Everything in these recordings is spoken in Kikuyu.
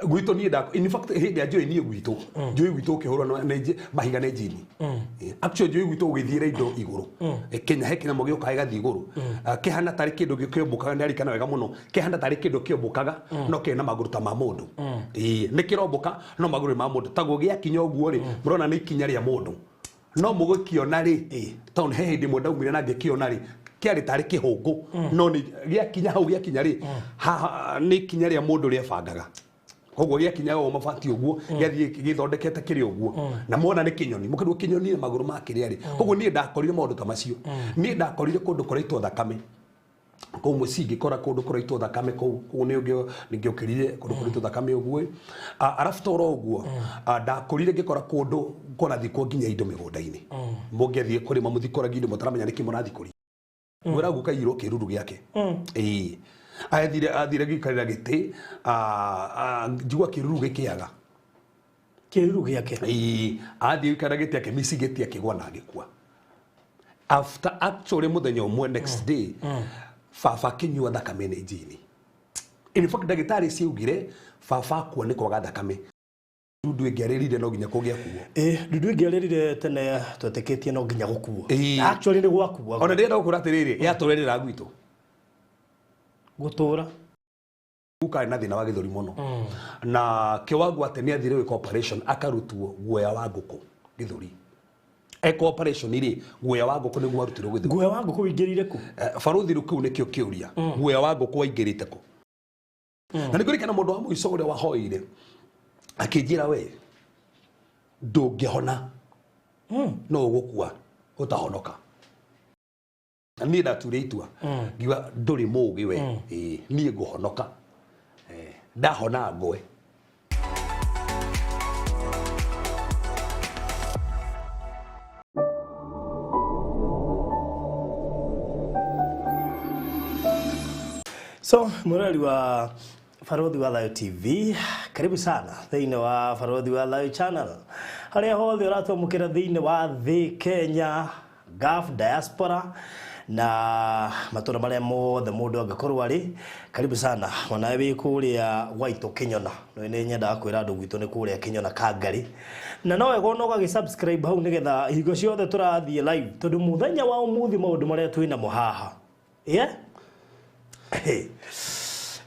Gwitũ niĩ in fact hĩndĩ ya njũĩ niĩ gwitũ njũĩ gwitũ ũkĩhũrwo na mahiga nĩ njini. Actually njũĩ gwitũ ũgĩthiĩra indo igũrũ. Kenya he kĩnyamũ gĩũkaga gĩgathiĩ igũrũ. Kĩhana tarĩ kĩndũ gĩkĩũmbũkaga, nĩarikana wega mũno, kĩhana tarĩ kĩndũ kĩũmbũkaga no kĩrĩ na magũrũ ta ma mũndũ. Ĩĩ, nĩ kĩrombũka no magũrũ nĩ ma mũndũ. Taguo gĩakinya ũguo rĩ, mũrona nĩ ikinya rĩa mũndũ. No mũgĩkĩona rĩ, tondũ he hĩndĩ ĩmwe ndaumire na ngĩkĩona rĩ, kĩarĩ tarĩ kĩhũngũ no nĩ gĩakinya hau gĩakinya rĩ, haha nĩ ikinya rĩa mũndũ rĩebangaga. Koguo gĩakinya ũguo mabati ũguo gĩathiĩ gĩthondekete kĩrĩ ũguo na mona nĩ kĩnyoni, mũkĩrwo kĩnyoni na magũrũ ma kĩrĩa rĩ. Koguo niĩ ndakorire maũndũ ta macio. Niĩ ndakorire kũndũ kũraitwo thakame kũu mũciĩ, ngĩkora kũndũ kũraitwo thakame kũu kũu nĩ ngĩũkĩrire kũndũ kũraitwo thakame ũguo. Arabu toro ũguo ndakorire ngĩkora kũndũ kũrathikwo nginya indo mĩgũnda-inĩ. Mũngĩathiĩ kũrĩma mũthikũragia indo mũtaramenya nĩkĩ mũrathikũria. Mwĩra guka irwo kĩruru gĩake. Ĩĩ, athire gĩikarĩra gĩtĩ, njigua kĩruru gĩkĩaga. Kĩruru gĩake. Ĩĩ, athiĩ gũikarĩra gĩtĩ akĩmici gĩtĩ akĩgwa na agĩkua. After actually mũthenya ũmwe next day baba akĩnyua thakame nĩ njini. In fact ndagĩtarĩ ciaugire baba akua nĩ kwaga thakame. Ndundu ĩngĩarĩrire no nginya kũngĩakuo. Ĩ ndundu ĩngĩarĩrire tene twetĩkĩtie no nginya gũkuo. Actually nĩ gwakuagwo. Ona ndĩrenda gũkwĩra atĩrĩrĩ, yatũrĩrĩra gwitũ. Gũtũra. Guka arĩ na thĩna wa gĩthũri mũno. Na kĩwango atĩ nĩ athire gwĩka operation akarutwo guoya wa ngũkũ gĩthũri. Eka operation rĩ, guoya wa ngũkũ nĩguo arutirwo gĩthũri. Guoya wa ngũkũ ũingĩrire kũ? Barũthi rĩu kĩu nĩkĩo kĩũria. Guoya wa ngũkũ waingĩrĩte kũ? Na nĩngũririkana mũndũ wa mũico ũrĩa wahoire akĩnjĩra we ndũngĩhona no ũgũkua ũtahonoka. Niĩ ndature itua ngiuga ndũrĩ mũũgĩ we. Ĩĩ, niĩ ngũhonoka. Ndahona ngwe. So mwĩroreri wa Barũthi wa Thayũ TV, karibu sana thĩinĩ wa Barũthi wa Thayũ channel harĩa hothe ũratwamũkĩra thĩinĩ wa thĩ, Kenya, Gulf, diaspora na matũra marĩa mothe mũndũ angĩkorwo arĩ, karibu sana. Onawe wĩ kũrĩa gwaitũ Kĩnyona, nĩ nyendaga kwĩra andũ gwitũ nĩ kũrĩa Kĩnyona Kangarĩ, na no wega ona ũgagĩ subscribe hau nĩgetha hingo ciothe tũrathiĩ live, tondũ mũthenya wa ũmũthĩ maũndũ marĩa twĩnamo haha, yeah?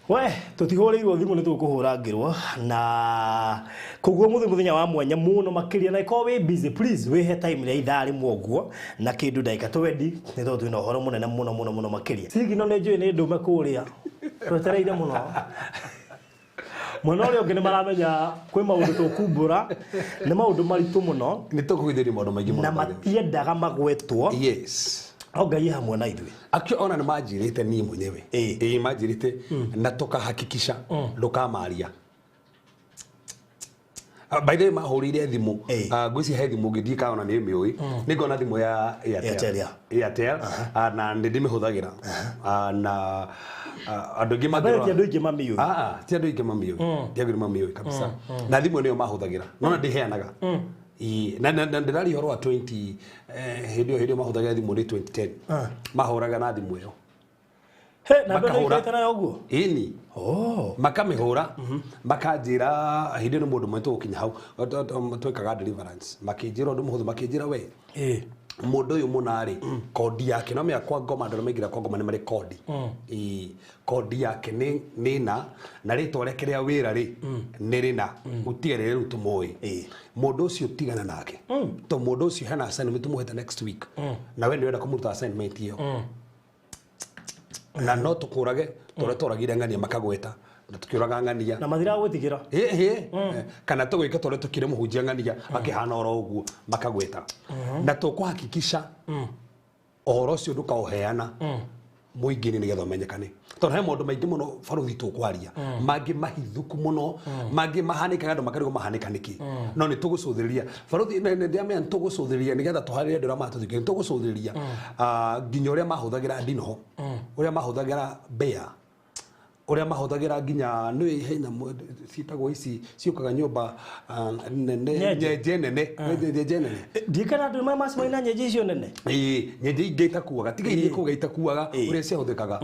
We tũtihũrĩirwo thimũ nĩ tũkũhũrangĩrwo na koguo mũthĩ mũthenya wa mwanya mũno makĩria, na ĩkorwo wĩ busy please wĩhe time rĩa ithaa rĩmwe ũguo na kĩndũ ndagĩka 20 nĩ tondũ twĩna ũhoro mũnene mũno mũno mũno makĩria. Sigino nĩ njũĩ nĩ ndũme kũrĩa twetereire mũno mwena ũrĩa ũngĩ nĩ maramenya kwĩ maũndũ tũkumbũra, nĩ maũndũ maritũ mũno. Nĩ tũkũgithĩria maũndũ maingĩ mũno na matiendaga magwetwo. Yes. No Ngai hamwe na ithuĩ. Actually ona nĩ manjĩrĩte niĩ mwenyewe. Ĩĩ, manjĩrĩte na tũkahakikisha ndũkamaria. By the way mahũrĩire thimũ. Ngwĩciria he thimũ ngĩthiĩ kana ona nĩ mĩũĩ. Nĩ ngona thimũ ya Airtel. Airtel, yeah. Airtel. Na nĩ ndĩmĩhũthagĩra. Na andũ aingĩ mangĩrora. Ti andũ aingĩ mamiũĩ. Ti andũ aingĩ mamiũĩ. Ti andũ aingĩ mamiũĩ kabisa. Na thimũ nĩyo mahũthagĩra. No na ndĩheanaga. Ĩĩ, na ndĩraria ũhoro wa 20 hĩndĩ ĩyo mahũthagĩra thimũ nĩ 2010. Mahũraga na thimũ ĩyo. He, na mbere ikaite nayo ũguo? Ĩni. Makamĩhũra, makanjĩra hĩndĩ ĩyo nĩ mũndũ ũmwe tũgũkinya hau, twekaga deliverance. Makĩnjĩra ũndũ mũhũthũ, makĩnjĩra we, mũndũ ũyũ mũna rĩ, kodi yake, no menya kwa ngoma, andũ arĩa maingĩra kwa ngoma nĩ marĩ kodi. Ĩĩ, kodi yake nĩ na rĩtwa rĩake rĩa wĩra rĩ, nĩ rĩna. Gũtirĩ rĩrĩa rĩu tũmũĩ. Mũndũ ũcio tigana nake. Tondũ mũndũ ũcio hena assignment tũmũhete next week. Na we nĩ ũrenda kũmũruta assignment ĩyo. Na no tũkũrage tũrĩa tũragire ng'ania makagweta na tũkĩũraga ng'ania na mathiraga gwĩtigĩra. Ĩhĩ, kana tũgwĩka tũrĩa tũkire mũhunjia ng'ania akĩhana oro ũguo makagweta na tũkũhakikisha ũhoro ũcio ndũkaũheana mũingĩ-inĩ nĩgetha ũmenyekane, tondũ he maũndũ maingĩ mũno barũthi tũkwaria, mangĩ mahithũku mũno, mangĩ mahanĩkaga andũ makarigwo mahanĩka nĩkĩ, no nĩ tũgũcũthĩrĩria barũthi ndĩramenya nĩ tũgũcũthĩrĩria nĩgetha tũharĩrie andũ arĩa maratũthikĩrĩria, nĩ tũgũcũthĩrĩria nginya ũrĩa mahũthagĩra ndinoho, ũrĩa mahũthagĩra mbĩa. Ũrĩa mahũthagĩra nginya nĩ he nyamũ ciĩtagwo ici ciũkaga nyũmba nene. Nyenje. Nyenje nene, nyenje nene. Ndikana andũ macemania na nyenje icio nene. Ĩĩ, nyenje ingĩ itakuaga, tiga iria ikuaga itakuaga ũrĩa ciahũthĩkaga.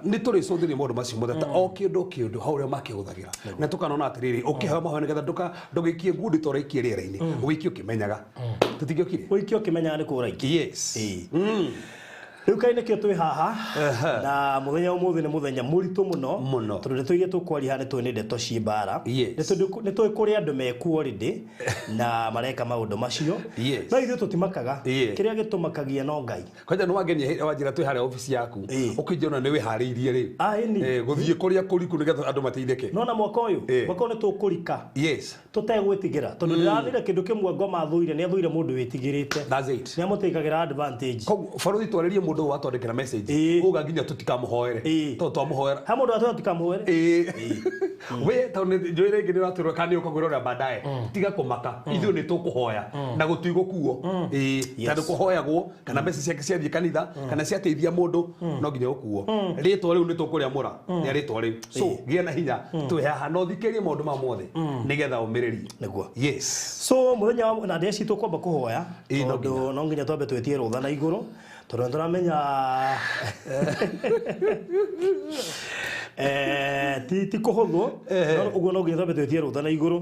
Nĩ tũrĩcũthĩrĩria maũndũ macio mothe ta o kĩndũ kĩndũ hau ũrĩa makĩhũthagĩra, na tũkanona atĩrĩrĩ, ũkĩheo mahoya nĩgetha ndũgĩikie ngundi ta ũraikie rĩera-inĩ, ũgĩikie ũkĩmenyaga tũtingĩokire. Ũikie ũkĩmenyaga nĩ kũra ikia. Yes. Ĩĩ. Rĩu kaĩ nĩkĩo twĩ haha na mũthenya ũmũthĩ nĩ mũthenya mũritũ mũno. Mũno. Tondũ ndeto iria tũkwaria haha nĩ tũĩ nĩ ndeto ciĩ mbara. Nĩ tũĩ kũrĩ andũ mekuo already na mareka maũndũ macio. No ithuĩ tũtimakaga. Kĩrĩa gĩtũmakagia no Ngai. Kwanja nĩ wangenia hĩndĩ wanjĩra twĩ harĩa obici yaku, ũkĩnjona nĩ wĩharĩirie rĩ. Ah, ĩni. Gũthiĩ kũrĩa kũriku nĩgetha andũ mateithĩke. Nona mwaka ũyũ, mwaka ũyũ nĩ tũkũrika tũtegwĩtigĩra, tondũ ndĩrathire kĩndũ kĩmwe ngoma athũire, nĩ athũire mũndũ wĩtigĩrĩte. That's it. Nĩ amũtĩkagĩra advantage. Koguo barothi twarĩrie mũndũ ũyũ watwandĩkĩra message uga nginya tũtikamũhoere tondũ twamũhoera. Ha mũndũ atwĩra tũtikamũhoere. Ĩĩ. We tondũ nĩ njũĩ rĩngĩ nĩ ũratwĩrwo kana nĩ ũkagwĩra ũrĩa baadaye, tiga kũmaka, ithuĩ nĩ tũkũhoya na gũtigũkuo. Ĩĩ, tondũ kũhoyagwo kana mbeca ciake ciathiĩ kanitha kana ciateithia mũndũ no nginya ũkuo. Rĩtwa rĩu nĩ tũkũrĩamũra nĩ rĩtwa rĩu, so gĩa na hinya, twĩ haha na ũthikĩrie maũndũ ma mothe nĩgetha ũmĩrĩrie. Nĩguo. Yes. So mũthenya wa na ndĩa citũ kwamba kũhoya, Ĩĩ, no tondũ no nginya twambe twĩtie rũtha na igũrũ, tondũ nĩ tũramenya ti kũhũthwo, no ũguo no nginya twambe twĩtie rũtha na igũrũ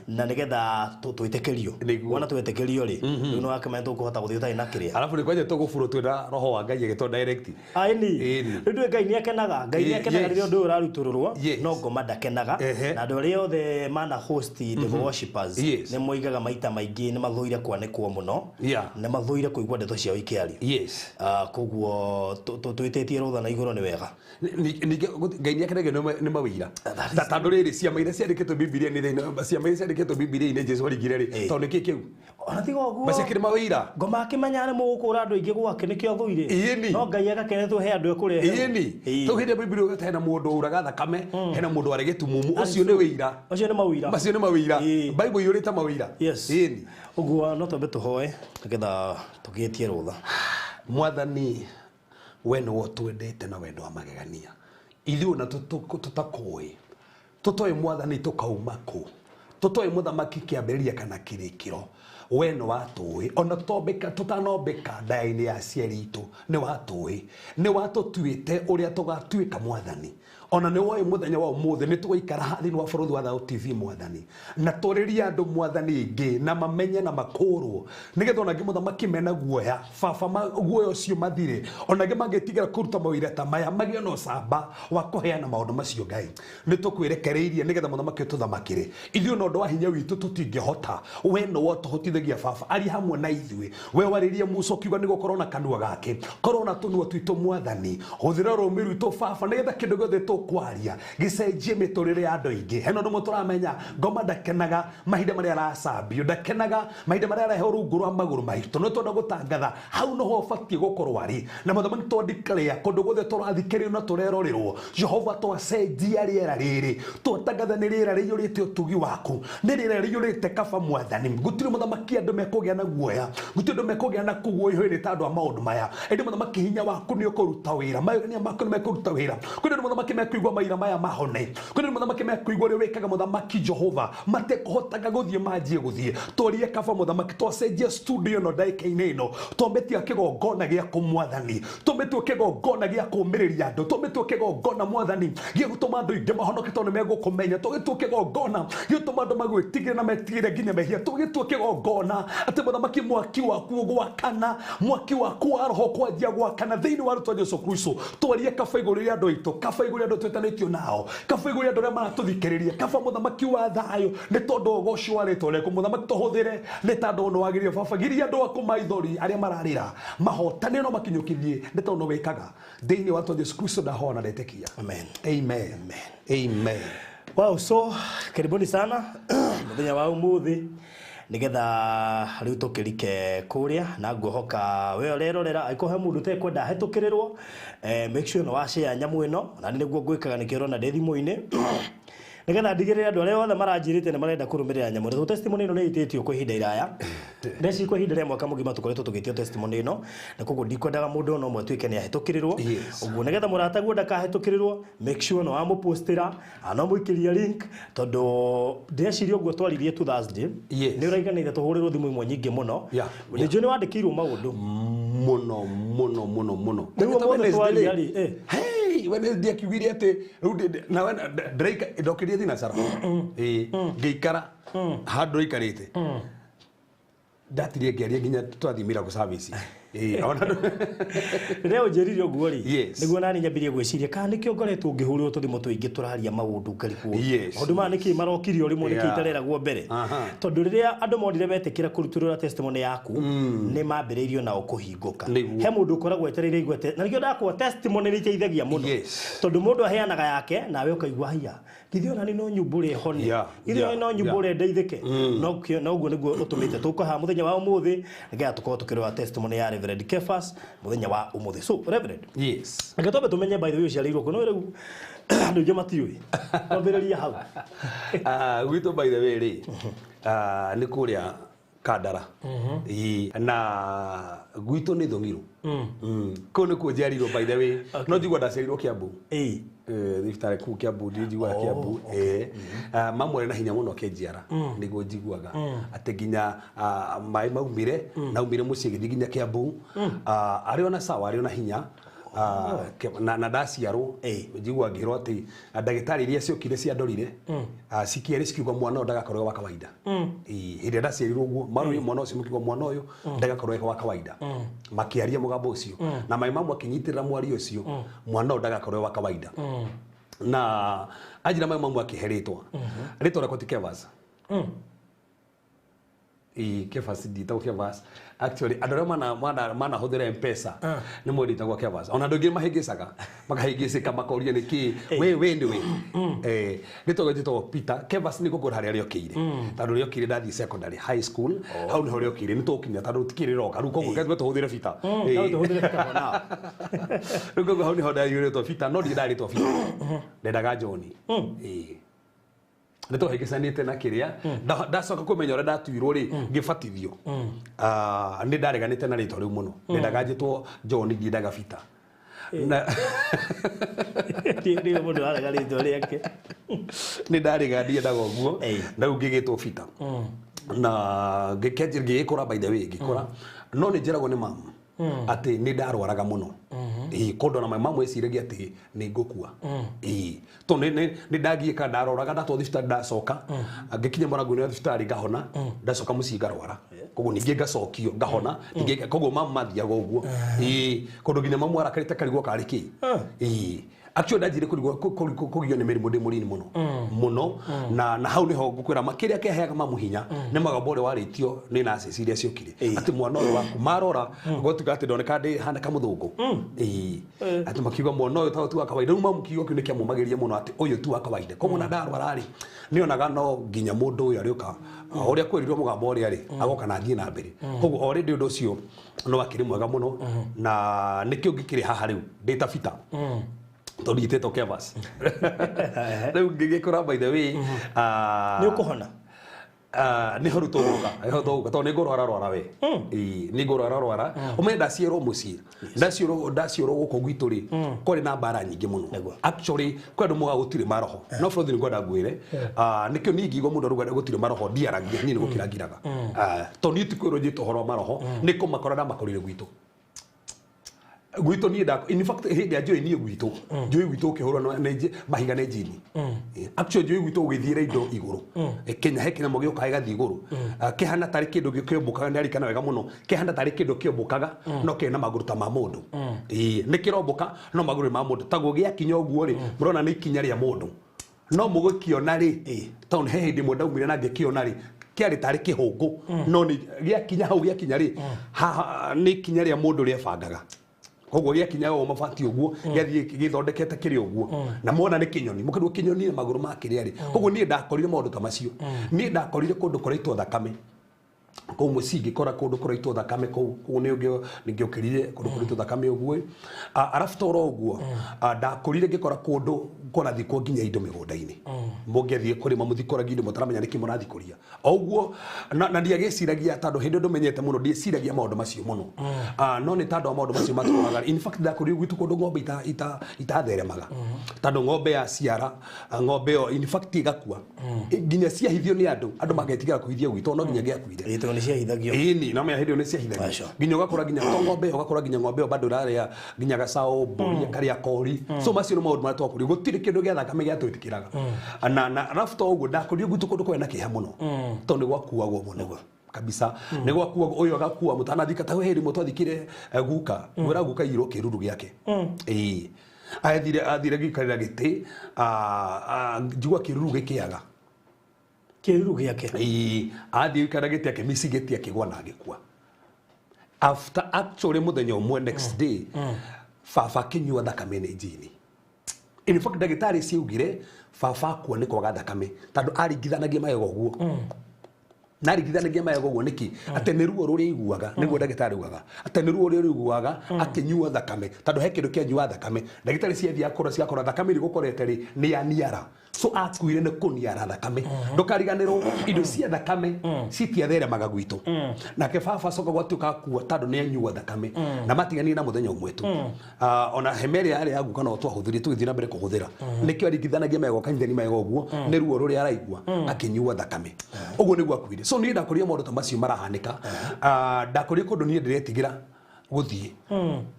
na nĩgetha twĩtĩkĩrio. Nĩguo. Wona twetĩkĩrio rĩ, rĩu nĩ wakĩmenya tũkũhota gũthiĩ ũtarĩ na kĩrĩa. Arabu nĩ kwanja tũgũburwo twĩna roho wa Ngai agĩtũ direct. Aĩni. Ĩni. Rĩu ndũĩ Ngai nĩ akenaga, Ngai nĩ akenaga rĩrĩa ũndũ ũyũ ũrarutũrũrwo, no ngoma ndakenaga. Na andũ arĩa othe mana host devil worshippers nĩ moigaga maita maingĩ nĩ mathũire kwanĩkwo mũno, nĩ mathũire kũigua ndeto ciao ikĩario. Koguo twĩtĩtie rũtha na igũrũ nĩ wega. Ningĩ Ngai nĩ akenagio nĩ mawĩra. Ta tondũ rĩrĩ ciama iria ciandĩkĩtwo Bibilia-inĩ thĩinĩ, ciama iria ciandĩkĩtwo Bibilia-inĩ Jesũ arigire rĩ, tondũ nĩkĩ kĩu? Ona tiga ũguo. Maciakĩrĩ mawĩra. Ngoma akĩmenya nĩ mũgũkũra andũ aingĩ gwake nĩkĩo athũire. Ĩni. No Ngai agakenetwo he andũ ekũrehe. Ĩni. Tondũ hĩndĩ ya Bibilia ũgata hena mũndũ ũraga thakame, hena mũndũ warĩ gĩtumumu, ũcio nĩ wĩira. Ũcio nĩ mawĩra. Macio nĩ mawĩra. Bible iyũrĩte mawĩra. Ĩni. Ũguo no twambe tũhoe nĩgetha tũgĩtie rũtha. Mwathani, we nĩwe ũtwendete na wendo wa magegania. Ithuĩ ona tũtakũĩ, tũtoĩ mwathani tũkauma kũ, tũtoĩ mũthamaki kĩambĩrĩria kana kĩrĩkĩro, we nĩ watũĩ ona tũtanombĩka nda-inĩ ya aciari itũ, nĩ watũĩ, nĩ watũtuĩte ũrĩa tũgatuĩka mwathani. Ona nĩ woĩ mũthenya wa ũmũthĩ nĩ tũgũikara haha thĩinĩ wa Bũrũri wa Thayũ TV mwathani, na twarĩrie andũ mwathani ingĩ na mamenye na makũrwo, nĩgetha ona angĩ mũthamaki mena guoya baba guoya ũcio mathire, ona angĩ mangĩtigĩra kũruta mawĩra ta maya magĩe na ũcamba wa kũheana maũndũ macio. Ngai nĩ tũkwĩrekereirie nĩgetha mũthamaki ũtũthamakĩre ithuĩ, na ũndũ wa hinya witũ tũtingĩhota, we nĩwe ũtũhotithagia baba, aria hamwe na ithuĩ. We warĩrie Musa ũkiuga nĩ gũkorwo na kanua gake, korwo na tũnua twitũ mwathani, hũthĩra rũrĩmĩ rwitũ baba nĩgetha kĩndũ gĩothe tũkwaria gĩcenjie mĩtũrĩre ya andũ aingĩ. Hena ũndũ ũmwe tũramenya, ngoma ndakenaga mahinda marĩa aracambio, ndakenaga mahinda marĩa arehwo rungu rwa magũrũ maitũ. No twenda gũtangatha hau noho ũbatiĩ gũkorwo arĩ na mũthamaki, twandikĩrĩa kũndũ guothe tũrathikĩrĩrio na tũrerorerwo. Jehova, twacenjia rĩera rĩrĩ, twatangatha nĩ rĩera rĩiyũrĩte ũtugi waku, nĩ rĩera rĩiyũrĩte kaba mwathani. Gũtirĩ mũthamaki andũ mekũgĩa na guoya, gũtirĩ andũ mekũgĩa na kũguoyohio ta andũ a maũndũ maya, ĩndĩ mũthamaki hinya waku nĩ ũkũruta wĩra, magegania maku nĩ mekũruta wĩra. Kwĩna andũ mũthamaki mekũigua maira maya mahone, kwĩna andũ mũthamaki mekũigua ũrĩa wĩkaga mũthamaki Jehova, matekũhotaga gũthiĩ manjie gũthiĩ. Twarie kaba mũthamaki, twacenjia studio ĩno ndagĩka-inĩ ĩno, twambetia kĩgongona gĩa kũmwathani, twambetie kĩgongona gĩa kũũmĩrĩria andũ, twambetie kĩgongona mwathani gĩa gũtũma andũ aingĩ mahonoke tondũ nĩ megũkũmenya, twagĩtue kĩgongona gĩa gũtũma andũ magwĩtigĩre na metigĩre nginya mehia, twagĩtue kĩgongona atĩ mũthamaki mwaki waku ũgwakana, mwaki waku wa roho kwanjia gwakana thĩinĩ wa rĩtwa Jesũ Kristo. Twarie kaba igũrũ rĩa andũ aitũ, kaba igũrũ rĩa andũ twĩtanĩtio nao, kaba igũrũ rĩa andũ arĩa maratũthikĩrĩria, kaba mũthamaki wa thayũ, nĩ tondũ ũgoci wa rĩtwa rĩaku mũthamaki tũhũthĩre nĩ tondũ nĩ wagĩrĩire. Baba, giria andũ aku maithori arĩa mararĩra mahotane no makinyũkithie, nĩ tondũ nĩ wĩkaga thĩinĩ wa rĩtwa Jesũ Kristo ndahoya na ndetĩkia. Amen. Amen. Amen. Wow, so karibuni sana mũthenya wa ũmũthĩ nĩgetha rĩu tũkĩrike kũrĩa, na ngwĩhoka we ũrerorera angĩkorwo he mũndũ ũtekwenda ahĩtũkĩrĩrwo, make sure nĩ wa share nyamũ ĩno, na nĩ nĩguo ngwĩkaga nĩkĩo ũrona ndĩ thimũ-inĩ nĩgetha ndigĩrĩre andũ arĩa othe maranjĩrĩte nĩ marenda kũrũmĩrĩra nyamũ ĩno. Testimony ĩno nĩ ĩtĩtio kwa ihinda iraya Ndeci kwa ihinda rĩa mwaka mũgima tũkoretwo tũgĩtio testimony ĩno na koguo ndikwendaga mũndũ ona ũmwe atuĩke nĩ ahĩtũkĩrĩrwo. Ũguo nĩgetha mũrataguo ndakahĩtũkĩrĩrwo, make sure no wamũpostĩra no mũikĩria link, tondũ ndĩreciria ũguo twaririe tu Thursday nĩ ũraiganĩire tũhũrĩrwo thimũ imwe nyingĩ mũno. Nĩ njũĩ nĩ wandĩkĩirwo maũndũ mũno mũno mũno mũno. Rĩu ũmũthĩ twaria rĩ, hey, Wednesday akiugire atĩ rĩu na ndĩraika ndokirie thinacara ngĩikara handũ ikarĩte ndatirie ngĩaria nginya twathiĩ miracle service. Rĩrĩa ũnjĩrire ũguo rĩ, nĩguo nani nyambirie gwĩciria kana nĩkĩo ngoretwo ngĩhũrĩrwo tũthimũ tũingĩ tũraria maũndũ ngarigwo maũndũ maya nĩkĩ marokire o rĩmwe, nĩkĩ itareragwo mbere, tondũ rĩrĩa andũ monire metĩkĩra kũrutũrũra testimony yaku nĩ mambĩrĩirio nao kũhingũka. He mũndũ ũkoragwo etereire igwete, na nĩkĩo ndakwa testimony nĩ iteithagia mũno, tondũ mũndũ aheanaga yake nawe ũkaigua haiya githĩ ona nĩ no nyumbũre hone, githĩ ona no nyumbũre ndeithĩke. No ũguo nĩguo ũtũmĩte tũka haha mũthenya wa ũmũthĩ nĩgetha tũkorwo tũkĩrora testimony ya Reverend Kefas mũthenya wa ũmũthĩ. So Reverend, reke twambe tũmenye by the way ũciarĩirwo kũ, no rĩu andũ aingĩ matiũĩ, twambĩrĩrie hau. Gwitũ by the way rĩ, nĩ kũrĩa Kandara. Na gwitũ nĩ Thũng'irũ. Kũu nĩkuo njiarirwo by the way. No njigua ndaciarirwo Kiambu. Thibitarĩ kũu Kiambu, njiguaga Kiambu. Mamu arĩ na hinya mũno akĩnjiara, nĩguo njiguaga atĩ nginya maĩ maumire, naumire mũciĩ gĩthiĩ nginya Kiambu. Arĩ ona sawa, arĩ ona hinya. Na ndaciarwo njigua ngĩrwo atĩ ndagĩtarĩ iria ciokire ciandorire cikĩerĩ cikiuga mwana ũyũ ndagakorwo wa kawaida. Hĩndĩ ĩrĩa ndaciarirwo ũguo marorire mwana ũcio makiuga mwana ũyũ ndagakorwo wa kawaida, makĩaria mũgambo ũcio na maĩ mamwe akĩnyitĩrĩra mwario ũcio mwana ũyũ ndagakorwo wa kawaida. Na anjĩra maĩ mamwe akĩhe rĩtwa, rĩtwa rĩakwa ti Kefas. Kefas nditagwo Kefas actually, andũ arĩa manahũthĩra M-Pesa nĩ moĩ nditagwo Kefas. Ona andũ aingĩ mahĩngĩcaga makahĩngĩcĩka makoria nĩkĩ we nĩ we. Rĩtwa njĩtagwo Peter. Kefas nĩ gũkũra harĩa rĩokĩire, tondũ rĩokĩire ndathiĩ secondary high school, hau nĩho rĩokĩire, nĩ tũgũkinya tondũ tikĩrĩ roka rĩu, koguo reke tũhũthĩre Peter. Rĩu koguo hau nĩho ndaiyũrĩtwo Peter, no ndirĩ ndarĩtwo Peter, ndendaga John. Nĩ twahĩngĩcanĩte na kĩrĩa ndacoka kũmenya ũrĩa ndatuirwo rĩ, ngĩbatithio nĩ ndareganĩte na rĩtwa rĩu mũno, ndendaga njĩtwo John, ndiendaga Peter. Nĩ mũndũ arega rĩtwa rĩake. Nĩ ndarega, ndiendaga ũguo, na rĩu ngĩgĩtwo Peter na ngĩgĩkũra by the way, ngĩkũra no nĩ njĩragwo nĩ mamu atĩ nĩ ndarwaraga mũno. Kũndũ na mamu eciragia atĩ nĩ ngũkua. Tondũ nĩ ndagiĩka, ndaroraga, ndatwarwo thibitarĩ ndacoka, ngĩkinya mũrango-inĩ wa thibitarĩ ngahona, ndacoka mũciĩ ngarwara, koguo ningĩ ngacokio ngahona, koguo mamu mathiaga ũguo. Kũndũ nginya mamu arakarĩte karigwo karĩ kĩ. Actually ndanjire kũgio nĩ mĩrimũ ndĩ mũnini mũno mũno, na hau nĩho ngũkwĩra kĩrĩa kĩaheaga mamu hinya nĩ mũgambo ũrĩa warĩtio nĩ nurses iria ciokire atĩ mwana ũyũ waku marora gũtuĩka atĩ ndoneka ndĩ hana kamũthũngũ. Atĩ makiuga mwana ũyũ ti wa kawaida. Rĩu mamu kiugo kĩu nĩkĩamũmagĩria mũno atĩ ũyũ ti wa kawaida. Koguo na ndarwara rĩ, nĩonaga no nginya mũndũ ũyũ arĩũka ũrĩa kwĩrirwo mũgambo ũrĩa rĩ agoka na athiĩ na mbere. Koguo already ũndũ ũcio no akĩrĩ mwega mũno, na nĩkĩo ngĩkĩrĩ haha rĩu ndĩ ta Peter, tondũ njĩtĩtwo Kefas. Rĩu ngĩgĩkũra by the way, nĩ ũkũhona? Nĩho rĩu tũgũka, nĩho tũgũka tondũ nĩ ngũrwara rwara we. Nĩ ngũrwara rwara. Ũmenye ndaciarwo mũciĩ, ndaciarwo gũkũ gwitũ rĩ, kwarĩ na mbara nyingĩ mũno. Actually kwĩ andũ moigaga gũtirĩ maroho, no bũrũri nĩ ngwenda ngwĩre, nĩkĩo niĩ ngĩigua mũndũ arauga gũtirĩ maroho ndiaragia, niĩ nĩ gũkira ngiraga, tondũ niĩ ti kwĩrwo njĩtwo ũhoro wa maroho, nĩ kũmakora ndamakorire gwitũ. Gwitũ niĩ nda in fact hĩndĩ ya njũĩ niĩ gwitũ, njũĩ gwitũ ũkĩhũrwo na mahiga nĩ njini. Actually njũĩ gwitũ ũgĩthiĩra indo igũrũ, Kenya he kĩnyamũ gĩũkaga gĩgathiĩ igũrũ, kĩhana tarĩ kĩndũ kĩũmbũkaga, nĩarikana wega mũno, kĩhana tarĩ kĩndũ kĩũmbũkaga no kĩrĩ na magũrũ ta ma mũndũ. Nĩ kĩrombũka no magũrũ ma mũndũ, taguo gĩakinya ũguo rĩ, mũrona nĩ ikinya rĩa mũndũ, no mũgũkĩona rĩ, tondũ he hĩndĩ ĩmwe ndaumire na ngĩkĩona rĩ, kĩarĩ tarĩ kĩhũngũ, no nĩ gĩakinya hau gĩakinya rĩ, nĩ ikinya rĩa mũndũ rĩebangaga. Koguo gĩakinya ũguo mabati ũguo gĩathiĩ gĩthondekete kĩrĩ ũguo, na mona nĩ kĩnyoni, mũkĩrwo kĩnyoni na magũrũ ma kĩrĩa rĩ. Koguo niĩ ndakorire maũndũ ta macio, niĩ ndakorire kũndũ kũraitwo thakame. Kũu mũciĩ ngĩkora kũndũ kũraitwo thakame kũu kũu nĩ ngĩũkĩrire kũndũ kũraitwo thakame ũguo. Arabu toro ũguo ndakũrire ngĩkora kũndũ kũrathikwo nginya indo mĩgũnda-inĩ. Mũngĩathiĩ kũrĩma mũthikoragia indo mũtaramenya nĩkĩ mũrathikũria o ũguo na ndiagĩciragia tondũ hĩndĩ ĩyo ndũmenyete mũno ndieciragia maũndũ macio mũno. No nĩ tondũ wa maũndũ macio matũraga. In fact, ndakũrire gwitũ kũndũ ng'ombe itatheremaga tondũ ng'ombe yaciara, ng'ombe ĩyo in fact ĩgakua nginya ciahithio nĩ andũ, andũ magetigĩra kũhithia gwitũ no nginya gĩakuire. Ĩĩ, tondũ nĩ ciahithagio. Ĩni no menya hĩndĩ ĩyo nĩ ciahithagio. Aca. Nginya ũgakora nginya to ng'ombe ĩyo, ũgakora nginya ng'ombe ĩyo bado ĩrarĩa nginya gacaũ, mbũri karĩa kori. So macio nĩ maũndũ marĩa twakũrio, gũtirĩ kĩndũ gĩa thakame gĩatwĩtĩkĩraga. Na arabu to ũguo ndakũrio gwitũ kũndũ kwarĩ na kĩeha mũno tondũ nĩ gwakuagwo mũno kabisa, nĩ gwakuagwo ũyũ agakua mũtanathika ta hĩndĩ ĩmwe twathikire guka mwĩra guka irwo kĩruru gĩake. Ĩĩ, athire gĩikarĩra gĩtĩ, njigua kĩruru gĩkĩaga. Kĩruru gĩake? Ĩĩ, athiĩ gũikara gĩtĩ akĩmici gĩtĩ akĩgwa na agĩkua. After actually mũthenya ũmwe, next day, baba akĩnyua thakame nĩ njini. In fact, ndagĩtarĩ ciaugire baba akua nĩ kwaga thakame tondũ aringithanagia magego ũguo na aringithanagia magego ũguo nĩkĩ atĩ nĩ ruo rũrĩa aiguaga, nĩguo ndagĩtarĩ augaga atĩ nĩ ruo rũrĩa aiguaga akĩnyua thakame tondũ he kĩndũ kĩanyua thakame. Ndagĩtarĩ ciathiĩ akora ciakora thakame ĩrĩa gũkorete rĩ nĩ ya niara, so akuire nĩ kũniara thakame. Ndũkariganĩrwo indo cia thakame citiatheremaga gwitũ. Nake baba acoka gwatuĩka akua tondũ nĩ anyua thakame na matiganire na mũthenya ũmwe tu. Ona hema ĩrĩa yarĩ ya guka no twahũthĩrire tũgĩthiĩ na mbere kũhũthĩra. Nĩkĩo aringithanagia magego akanyithania magego ũguo nĩ ruo rũrĩa araigua akĩnyua thakame, ũguo nĩguo akuire. So niĩ ndakũrire maũndũ ta macio marahanĩka. Ndakũrire kũndũ niĩ ndĩretigĩra gũthiĩ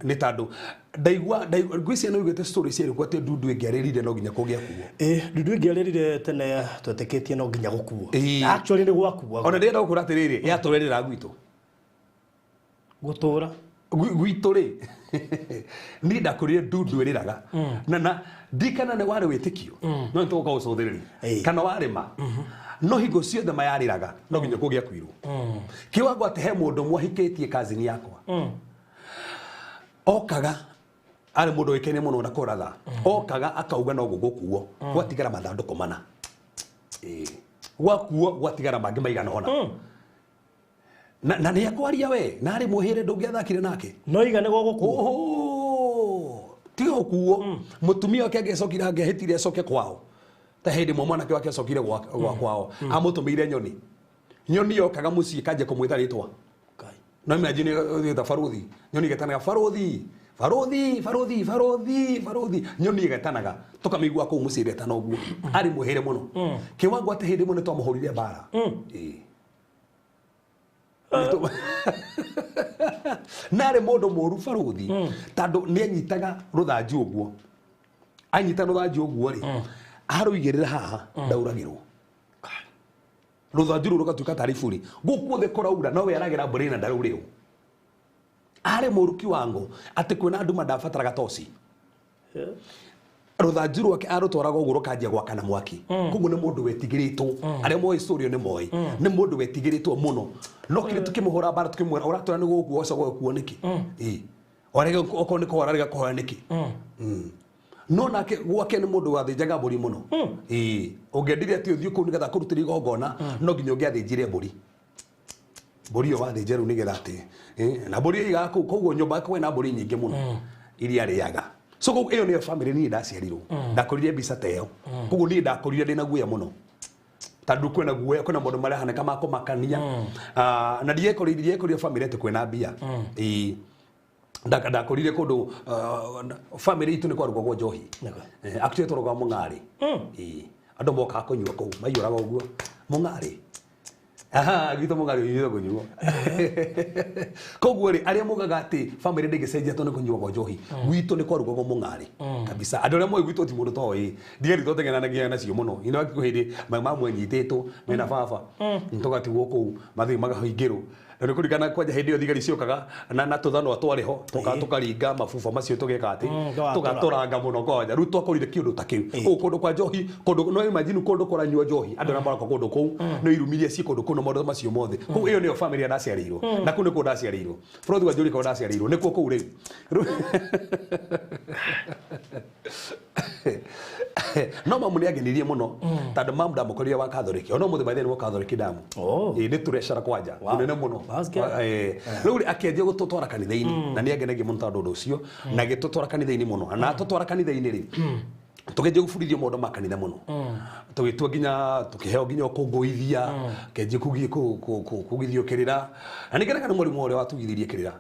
nĩ tondũ ndaigua ngwĩciria nĩ ũiguĩte story cia rĩku atĩ ndundu ĩngĩarĩrire no nginya kũngĩakuo. Ĩĩ, ndundu ĩngĩarĩrire tene twetĩkĩtie no nginya gũkuo. Ĩĩ. Actually nĩ gwakuagwo. Ona ndĩrenda gũkũra atĩrĩrĩ, yatũrĩrĩra gwitũ. Gũtũra. Gwitũ rĩ, niĩ ndakũrire ndundu ĩrĩraga na ndikana nĩ warĩ wĩtĩkio no nĩ tũgũka gũcũthĩrĩria Ĩĩ. kana warĩma no hingo ciothe mayarĩraga no nginya kũngĩakuirwo kĩwango atĩ he mũndũ mwahikĩtie kazini yakwa okaga arĩ mũndũ ũĩkaine mũno na kũratha, okaga akauga no gũgũkuo gwatigara mathandũkũ mana. Ĩĩ. Gwakuo gwatigara mangĩ maigana ũna na nĩ ekwaria we na arĩ mwĩhĩre ndũngĩathakire nake. No iga nĩ gũgũkuo. Oho, tiga gũkuo mũtumia wake angĩacokire angĩahĩtire acoke kwao ta hĩndĩ ĩmwe mwanake wake acokire gwa kwao amũtũmĩire nyoni, nyoni yokaga mũciĩ kanjia kũmwĩta rĩtwa. Ngai. No imagine ĩta baruthi, nyoni ĩgetanaga baruthi, baruthi, baruthi, baruthi, baruthi, nyoni ĩgetanaga tũkamĩigua kũu mũciĩ ĩretana ũguo. Arĩ mwĩhĩre mũno kĩwango atĩ hĩndĩ ĩmwe nĩ twamũhũrire mbara. Ĩĩ. Na arĩ mũndũ mũru baruthi tondũ nĩ anyitaga rũthanju ũguo, anyita rũthanju ũguo rĩ arũigĩrĩra haha ndauragĩrwo rũthanju rũu rũgatuĩka tarĩ iburi gũkũ thĩ kũraura no we aragĩra mbũri na ndaraurĩrwo. Arĩ mũru kiwango atĩ kwĩna nduma ndabataraga toci, rũthanju rwake arũtwaraga ũguo rũkanjia gwakana mwaki. Koguo nĩ mũndũ wetigĩrĩtwo, arĩa moĩ story ĩyo nĩ moĩ nĩ mũndũ wetigĩrĩtwo mũno no kĩrĩa tũkĩmũhũra mbara tũkĩmwĩra ũratwĩra nĩ gũgũkua ũcoke gũkuo nĩkĩ? Ĩĩ, warega okorwo nĩ kũhora arega kũhoya nĩkĩ? No nake gwake nĩ mũndũ wathĩnjaga mbũri mũno. Ĩĩ, ũngĩendire atĩ ũthiĩ kũu nĩgetha kũrutĩra igongona no nginya ũngĩathĩnjire mbũri, mbũri ĩyo wathĩnja rĩu nĩgetha atĩ na mbũri ĩyo ĩigaga kũu koguo nyũmba yake kwĩna mbũri nyingĩ mũno iria arĩaga. So koguo ĩyo nĩyo family niĩ ndaciarirwo ndakũrire mbica ta ĩyo. Koguo niĩ ndakũrire ndĩna guoya mũno tondũ kwĩna guoya, kwĩna maũndũ marehanĩka ma kũmakania. Na ndiekorire family atĩ kwĩna mbia. Ĩĩ, ndakũrire kũndũ family itũ nĩ kwarugagwo njohi. Nĩguo. Actually twarugaga mũng'arĩ. Ĩĩ, andũ mokaga kũnyua kũu maiyũraga ũguo mũng'arĩ. Aha, gwitũ mũng'arĩ ũiyũire kũnyuo. Koguo rĩ arĩa mugaga atĩ family ndĩngĩcenjia tondũ nĩ kũnyuagwo njohi, gwitũ nĩ kwarugagwo mũng'arĩ kabisa. Andũ arĩa moĩ gwitũ ti mũndũ toĩ ndigari twatengeranagia nacio mũno ino kwĩ hĩndĩ mamwe nyitĩtwo mena baba tũgatigwo kũu mathiĩ makahingĩrwo na nĩ kũringana kwanja hĩndĩ ĩyo thigari ciokaga na tũthanwa twarĩ ho tũkaga tũkaringa mabuba macio tũgeka atĩ Tũgatũra. tũgatũranga mũno kwanja. Rĩu twakũrire kĩũndũ ta kĩu kũu kũndũ kwa njohi kũndũ no imagine kũndũ kũranyua njohi andũ arĩa maroka kũndũ kũu no irumirie ci kũndũ kũu na maũndũ macio mothe. Kũu ĩyo nĩyo family ĩrĩa ndaciarĩirwo na kũu nĩkuo ndaciarĩirwo bũrũri wa Njũrĩ kwa ndaciarĩirwo nĩkuo kũu rĩu. No mamu nĩ angenirie mũno tondũ mamu ndamũkorire wa Catholic ona mũthĩ maithe nĩ wa Catholic ndamu. Ĩĩ nĩ tũrecara kwanja mũnene mũno. Rĩu rĩ akĩanjia gũtũtwara kanitha-inĩ na nĩ angenagia mũno tondũ ũndũ ũcio na agĩtũtwara kanitha-inĩ mũno na atũtwara kanitha-inĩ rĩ tũkĩanjia gũbundithio maũndũ ma kanitha mũno tũgĩtua nginya tũkĩheo nginya ũkũngũithia kĩanjia kugithio kĩrĩra na nĩngenaga nĩ mwarimũ ũrĩa watugithirie kĩrĩra.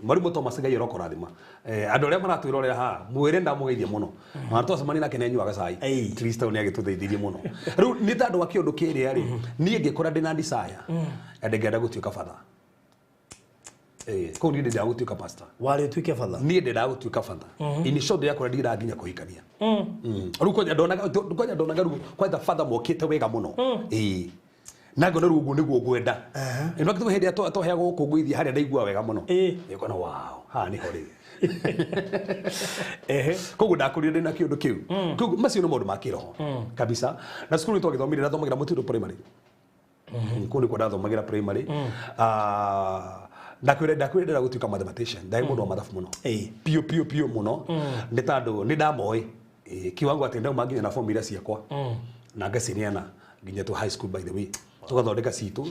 Mwarimũ Thomas Ngai arokorathima. Andũ arĩa maratwĩrorera haha mwĩre ndamũgeithia mũno na twacemania nake nĩanyuaga cai Kristo nĩ agĩtũteithirie mũno. Rĩu nĩ tondũ wa kĩũndũ kĩrĩa rĩ niĩ ngĩkora ndĩna desire na ndĩngĩenda gũtuĩka batha. Kũu niĩ ndĩndaga gũtuĩka pastor. Warĩ ũtuĩke batha? Niĩ ndĩndaga gũtuĩka batha. In short ndĩrakora ndiraga nginya kũhikania. Rĩu kwanja ndonaga rĩu kwanja batha mokĩte wega mũno. Ĩĩ. Na ngona rĩu ũguo nĩguo ngwenda. In fact hĩndĩ ĩrĩa twaheagwo gũkũngũithia harĩa ndaigua wega mũno. Ngona wow, haha nĩho rĩu. Koguo ndakũrire ndĩna kĩũndũ kĩu. Koguo macio nĩ maũndũ ma kĩroho kabisa. Na cukuru nĩ twagĩthomire ndathomagĩra Mũtitũ primary. Kũu nĩkuo ndathomagĩra primary. Ndakwĩra ndĩrenda gũtuĩka mathematician. Ndarĩ mũndũ wa mathabu mũno. Piũ piũ piũ mũno. Nĩ tondũ nĩ ndamoĩ. Kiwango atĩ ndauma nginya na form iria ciakwa. Na ngacineana nginya tu high school by the way. Tũgathondeka citũ.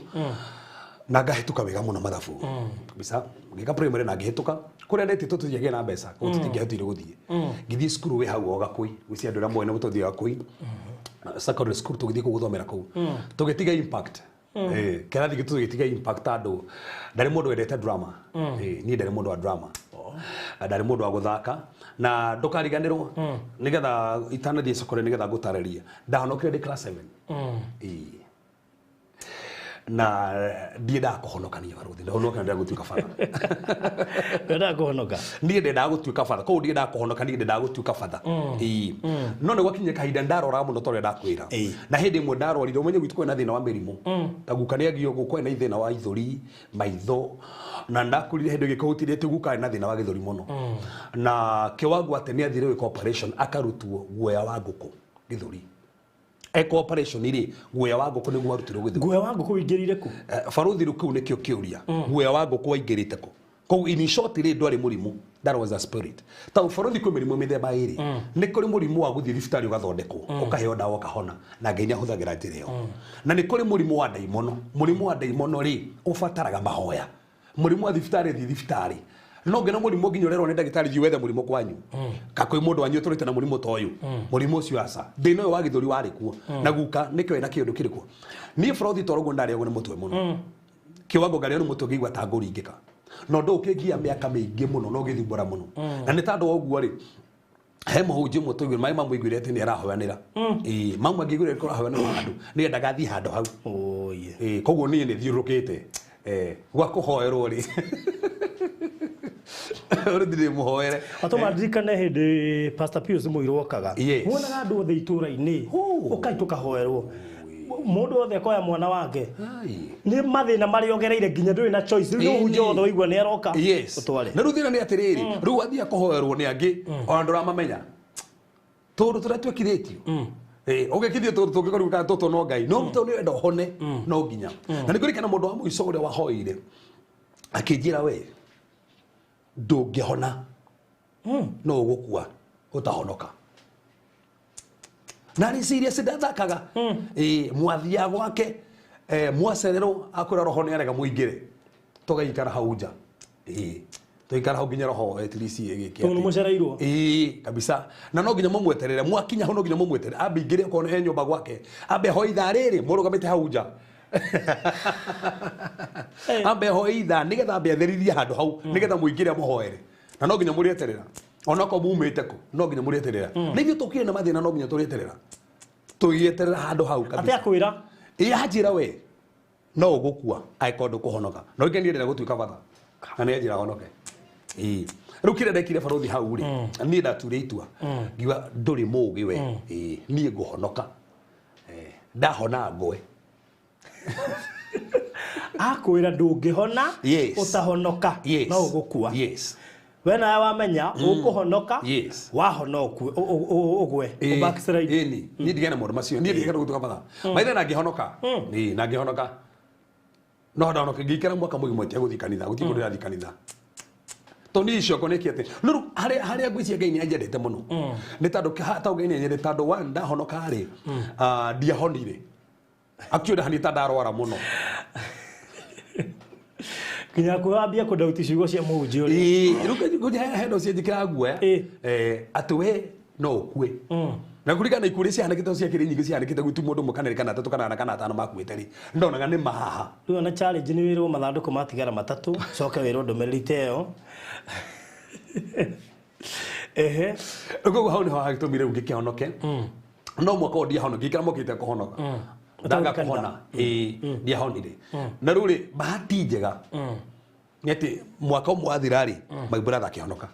Na ngahĩtũka wega mũno mathabu. Kabisa. Ngĩka primary na ngĩhĩtũka. Kũrĩa ndetĩtwo tũthiagĩa na mbeca. Kũu tũtingĩahotire gũthiĩ. Ngĩthiĩ cukuru wĩ hau o Gakũi. Gwĩciria andũ arĩa moĩ nĩ tũthiaga Gakũi. Secondary school tũgĩthiĩ kũu gũthomera kũu. Tũgĩtiga impact. Kĩrathi gitũ tũgĩtiga impact tondũ ndarĩ mũndũ wendete drama. Niĩ ndarĩ mũndũ wa drama. Ndarĩ mũndũ wa gũthaka na ndũkariganĩrwo nĩgetha itanathiĩ cukuru nĩgetha ngũtarĩrie. Ndahonokire ndĩ class 7. Na ndiendaga kũhonokania barũthi ndahonoka ndĩrenda gũtuĩka batha. Ndĩrendaga kũhonoka? Niĩ ndendaga gũtuĩka batha koguo ndiendaga kũhonoka niĩ ndendaga gũtuĩka batha. No nĩ gwakinyire kahinda ndaroraga mũno ta ũrĩa ndakwĩra. Na hĩndĩ ĩmwe ndarwarire ũmenye gwitũ kwĩna thĩna wa mĩrimũ. Ta guka nĩ agio kwĩna thĩna wa ithũri maitho na ndakũrire hĩndĩ ĩngĩ kũhutire guka arĩ na thĩna wa gĩthũri mũno. Na kĩwango atĩ nĩ athire gwĩka operation akarutwo guoya wa ngũkũ gĩthũri. Eko operation rĩ guoya wa ngũkũ nĩguo warutirwo gĩthũri. Guoya wa ngũkũ ũingĩrire kũ? Barũthi rĩu kĩu nĩkĩo kĩũria. Guoya wa ngũkũ waingĩrĩte kũ? Koguo in short rĩ ndwarĩ mũrimũ. That was a spirit. Ta barũthi kwĩ mĩrimũ mĩthemba ĩrĩ. Nĩ kũrĩ mũrimũ wa gũthiĩ thibitarĩ ũgathondekwo, ũkaheo ndawa ũkahona na Ngai nĩahũthagĩra njĩra ĩyo. Na nĩ kũrĩ mũrimũ wa ndaimono. Mũrimũ wa ndaimono rĩ ũbataraga mahoya. Mũrimũ wa thibitarĩ thiĩ thibitarĩ. No ngena mũrimũ nginya ũrerwo nĩ ndagĩtarĩ thiĩ wethe mũrimũ kwanyu. Ka kwĩ mũndũ wanyu ũtũrĩte na mũrimũ ta ũyũ. Mũrimũ ũcio aca. Thĩna ũyũ wa gĩthũri warĩ kuo. Na guka nĩkĩo ena kĩũndũ kĩrĩ kuo. Niĩ barũthi toro ũguo ndarĩagwo nĩ mũtwe mũno. Kĩwango ngarĩo nĩ mũtwe ngĩigua ta ngũringĩka. Na ũndũ ũkĩngia mĩaka mĩingĩ mũno na ũgĩthumbũra mũno. Na nĩ tondũ wa ũguo rĩ he mũhunjia ũmwe tũiguire maĩ mamũiguire atĩ nĩ arahoyanĩra. Ĩĩ mamwe angĩiguire nĩ kũrahoyanĩra handũ nĩendaga athiĩ handũ hau. Ĩĩ koguo niĩ nĩ thiũrũrũkĩte. Gwa kũhoerwo rĩ. Rĩu ndirĩ mũhoere. Atũma ndirikane hĩndĩ Pastor Pius Mũirũ okaga. Muonaga andũ othe itũũra-inĩ. Ũkai tũkahoerwo. Mũndũ wothe akoya mwana wake. Nĩ mathĩna marĩa ogereire nginya ndũrĩ na choice. Rĩu mũhunjia wothe waigua nĩ aroka. Ũtware. Na rĩu thĩna nĩ atĩrĩrĩ, rĩu athiĩ akũhoerwo nĩ angĩ, ona ndũramamenya. Tondũ tũrĩa twĩkithĩtio. Ũgĩkithio tondũ tũngĩkorwo kana tũtũ no Ngai. No tondũ nĩ wenda ũhone, no nginya. Na nĩ kũririkana mũndũ wa mũico ũrĩa wahoire. Akĩnjĩra we, ndũngĩhona. No ũgũkua ũtahonoka. Na nĩ serious ndathakaga. Mwathiaga gwake, mwacererwo akwĩra roho nĩ arega mũingĩre. Tũgaikara hau nja. Tũikara hau nginya roho at least ĩgĩke Tondũ atĩ. mũcereirwo. Kabisa. Na no nginya mũmweterere, mwakinya hau no nginya mũmweterere. Ambe ingĩre okorwo he nyũmba gwake. Ambe hoe ithaa rĩrĩ mũrũgamĩte hau nja. Ambe hoe ithaa nĩgetha ambe atheririe handũ hau nĩgetha mũingĩre amũhoere. Na no nginya mũrĩeterera. Onokorwo mumĩte kũ, no nginya mũrĩeterera. Na ithuĩ tũkire na mathĩna no nginya tũrĩeterera. Tũgĩeterera handũ hau kabisa. Atĩ akwĩra? Ĩĩ anjĩra we no ũgũkua angĩkorwo ndũkũhonoka. No rĩngĩ niĩ ndĩrenda gũtuĩka batha. Na nĩ anjĩra honoke. Ĩĩ. Rĩu kĩrĩa ndekire barũthi hau rĩ, niĩ ndature itua. Ngiuga ndũrĩ mũũgĩ we. Ĩĩ, niĩ ngũhonoka. Ndahona ngwe. Akwĩra ndũngĩhona, ũtahonoka, no ũgũkua. We nawe wamenya, ũkũhonoka, wahona ũkue, ũgwe, ũbackslide. Ĩni, niĩ ndigane na maũndũ macio, niĩ ndigane gũtuĩka batha. Maithe na ngĩhonoka. Ĩĩ, na ngĩhonoka. No ndahonoka, ngĩikara mwaka mũgima itegũthiĩ kanitha, gũtirĩ kũndũ ndĩrathiĩ kanitha. Tondũ niĩ icio nĩ kĩ atĩ no rĩu harĩa ngwĩciria Ngai nĩ anjendete mũno nĩ tondũ tondũ Ngai nĩ anyendete tondũ one ndahonoka rĩ, ndiahonire. Actually ndahanire ta ndarwara mũno. Nginya kwambia kũndauti ciugo cia mũhunjia ũrĩa. Ĩĩ, rĩu ngũnjia he ndo cianjĩkĩra guoya. Atĩ we no ũkue. Na kũringana na ikuũ iria ciahanĩkĩte ciakĩrĩ nyingĩ ciahanĩkĩte gwitũ mũndũ ũmwe kana erĩ kana atatũ kana ana kana atano makuĩte rĩ, ndonaga nĩ mahaha. Rĩu ona challenge nĩ wĩrwo mathandũkũ matigara matatũ coke wĩrwo ndũmĩrĩri ta ĩyo. Ehe. Koguo hau nĩho hagĩtũmire rĩu ngĩkĩhonoke. No mwaka ũyũ ndiahonoka, ngĩikara mokĩte kũhonoka. Ndaga kũhona. Ĩĩ, ndiahonire. Na rĩu rĩ, bahati njega nĩ atĩ mwaka ũmwe wathira rĩ, my brother akĩhonoka.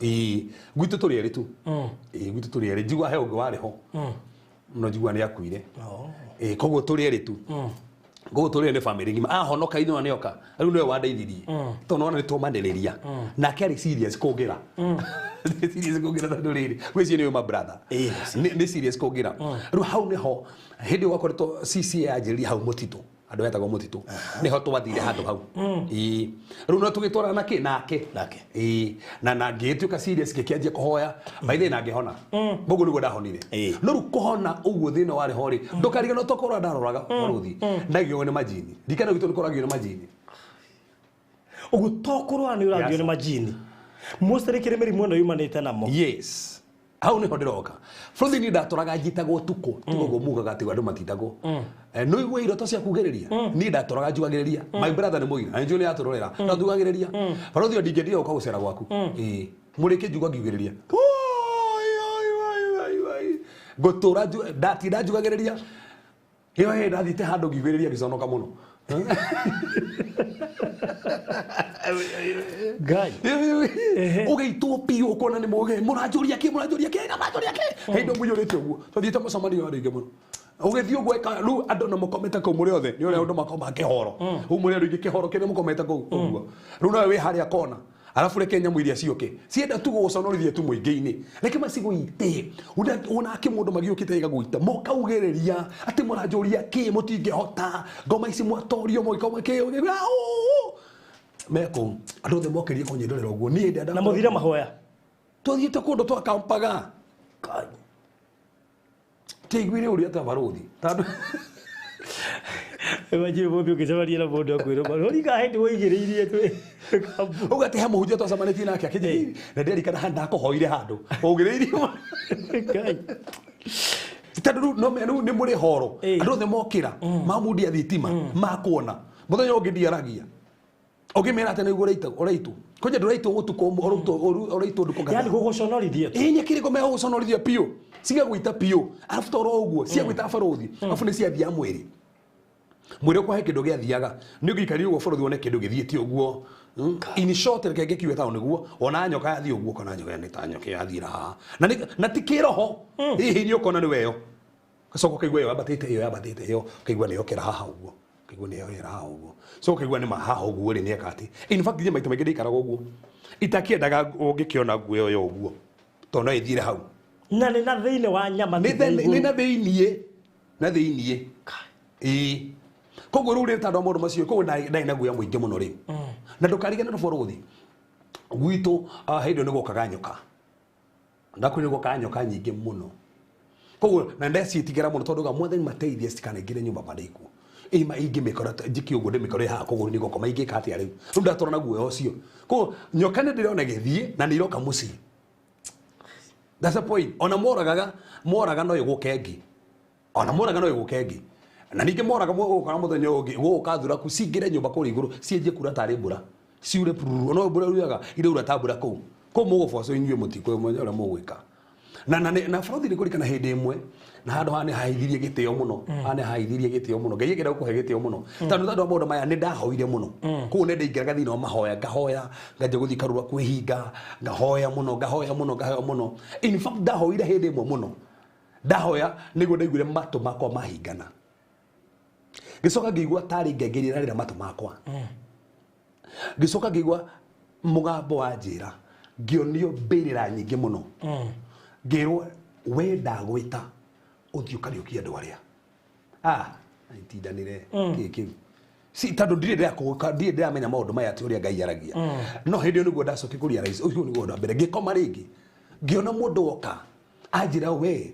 Ĩĩ, gwitũ tũrĩ erĩ tu. Ĩĩ, gwitũ tũrĩ erĩ. Njigua he ũngĩ warĩ ho. No njigua nĩ akuire. Ĩĩ, koguo tũrĩ erĩ tu. Koguo tũrĩ erĩ nĩ family ng'ima. Ahonoka ithuĩ nĩoka. Rĩu nĩwe wandeithirie. Tondũ nĩwona nĩ tũmanĩrĩria. Nake arĩ serious kũngĩra. Nĩ serious kũngĩra tondũ rĩrĩ, gwĩciria nĩwe my brother. Nĩ serious kũngĩra. Rĩu hau nĩho hĩndĩ ĩyo gwakoretwo CCA yanjĩrĩria hau mũtitũ. Andũ etagwo mũtitũ. Nĩho twathire handũ hau. Ĩĩ. Rĩu no tũgĩtwarana nake nake. Nake. Ĩĩ. Na ngĩtuĩka serious ngĩkĩanjia kũhoya. By the way na ngĩhona. Koguo nĩguo ndahonire. No rĩu kũhona ũguo thĩna warĩ ho rĩ, ndũkariganĩrwo tokorwo ndaroraga barũthi. Ndagĩo nĩ majini. Ndikana gwitũ nĩkũragio nĩ majini. Ũguo to kũrwara nĩ ũragio nĩ majini. Mostly kĩrĩ mĩrimũ ĩno yumanĩte namo. Yes. Hau nĩho ndĩroka. Bũrũri niĩ ndatũraga njitagwo ũtukũ. Tiga ũguo mugaga atĩ andũ matitagwo. No igue iroto cia kugĩrĩria. Niĩ ndatũraga njugagĩrĩria. My brother nĩ mũira. Na nĩnjũĩ nĩ atũrorera. No njugagĩrĩria. Barũthi o ndingĩendire gũka gũcera gwaku. Ĩĩ. Mũrĩke njugua ngiugĩrĩria. Ngũtũra ndatinda njugagĩrĩria. Ĩyo hĩndĩ ndathiĩte handũ ngiugĩrĩria ngĩconoka mũno. Ngai. Ũgĩitwo biũ ũkona nĩ mũgĩ. Mũranjũria kĩ, mũranjũria kĩ, mũranjũria kĩ. Hĩndĩ mũiyũrĩte ũguo. Twathiĩte mũcemanio wa rĩngĩ mũno. Ũgĩthiĩ ũguo ĩka, rĩu andũ na mũkomete kũu mũrĩ othe, nĩ ũrĩa andũ makoma kĩhoro. Rĩu mũrĩ andũ aingĩ kĩhoro kĩrĩa mũkomete kũu ũguo. Rĩu nawe wĩ harĩa kona. Arabu reke nyamũ iria ciũke. Cienda tu gũgũconorithia tu mũingĩ-inĩ. Reke macigũite. Wona kĩ mũndũ magĩũkĩte gĩgagũita. Mũkaugĩrĩria atĩ mũranjũria kĩ mũtingĩhota. Ngoma ici mwatorio mũgĩkoma kĩ, ũgĩkora, ũũ. Mekũu. Andũ othe mokĩrie kũnyendorera ũguo. Niĩ ndenda Na mũthire mahoya. Twathiĩte kũndũ twakampaga. Tĩiguire ũrĩa ta barũthi. Tondũ Imagine mũndũ ũngĩcemania na mũndũ akwĩrwo, barũthi ka hĩndĩ woigĩrĩirie twĩ kambu. Ũguo atĩ he mũhunjia twacemanĩtie nake akĩnjĩra, na nderikana handũ ndakũhoire handũ. Ũgĩrĩirie. Ngai. Tondũ rĩu no rĩu nĩ mũrĩ horo. Andũ othe mokĩra, mamundia thitima, makuona. Mũthenya ũngĩ ndiaragia. Ũngĩmera atĩ nĩguo ũraitwo. Kwanja ndũraitwo ũtukũ ũmwe, ũraitwo ndukũ kadhaa. Yaani gũgũconorithia tu. Ĩĩ, nĩ kĩrĩko megũgũconorithia biũ. Cigagũita biũ. Arabu toro ũguo, ciagũita barũthi. Arabu nĩ ciathiaga mwĩrĩ. Mwĩrĩ ũkwa he kĩndũ gĩathiaga. Nĩ ũngĩikarire ũguo barũthi wone kĩndũ gĩthiĩte ũguo. In short, reke ngĩkiuge taũ nĩguo, ona nyoka yathiĩ ũguo, kana nyoka nĩ ta nyoka yathiĩra haha. Na ti kĩroho. Hihi nĩ ũkona nĩ weyo. Ũgacoka ũkaigua ĩyo yambatĩte, ĩyo yambatĩte, ĩyo, ũkaigua nĩ yokĩra haha ũguo. Ũkaigua nĩ yokĩra haha ũguo. So ũkaigua nĩ ma haha ũguo rĩ, nĩ eka atĩ. In fact, niĩ maita maingĩ ndĩikaraga ũguo. Itakĩendaga ũngĩkĩona nguo ĩyo ũguo. Tondũ no ĩthiĩre hau. Na nĩ na thĩinĩ wa nyama Nĩ ti igũrũ. na thĩinĩ. Na thĩinĩ. Ĩĩ. Koguo rĩu rĩ tondũ wa maũndũ macio, koguo ndarĩ na guoya mũingĩ mũno rĩu. Na ndũkariganĩrwo bũrũri. Gwitũ, hĩndĩ ĩyo nĩ gwokaga nyoka. Ndakwĩra nĩ gwokaga nyoka nyingĩ mũno. Koguo na ndeciĩtigĩra mũno tondũ ga mwathani mateithie citikanaingĩre nyũmba bandĩ ikuo. Ĩ ma ingĩmĩkora ta, njĩke ũguo ndĩmĩkore haha kũgũrũ nĩ ngũkoma ingĩka atĩa rĩu. Rĩu ndatũra na guoya ũcio. Koguo nyoka nĩ ndĩrona ĩgĩthiĩ na nĩ iroka mũciĩ. That's the point. Ona moraga no ĩgũke ĩngĩ. Ona moraga no ĩgũke ĩngĩ. Na ningĩ moraga gũka mũthenya ũngĩ, gũgũka thuraku cingĩre nyũmba kũrĩa igũrũ, cianjie kura tarĩ mbura. Ciure pururu. Ona mbura yuraga, iraura ta mbura kũu. Kũu mũgũbocwo inyuĩ mũtikũmenya ũrĩa mũgwĩka. Na bũrũri nĩ kũrikana hĩndĩ ĩmwe, na handũ haha nĩ haithirie gĩtĩo mũno. Haha nĩ haithirie gĩtĩo mũno. Ngai akĩenda gũkũhe gĩtĩo mũno. Tondũ tondũ wa maũndũ maya nĩ ndahoire mũno. Kũu nĩ ndaingĩraga thĩinĩ wa mahoya, ngahoya, nganjia gũthiĩ karura kwĩhinga, ngahoya mũno, ngahoya mũno, ngahoya mũno. In fact, ndahoire hĩndĩ ĩmwe mũno. Ndahoya nĩguo ndaiguire matũ makwa mahingana. Ngĩcoka ngĩigua tarĩ ngengere ĩrarĩra matũ makwa. Ngĩcoka ngĩigua mũgambo wa njĩra, ngĩonio mbĩrĩra nyingĩ mũno. Ngĩrwo we ndagwĩta ũthiĩ ũkariũkie andũ arĩa. Itindanĩre kĩ kĩu. Si tondũ ndirĩ ndĩrakũgũka ndirĩ ndĩramenya maũndũ maya atĩ ũrĩa Ngai aragia. No hĩndĩ ĩyo nĩguo ndacokire kũ realize ũcio nĩguo ũndũ wa mbere. Ngĩkoma rĩngĩ ngĩona mũndũ woka anjĩra we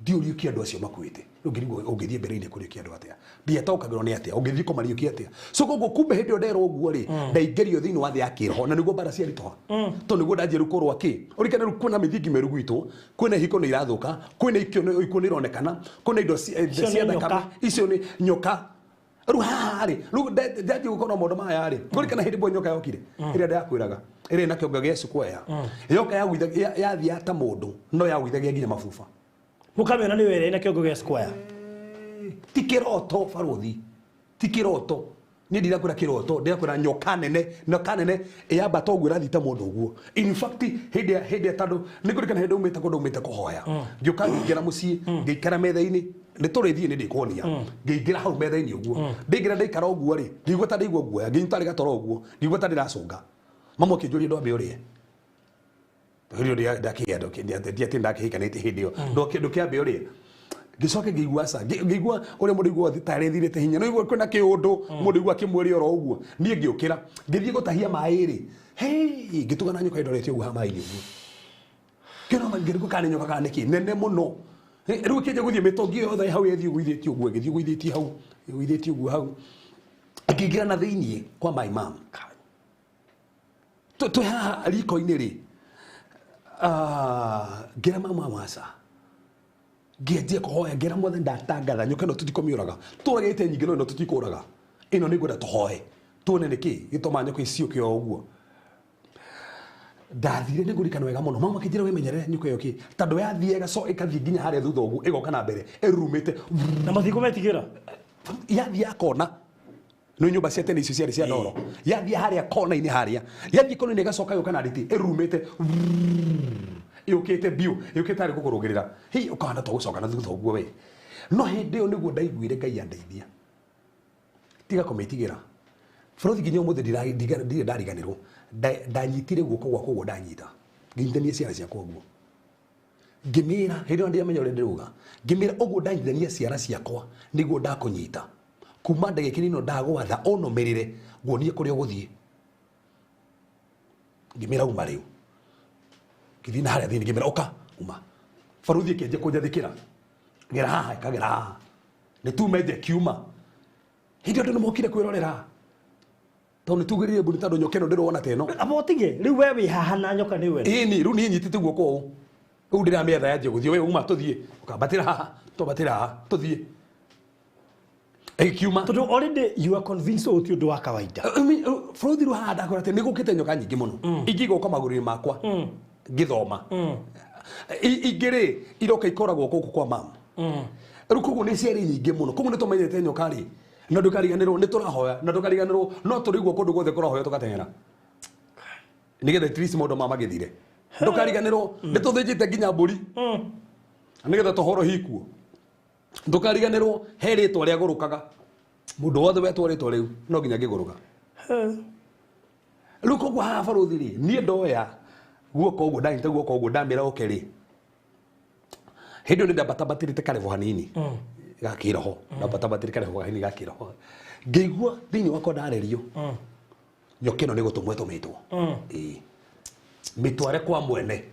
ndiũriũkia andũ acio makuĩte. Ũngĩrigwo ũngĩthiĩ mbere-inĩ kũriũkia andũ atĩa? Ndiataũkagĩrwo nĩ atĩa ũngĩthiĩ kũmariũkia atĩa? So koguo kumbe hĩndĩ ĩyo nderwo ũguo rĩ ndaingĩrio thĩinĩ wa thĩ ya kĩroho na nĩguo mbara ciaritũha. Tondũ nĩguo ndanjia rĩu kũrũa kĩ ũrikane rĩu kwĩna mĩthingi mĩũru gwitũ, kwĩna ihiko nĩ irathũka, kwĩna ikuũ nĩ ironekana, kwĩna indo cia thakame, icio nĩ nyoka. Rĩu haha rĩ rĩu ndanjia gũkorwo maũndũ maya rĩ ũrikana hĩndĩ ĩmwe nyoka yokire ĩrĩa ndakwĩraga ĩrĩa ĩna kĩongo gĩa square yoka yathiaga ta mũndũ no yagũithagia nginya mabuba. Mukamĩona nĩ wĩra ĩna kĩongo gĩa square. Ti kĩroto barothi, ti kĩroto. Niĩ ndirakwĩra kĩroto, ndirakwĩra nyoka nene, nyoka nene ĩyambata ũguo ĩrathiĩ ta mũndũ ũguo. In fact hĩndĩ hĩndĩ tondũ nĩngũririkana hĩndĩ umĩte kũndũ umĩte kũhoya. Ngĩũka ngĩingĩra mũciĩ, ngĩikara metha-inĩ, nĩ tũrĩthiĩ nĩ ndĩkuonia. Ngĩingĩra hau metha-inĩ ũguo. Ndaingĩra ndaikara ũguo rĩ, ngĩigua ta ndaigua guoya, ngĩnyita tarĩ gatoro ũguo, ngĩigua ta ndĩracũnga. Mamu akĩnjũria ndwambe ũrĩe. Hĩndĩ ĩyo ndakĩgĩa ndiatĩ ndakĩhikanĩtie hĩndĩ ĩyo. Ndũkĩambe ũrĩe. Ngĩcoka ngĩigua aca, ngĩigua ũrĩa mũndũ aiguaga tarĩ thirĩte hinya. No igua kwĩna kĩũndũ, mũndũ aigua akĩmwĩre oro ũguo. Niĩ ngĩũkĩra, ngĩthiĩ gũtahia maĩ rĩ. Hey, ngĩtũgana nyoka ĩndorete ũguo haha maĩ-inĩ ũguo. Ngĩona ngĩrigwo kana nĩ nyoka kana nĩkĩ, nene mũno. Rĩu ĩkĩanjia gũthiĩ mĩtũngi yothe hau ĩthiĩ ĩgũithĩtie ũguo, ĩgĩthiĩ ĩgũithĩtie hau, ĩgũithĩtie ũguo hau. Ĩkĩingĩra na thĩiniĩ kwa my mom. Twĩ haha riko-inĩ rĩ, ngĩra mama waca. Ngĩanjia kũhoya, ngĩra Mwathani ndatangatha nyoka ĩno tũtikũmĩũraga. Tũragĩte nyingĩ no ĩno tũtikũraga. Ĩno nĩ ngwenda tũhoe. Tuone nĩkĩ gĩtũmaga nyoka ici ciũke o ũguo. Ndathire nĩ ngũririkana wega mũno. Mama akĩnjĩra wĩmenyerere nyoka ĩyo kĩ. Tondũ yathiĩ ĩgathiĩ nginya harĩa thutha ũguo ĩgoka na mbere ĩrurumĩte. Na matikũmetigĩra? Yathiĩ yakona. Nĩ nyũmba cia tene icio ciarĩ cia ndoro. Yathiĩ harĩa kona-inĩ harĩa. Yathiĩ kona-inĩ ĩgacoka yũka na nditi ĩrurumĩte. Yũkĩte biũ, yũkĩte harĩ gũkũrũgĩrĩra. Hei ũkahana ta ũgũcoka na thutha ũguo we. No hĩndĩ ĩyo nĩguo ndaiguire Ngai andeithia. Tiga kũmĩtigĩra. Bũrũri nginya ũmũthĩ ndirĩ ndariganĩrwo. Ndanyitire guoko gwakwa ũguo ndanyita. Ngĩnyitithania ciara ciakwa ũguo. Ngĩmĩra, hĩndĩ ĩyo ndiamenya ũrĩa ndĩrauga. Ngĩmĩra ũguo ndanyitithania ciara ciakwa nĩguo ndakũnyita. Kuma ndagĩka ĩno ndagwatha ũnũmĩrĩre nguonie kũrĩa ũgũthiĩ. Ngĩmĩra uma rĩu. Ngĩthiĩ na harĩa thĩinĩ ngĩmĩra ũka uma. Baruthi ĩkĩanjia kũnjathĩkĩra. Gera haha, ĩkagera haha. Nĩ tume nja ĩkiuma. Hĩndĩ ĩyo andũ nĩmokire kwĩrorera. Tondũ nĩtugĩrĩire mbu nĩ tondũ nyoka ĩno ndĩrona ta ĩno. Aba ũtige, rĩu we wĩ haha na nyoka nĩ we. Ĩni, rĩu niĩ nyitĩte guoko ũũ. Rĩu ndĩramĩetha yanjia gũthiĩ, we uma tũthiĩ. Ũkambatĩra haha, twambatĩra haha, tũthiĩ. Ĩkiuma. Tondũ already you are convinced ũyũ ti ũndũ wa kawaida. Bũrũri rĩu haha ndakwĩra atĩ nĩ gũkĩte nyoka nyingĩ mũno. Ingĩ igoka magũrũ-inĩ makwa. Ngĩthoma. Ingĩ rĩ, iroka ikoragwo gũkũ kwa mama. Rĩu koguo nĩ ciarĩ nyingĩ mũno. Koguo nĩ tũmenyete nyoka rĩ. Na ndũkariganĩrwo nĩ tũrahoya, na ndũkariganĩrwo no tũrĩigua kũndũ guothe kũrahoya tũgateng'era. Nĩgetha at least maũndũ maya magĩthire. Ndũkariganĩrwo nĩ tũthĩnjĩte nginya mbũri. Nĩgetha tũhoro hikuo. Ndũkariganĩrwo he rĩtwa rĩagũrũkaga. Mũndũ wothe wetwo rĩtwa rĩu no nginya ngĩgũrũka. Rĩu koguo haha barũthi rĩ, niĩ ndoya guoko ũguo, ndanyita guoko ũguo ndamĩra oke rĩ. Hĩndĩ ĩyo nĩ ndambatambatĩrĩte karebo hanini. Ga kĩroho. Ndambatambatĩrĩte karebo hanini ga kĩroho. Ngĩigua thĩinĩ wakwa ndarerio. Nyoka ĩno nĩ gũtũmwo ĩtũmĩtwo. Ĩĩ. Mĩtware kwa mwene.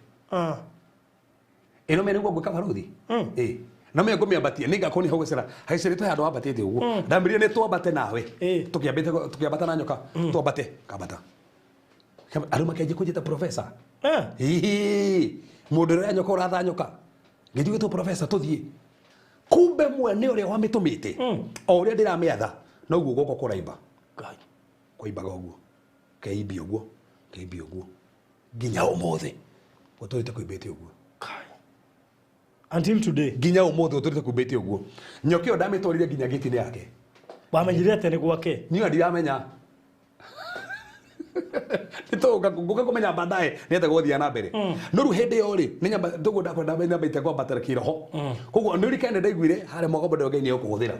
Ĩno mene nĩguo ngwĩka barũthi? Ĩĩ. Na mimi ngũmĩambatia nĩ ngakorwo nĩ hau gũcera haicĩrĩtwo handũ wambatĩte ũguo. Ndamĩrire nĩ twambate nawe. Tũkĩambĩte tũkĩambata na nyoka. Twambate kambata. Andũ makĩanjia kũnjĩta professor. Hihi mũndũ ũrĩa nyoka ũratha nyoka. Ngĩthiĩ gwĩtwo professor tũthiĩ. Kumbe mwene ũrĩa wamĩtũmĩte o ũrĩa ndĩramĩatha noguo guoko kũraimba. Kũimbaga ũguo. Keimbia ũguo, keimbia ũguo. Nginya ũmũthĩ gũtũrĩte kũimbĩte ũguo. Until today. Nginya ũmũthĩ gũtũrĩte kũimbĩte ũguo. Nyoka ĩyo ndamĩtwarire nginya gĩti-inĩ yake. Wamenyire atĩa nĩ gwake? Niĩ ndiramenya. Nĩtũgũka ngũka kũmenya baadaye nĩ atĩa gũthiĩ na mbere. No rĩu hĩndĩ ĩyo rĩ, nĩ nyamba tũguo ndakwenda nyambĩte kwambatĩra kĩroho. Koguo nĩ ũririkane ndaiguire harĩa mũgambo ndĩrauga Ngai nĩ egũkũhũthĩra.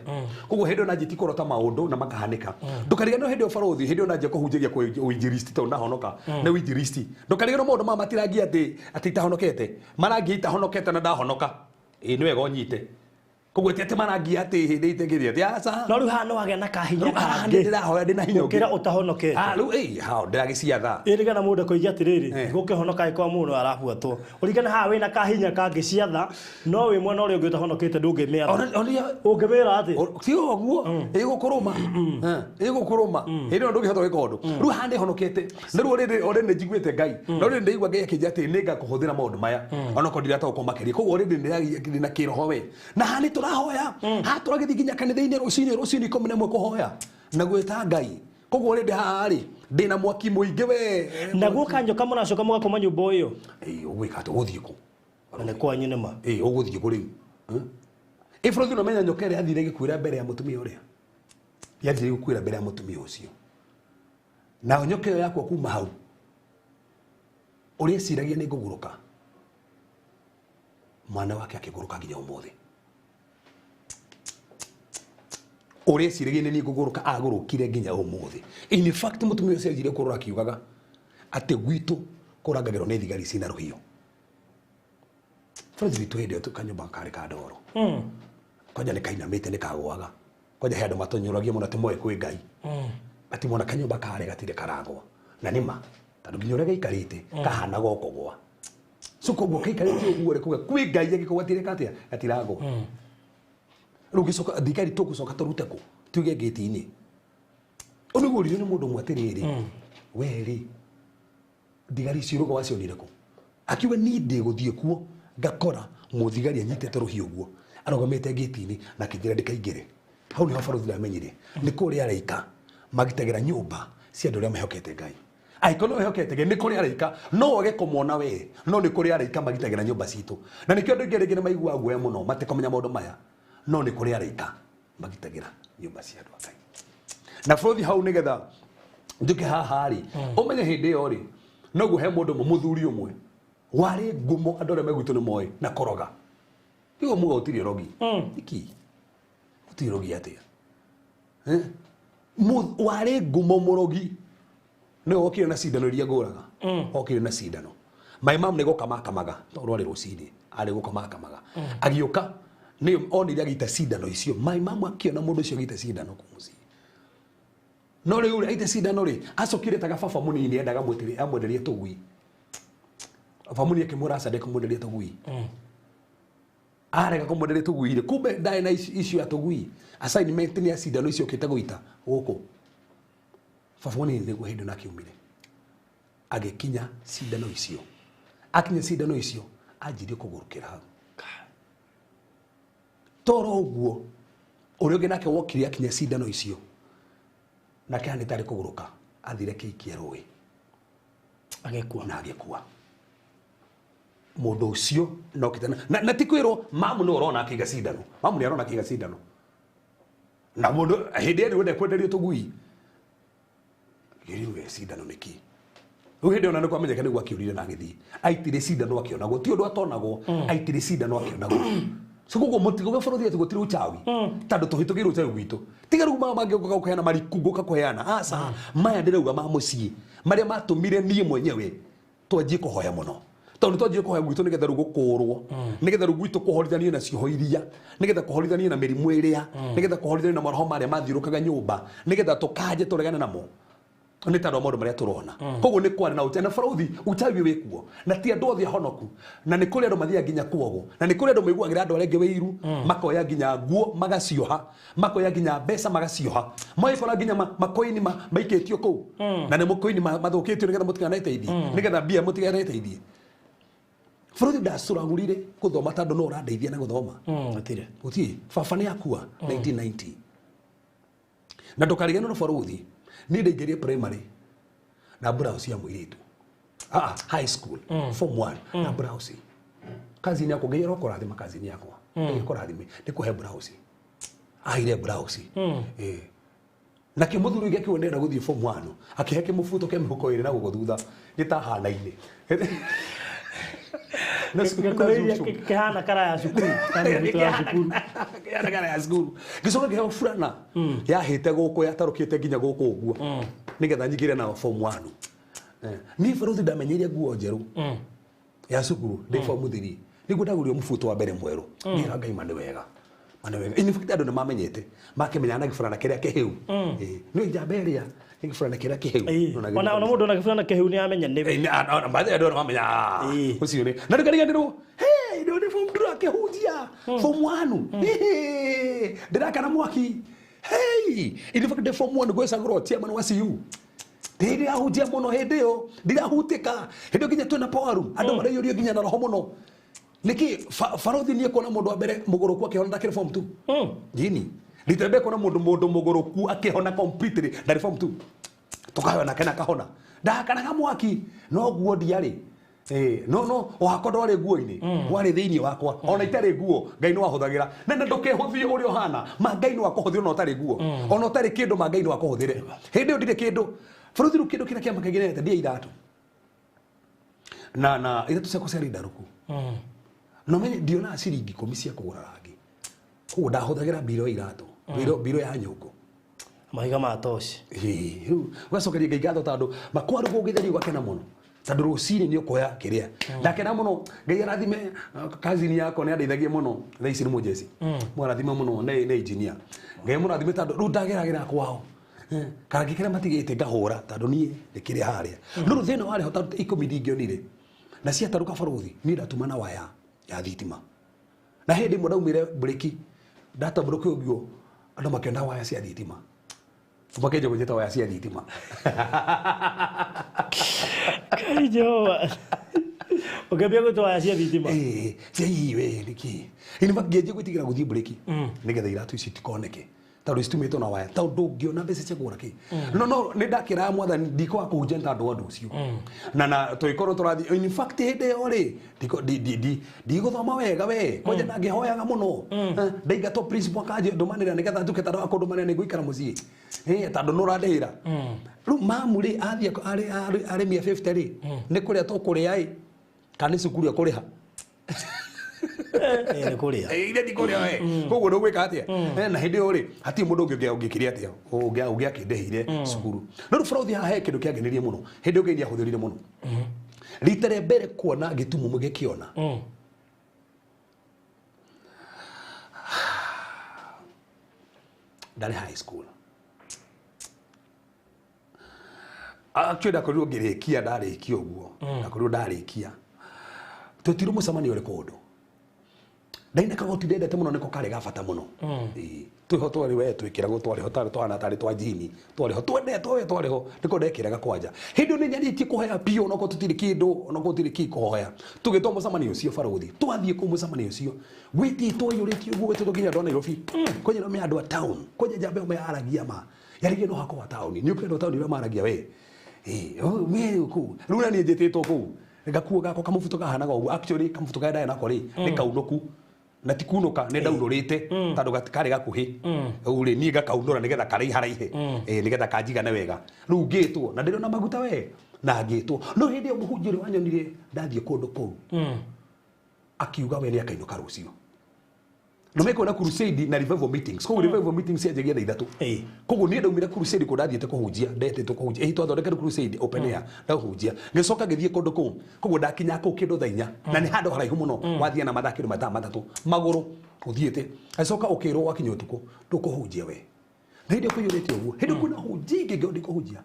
Koguo hĩndĩ ĩyo nanjĩtie kũrota maũndũ na makahanĩka. Ndũkariganĩrwo hĩndĩ ĩyo barũthi, hĩndĩ ĩyo nanjia kũhunjagia kwĩ ũinjilisti tondũ ndahonoka. Nĩ ũinjilisti. Ndũkariganĩrwo maũndũ maya matirangia atĩ itahonokete. Marangia itahonokete na ndahonoka. Ĩĩ nĩ wega ũnyite. Koguo ti atĩ marangia atĩ hĩndĩ itekĩria atĩ aca. No rĩu haha no wagĩa na kahinya kangĩ. Ndĩrahoya ndĩna hinya ũngĩ. Gũkĩra ũtahonokete. Ah rĩu ĩĩ hao ndĩragĩciatha. Ĩĩ nĩgetha mũndũ akoiga atĩrĩrĩ, gũkĩhonoka angĩkorwo mũndũ arabuatwo. Ũririkane haha wĩna kahinya kangĩ ciatha, no wĩ mwena ũrĩa ũngĩ ũtahonokete ndũngĩmĩatha. Ũngĩmĩra atĩ? Ti ũguo, ĩgũkũrũma. Ĩgũkũrũma. Hĩndĩ ĩyo ndũngĩhota gwĩka ũndũ. Rĩu haha nĩhonokete. Na rĩu already nĩnjiguĩte Ngai. Na already ndĩraigua Ngai akĩnjĩra atĩ nĩngakũhũthĩra maũndũ maya. Onokorwo ndirataũkwo makĩria. Koguo already ndĩna kĩroho we. Na haha nĩtũrahoya. Haha tũragĩthiĩ nginya kanitha-inĩ rũcinĩ 11 kũhoya. Na gwĩta Ngai. Koguo already haha rĩ, ndĩna mwaki mũingĩ we. Naguo kanyoka mũracoka mũgakoma nyũmba ĩyo. Ĩĩ ũgwĩka atĩa? Ũgũthiĩ kũ? Na nĩ kwanyu nĩ ma. Ĩĩ ũgũthiĩ kũ rĩu? Ĩ bũrũri ũramenya nyoka ĩrĩa yathire ĩgĩkuĩra mbere ya mũtumia ũrĩa. Yathire ĩgĩkuĩra mbere ya mũtumia ũcio. Nayo nyoka ĩyo yakwa kuma hau. Ũrĩa eciragia nĩ ngũgũrũka. Mwana wake akĩgũrũka nginya ũmũthĩ. Ũrĩa eciragia nĩ niĩ ngũgũrũka agũrũkire nginya ũmũthĩ. In fact mũtumia ũcio anjire kũrora akiugaga atĩ gwitũ kũrangagĩrwo nĩ thigari cina rũhiũ. Bũrũri witũ hĩndĩ ĩyo kanyũmba karĩ ka ndoro. Kwanja nĩ kainamĩte nĩ kagũaga. Kwanja he andũ matũnyũragia mũno atĩ moĩ kwĩ Ngai. Atĩ mona kanyũmba karĩ gatirĩ karagwa. Na nĩ ma tondũ nginya ũrĩa gaikarĩte kahanaga o kũgũa. So koguo gaikarĩte ũguo rĩ kuga kwĩ Ngai angĩkorwo gatirĩ atĩa gatiragwa. Rĩu gĩcoka thigari tũgũcoka tũrute kũ tuge ngĩti-inĩ. Ũyũ nĩguo ũririo nĩ mũndũ ũmwe atĩrĩrĩ, we rĩ thigari icio rũga wacionire kũ? Akiuga niĩ ndĩgũthiĩ kuo ngakora mũthigari anyitĩte rũhiũ ũguo arũgamĩte ngĩti-inĩ na akĩnjĩra ndĩkaingĩre. Hau nĩho barũthi ndamenyire nĩ kũrĩa araika magitagĩra nyũmba cia andũ arĩa mehokete Ngai. Angĩkorwo nĩ wĩhokete Ngai nĩ kũrĩ araika no wage kũmona we no nĩ kũrĩ araika magitagĩra nyũmba citũ. Na nĩkĩo andũ aingĩ rĩngĩ nĩ maiguaga guoya mũno matekũmenya maũndũ maya no nĩ kũrĩ araika magitagĩra nyũmba cia andũ a Ngai. Na bũrũri hau nĩgetha njuke haha rĩ ũmenye hĩndĩ ĩyo rĩ noguo he mũndũ ũmwe mũthuri ũmwe warĩ ngumo andũ arĩa megwitũ nĩ moĩ na kũroga. Rĩu muga gũtirĩ ũrogi. Nĩkĩ? Gũtirĩ ũrogi atĩa? Warĩ ngumo mũrogi. Nĩwe wokire na cindano iria ngũraga. Okire na cindano. My mom nĩ gũkama akamaga tondũ rwarĩ rũcinĩ arĩ gũkama akamaga. Agĩũka nĩ onire agĩita cindano icio. My mom akĩona mũndũ ũcio agĩita cindano kũu mũciĩ. No rĩu aita cindano rĩ acokire taga baba mũnini endaga amwenderie tũgui. Baba mũnini akĩmwĩra aca ndekũmwenderia tũgui. Arega kũmwenderia tũgui rĩ kumbe ndarĩ na icio ya tũgui. Assignment nĩ ya cindano icio okĩte gũita gũkũ. Baba mũnini nĩguo hĩndĩ ĩno akiumire. Agĩkinya cindano icio. Akinya cindano icio anjirie kũgũrũkĩra hau. Toro ũguo ũrĩa ũngĩ nake wokire akinya cindano icio. Nake hanĩ tarĩ kũgũrũka athire kĩikia rũĩ. Agĩkua. Na agĩkua. Mũndũ ũcio no kĩtana na ti kwĩrwo mamu nĩ ũrona akĩiga cindano. Mamu nĩ arona akĩiga cindano. Na mũndũ hĩndĩ ĩyo nĩ kwenderio tũgui. Ngĩrirwo cindano nĩkĩ? Rĩu hĩndĩ ĩyo na nĩ kwamenyeka nĩguo akĩũrire na agĩthiĩ. Aitire cindano akĩonagwo. Ti ũndũ atonagwo. Aitire cindano akĩonagwo. So koguo mũtigo bũrũri atĩ gũtirĩ uchawi. Tondũ tũhĩtũkĩire uchawi gwitũ. Tiga rĩu maya mangĩ ũka kũheana mariku ngũka kũheana. Aca, maya ndĩrauga ma mũciĩ. Marĩa matũmire niĩ mwenyewe twanjie kũhoya mũno. Tondũ twanjie kũhoya gwitũ nĩgetha rĩu gũkũrwo. Nĩgetha rĩu gwitũ kũhorithanio na cioho iria. Nĩgetha kũhorithanio na mĩrimũ ĩrĩa. Nĩgetha kũhorithanio na maroho marĩa mathiũrũkaga nyũmba. Nĩgetha tũkanje tũregane namo. Nĩ tondũ wa maũndũ marĩa tũrona. Koguo nĩ kwarĩ na uchawi. Na bũrũri uchawi wĩ kuo. Na ti andũ othe ahonoku. Na nĩ kũrĩ andũ mathiaga nginya kuogwo. Na nĩ kũrĩ andũ maiguagĩra andũ arĩa angĩ wĩiru. Makoya nginya nguo magacioha. Makoya nginya mbeca magacioha. Magĩkora nginya makoini maikĩtio kũu. Na nĩ makoini mathũkĩtio nĩgetha mũtikanateithie. Nĩgetha mbia mũtikanateithie. Bũrũri ndacũragũrire gũthoma tondũ no ũrandeithia na gũthoma. Gũtirĩ. Gũtirĩ. Baba nĩ akua 1990. Na ndũkariganĩrwo bũrũri. Niĩ ndaingĩrire primary na blouse ya mũirĩtu. High school form 1 na blouse. Kazini yakwa ngai arokũrathima kazini yakwa. Ngai akũrathime nĩ kũhe blouse. Aheire blouse. Nakĩo mũthuri ũngĩ akiuga ndĩrenda gũthiĩ form 1 akĩhe kĩmũbuto kĩa mĩhuko ĩrĩ na gũkũ thutha gĩtahanaine. Na Kĩhana kara ya cukuru. Kĩhana kara ya cukuru. Gĩcoka kĩheo burana yahĩte gũkũ yatarũkĩte nginya gũkũ ũguo nĩgetha nyingĩre nao form 1. Niĩ bũrũri ndamenyeire nguo njerũ ya cukuru ndĩ form 3 nĩguo ndagũrire mũbuto wa mbere mwerũ. Ngĩra Ngai ma nĩ wega. Mana wega. In fact andũ nĩ mamenyete makĩmenya na gĩburana kĩrĩa kĩhĩu. Nĩ njamba ĩrĩa nĩ gĩburana kĩrĩa kĩhĩu. Ona mũndũ na gĩburana kĩhĩu nĩ amenya nĩwe. Baadhi ya andũ nĩ mamenya ũcio nĩ na ndũkariganĩrwo hey ndio nĩ form 2 akĩhunjia form 1 ndĩrakana mwaki hey in fact the form 1 gwecagũrwo chairman wa CU ndĩrahunjia mũno hĩndĩ ĩyo ndirahutĩka hĩndĩ ĩyo nginya twĩna power room andũ maraiyũrio nginya na roho mũno nĩkĩ barothi niĩ kuona mũndũ wa mbere mũgũrũku akĩhona ndakĩrĩ form 2 jini ritembe kuona mũndũ mũgũrũku akĩhona completely ndarĩ form 2 tukahona nake na kahona ndakanaga mwaki no guo ndiarĩ no wakwa ndwarĩ nguo-inĩ warĩ thĩinĩ wakwa ona itarĩ nguo Ngai no ahũthagĩra na ndũkehũthie ũrĩa ũhana ma Ngai no akũhũthĩre ona ũtarĩ nguo ona ũtarĩ kĩndũ ma Ngai no akũhũthĩre hĩndĩ ĩyo ndirĩ kĩndũ bũrũri rĩu kĩndũ kĩrĩa kĩamakagĩrĩte ndiĩ iratũ na iratũ ciakwa ciarĩ ndarũku no menye ndionaga ciringi 10 cia kũgũra rangi koguo ndahũthagĩra mbiro ya iratũ mbiro ya nyũngũ mahiga ma toci rĩu ũgacokeria Ngai ngatho tondũ makwaru ũgĩtheria ũgakena mũno tondũ rũcinĩ nĩ ũkoya kĩrĩa ndakena mũno Ngai arathime kazini yakwa nĩ andeithagia mũno thaa ici nĩ mũjeci mũrathime mũno nĩ engineer Ngai mũrathime tondũ rĩu ndageragĩra kwao karangi kĩrĩa matigĩte ngahũra tondũ niĩ ndĩkĩrĩ harĩa no rĩu thĩna warĩ ho tondũ 10 ndingĩonire na ciatarũka barothi niĩ ndatuma na waya ya thitima na hĩndĩ ĩmwe ndaumire breki ndatambũrũkia ũguo andũ makĩona waya cia thitima makenja kũnjĩta waya cia thitima Kai Jehova ũkĩambia gwĩtwo waya cia thitima cia we nĩkĩ ini makĩanjia gwĩtigĩra gũthiĩ breki nĩgetha iratũ ici itikoneke tondũ citumĩtwo na waya tondũ ndũngĩona mbeca cia kũgũra kĩ no nĩ ndakĩraga mwathani ndikwaga kũhunjia nĩ tondũ wa ũndũ ũcio na tũgĩkorwo tũrathiĩ in fact hĩndĩ ĩyo rĩ ndigũthoma wega we kwanja ndangĩhoyaga mũno ndaingatwo principal akanjia ndũmanĩra nĩgetha nduke tondũ wa kũndũmanĩra nĩ ngũikara mũciĩ tondũ nĩ ũrandĩhĩra rĩu mamu rĩ athiĩ arĩ 150 rĩ nĩ kũrĩa tũkũrĩa ĩ kana nĩ cukuru ekũrĩha nĩ kũrĩa ire ti kũrĩa we koguo ndũgwĩka atĩa na hĩndĩ ĩyo rĩ hatirĩ mũndũ ũngĩ ũngĩkire atĩa ũngĩakĩndĩhĩire cukuru no rĩu barothi haha he kĩndũ kĩangenirie mũno hĩndĩ ĩyo Ngai nĩahũthĩrire mũno rita rĩa mbere kuona gĩtumumu gĩkĩona ndarĩ high school actually ndakorirwo ngĩrĩkia ndarĩkia ũguo ndakorirwo ndarĩkia twetirwo mũcemanio ũrĩ kũndũ ndaina kagoti ndendete mũno nĩko karĩ ga bata mũno twĩho twarĩ we twĩkĩragwo twarĩho tarĩ twana tarĩ twa jini twarĩho twendetwo we twarĩho nĩko ndekĩraga kwanja hĩndĩ ĩyo nĩ nyarĩtie kũhoya biũ onokorwo tũtirĩ kĩndũ onokorwo tũtirĩ kĩ kũhoya tũgĩtwo mũcemanio ũcio barothi twathiĩ kũu mũcemanio ũcio gwĩtĩtwo iyũrĩtio ũguo gwĩtĩtwo nginya andũ a Nairobi kwanja no me andũ a town kwanja njamba ĩyo meyaragia ma yarigie no hakwa taũni nĩ ũkĩenda taũni ũrĩa maragia we we kũu rĩu na niĩ njĩtĩtwo kũu gakuo gakwa kamũbuto kahanaga ũguo actually kamũbuto karĩa ndarĩ nako rĩ nĩ kaunũku na ti kunũka nĩ ndaunũrĩte tondũ karĩ gakuhĩ rĩu rĩ niĩ ngakaunũra nĩgetha karaiharaihe nĩgetha kanjigane wega rĩu ngĩtwo na ndĩrona maguta we na ngĩtwo no hĩndĩ ĩyo mũhunjia ũrĩa wanyonire ndathiĩ kũndũ kũu akiuga we nĩ akainũka rũciũ no mekuona crusade na revival meetings koguo revival meetings cianjagia thaa 3 koguo niĩ ndaumire crusade kũu ndathiĩte kũhunjia ndetĩtwo kũhunjia twathondekire crusade open air ndahunjia ngĩcoka ngĩthiĩ kũndũ kũu koguo ndakinya kũu kĩndũ thaa 4 na nĩ handũ haraihu mũno wathiĩ na mathaa kĩndũ mathaa 3 magũrũ ũthiĩte acoka ũkĩrwo wakinya ũtukũ ndũkũhunjia we na hĩndĩ ĩyo kũiyũrĩte ũguo hĩndĩ kwĩna hunjia ingĩ ngĩo ndikũhunjia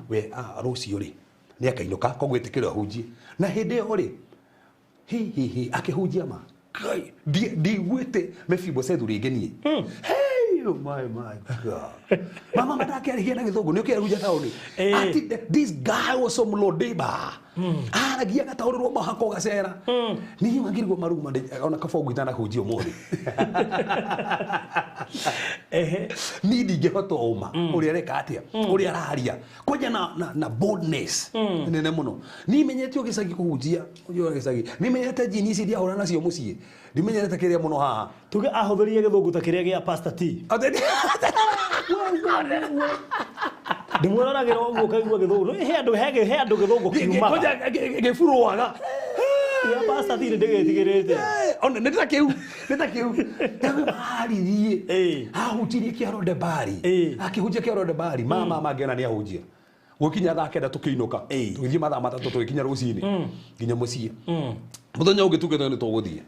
we rũciũ rĩ nĩ akainũka koguo ĩtĩkĩrwo ahunjie na hĩndĩ ĩyo rĩ hi akĩhunjia ma Ngai ndiguĩte Mephibosethu rĩngĩ niĩ hey oh my God mama mandakĩarĩhia na gĩthũngũ nĩ ũkĩarunja taũni ati this guy was some lodeba aragia gataũrĩrwo mahako gacera niĩ wangĩrigwo maruma ona kaba itanahunjia ũmũthĩ niĩ ndingĩhota ũma ũrĩa areka atĩa ũrĩa araria kwanja na boldness nene mũno niĩ menyete o gĩcagi kũhunjia ũjua gĩcagi niĩ menyete jini ici ndiahũra nacio mũciĩ ndimenyete kĩrĩa mũno haha tuge ahũthĩrire gĩthũngũ ta kĩrĩa gĩa Pastor T ndĩmwĩroragĩra ũguo ũkaigua gĩthũngũ he andũ he andũ gĩthũngũ kiumaga gĩburuaga ya Pastor T ndĩgĩtigĩrĩte ona nĩ ta kĩu nĩ ta kĩu ndagwĩmarĩrie ahunjirie kĩaro ndebari akĩhunjia kĩaro ndebari mama mangĩona nĩ ahunjia gũkinya thaa 9 tũkĩinũka tũgĩthiĩ mathaa 3 tũgĩkinya rũcinĩ nginya mũciĩ mũthenya ũngĩ tugĩte nĩ tũgũthiĩ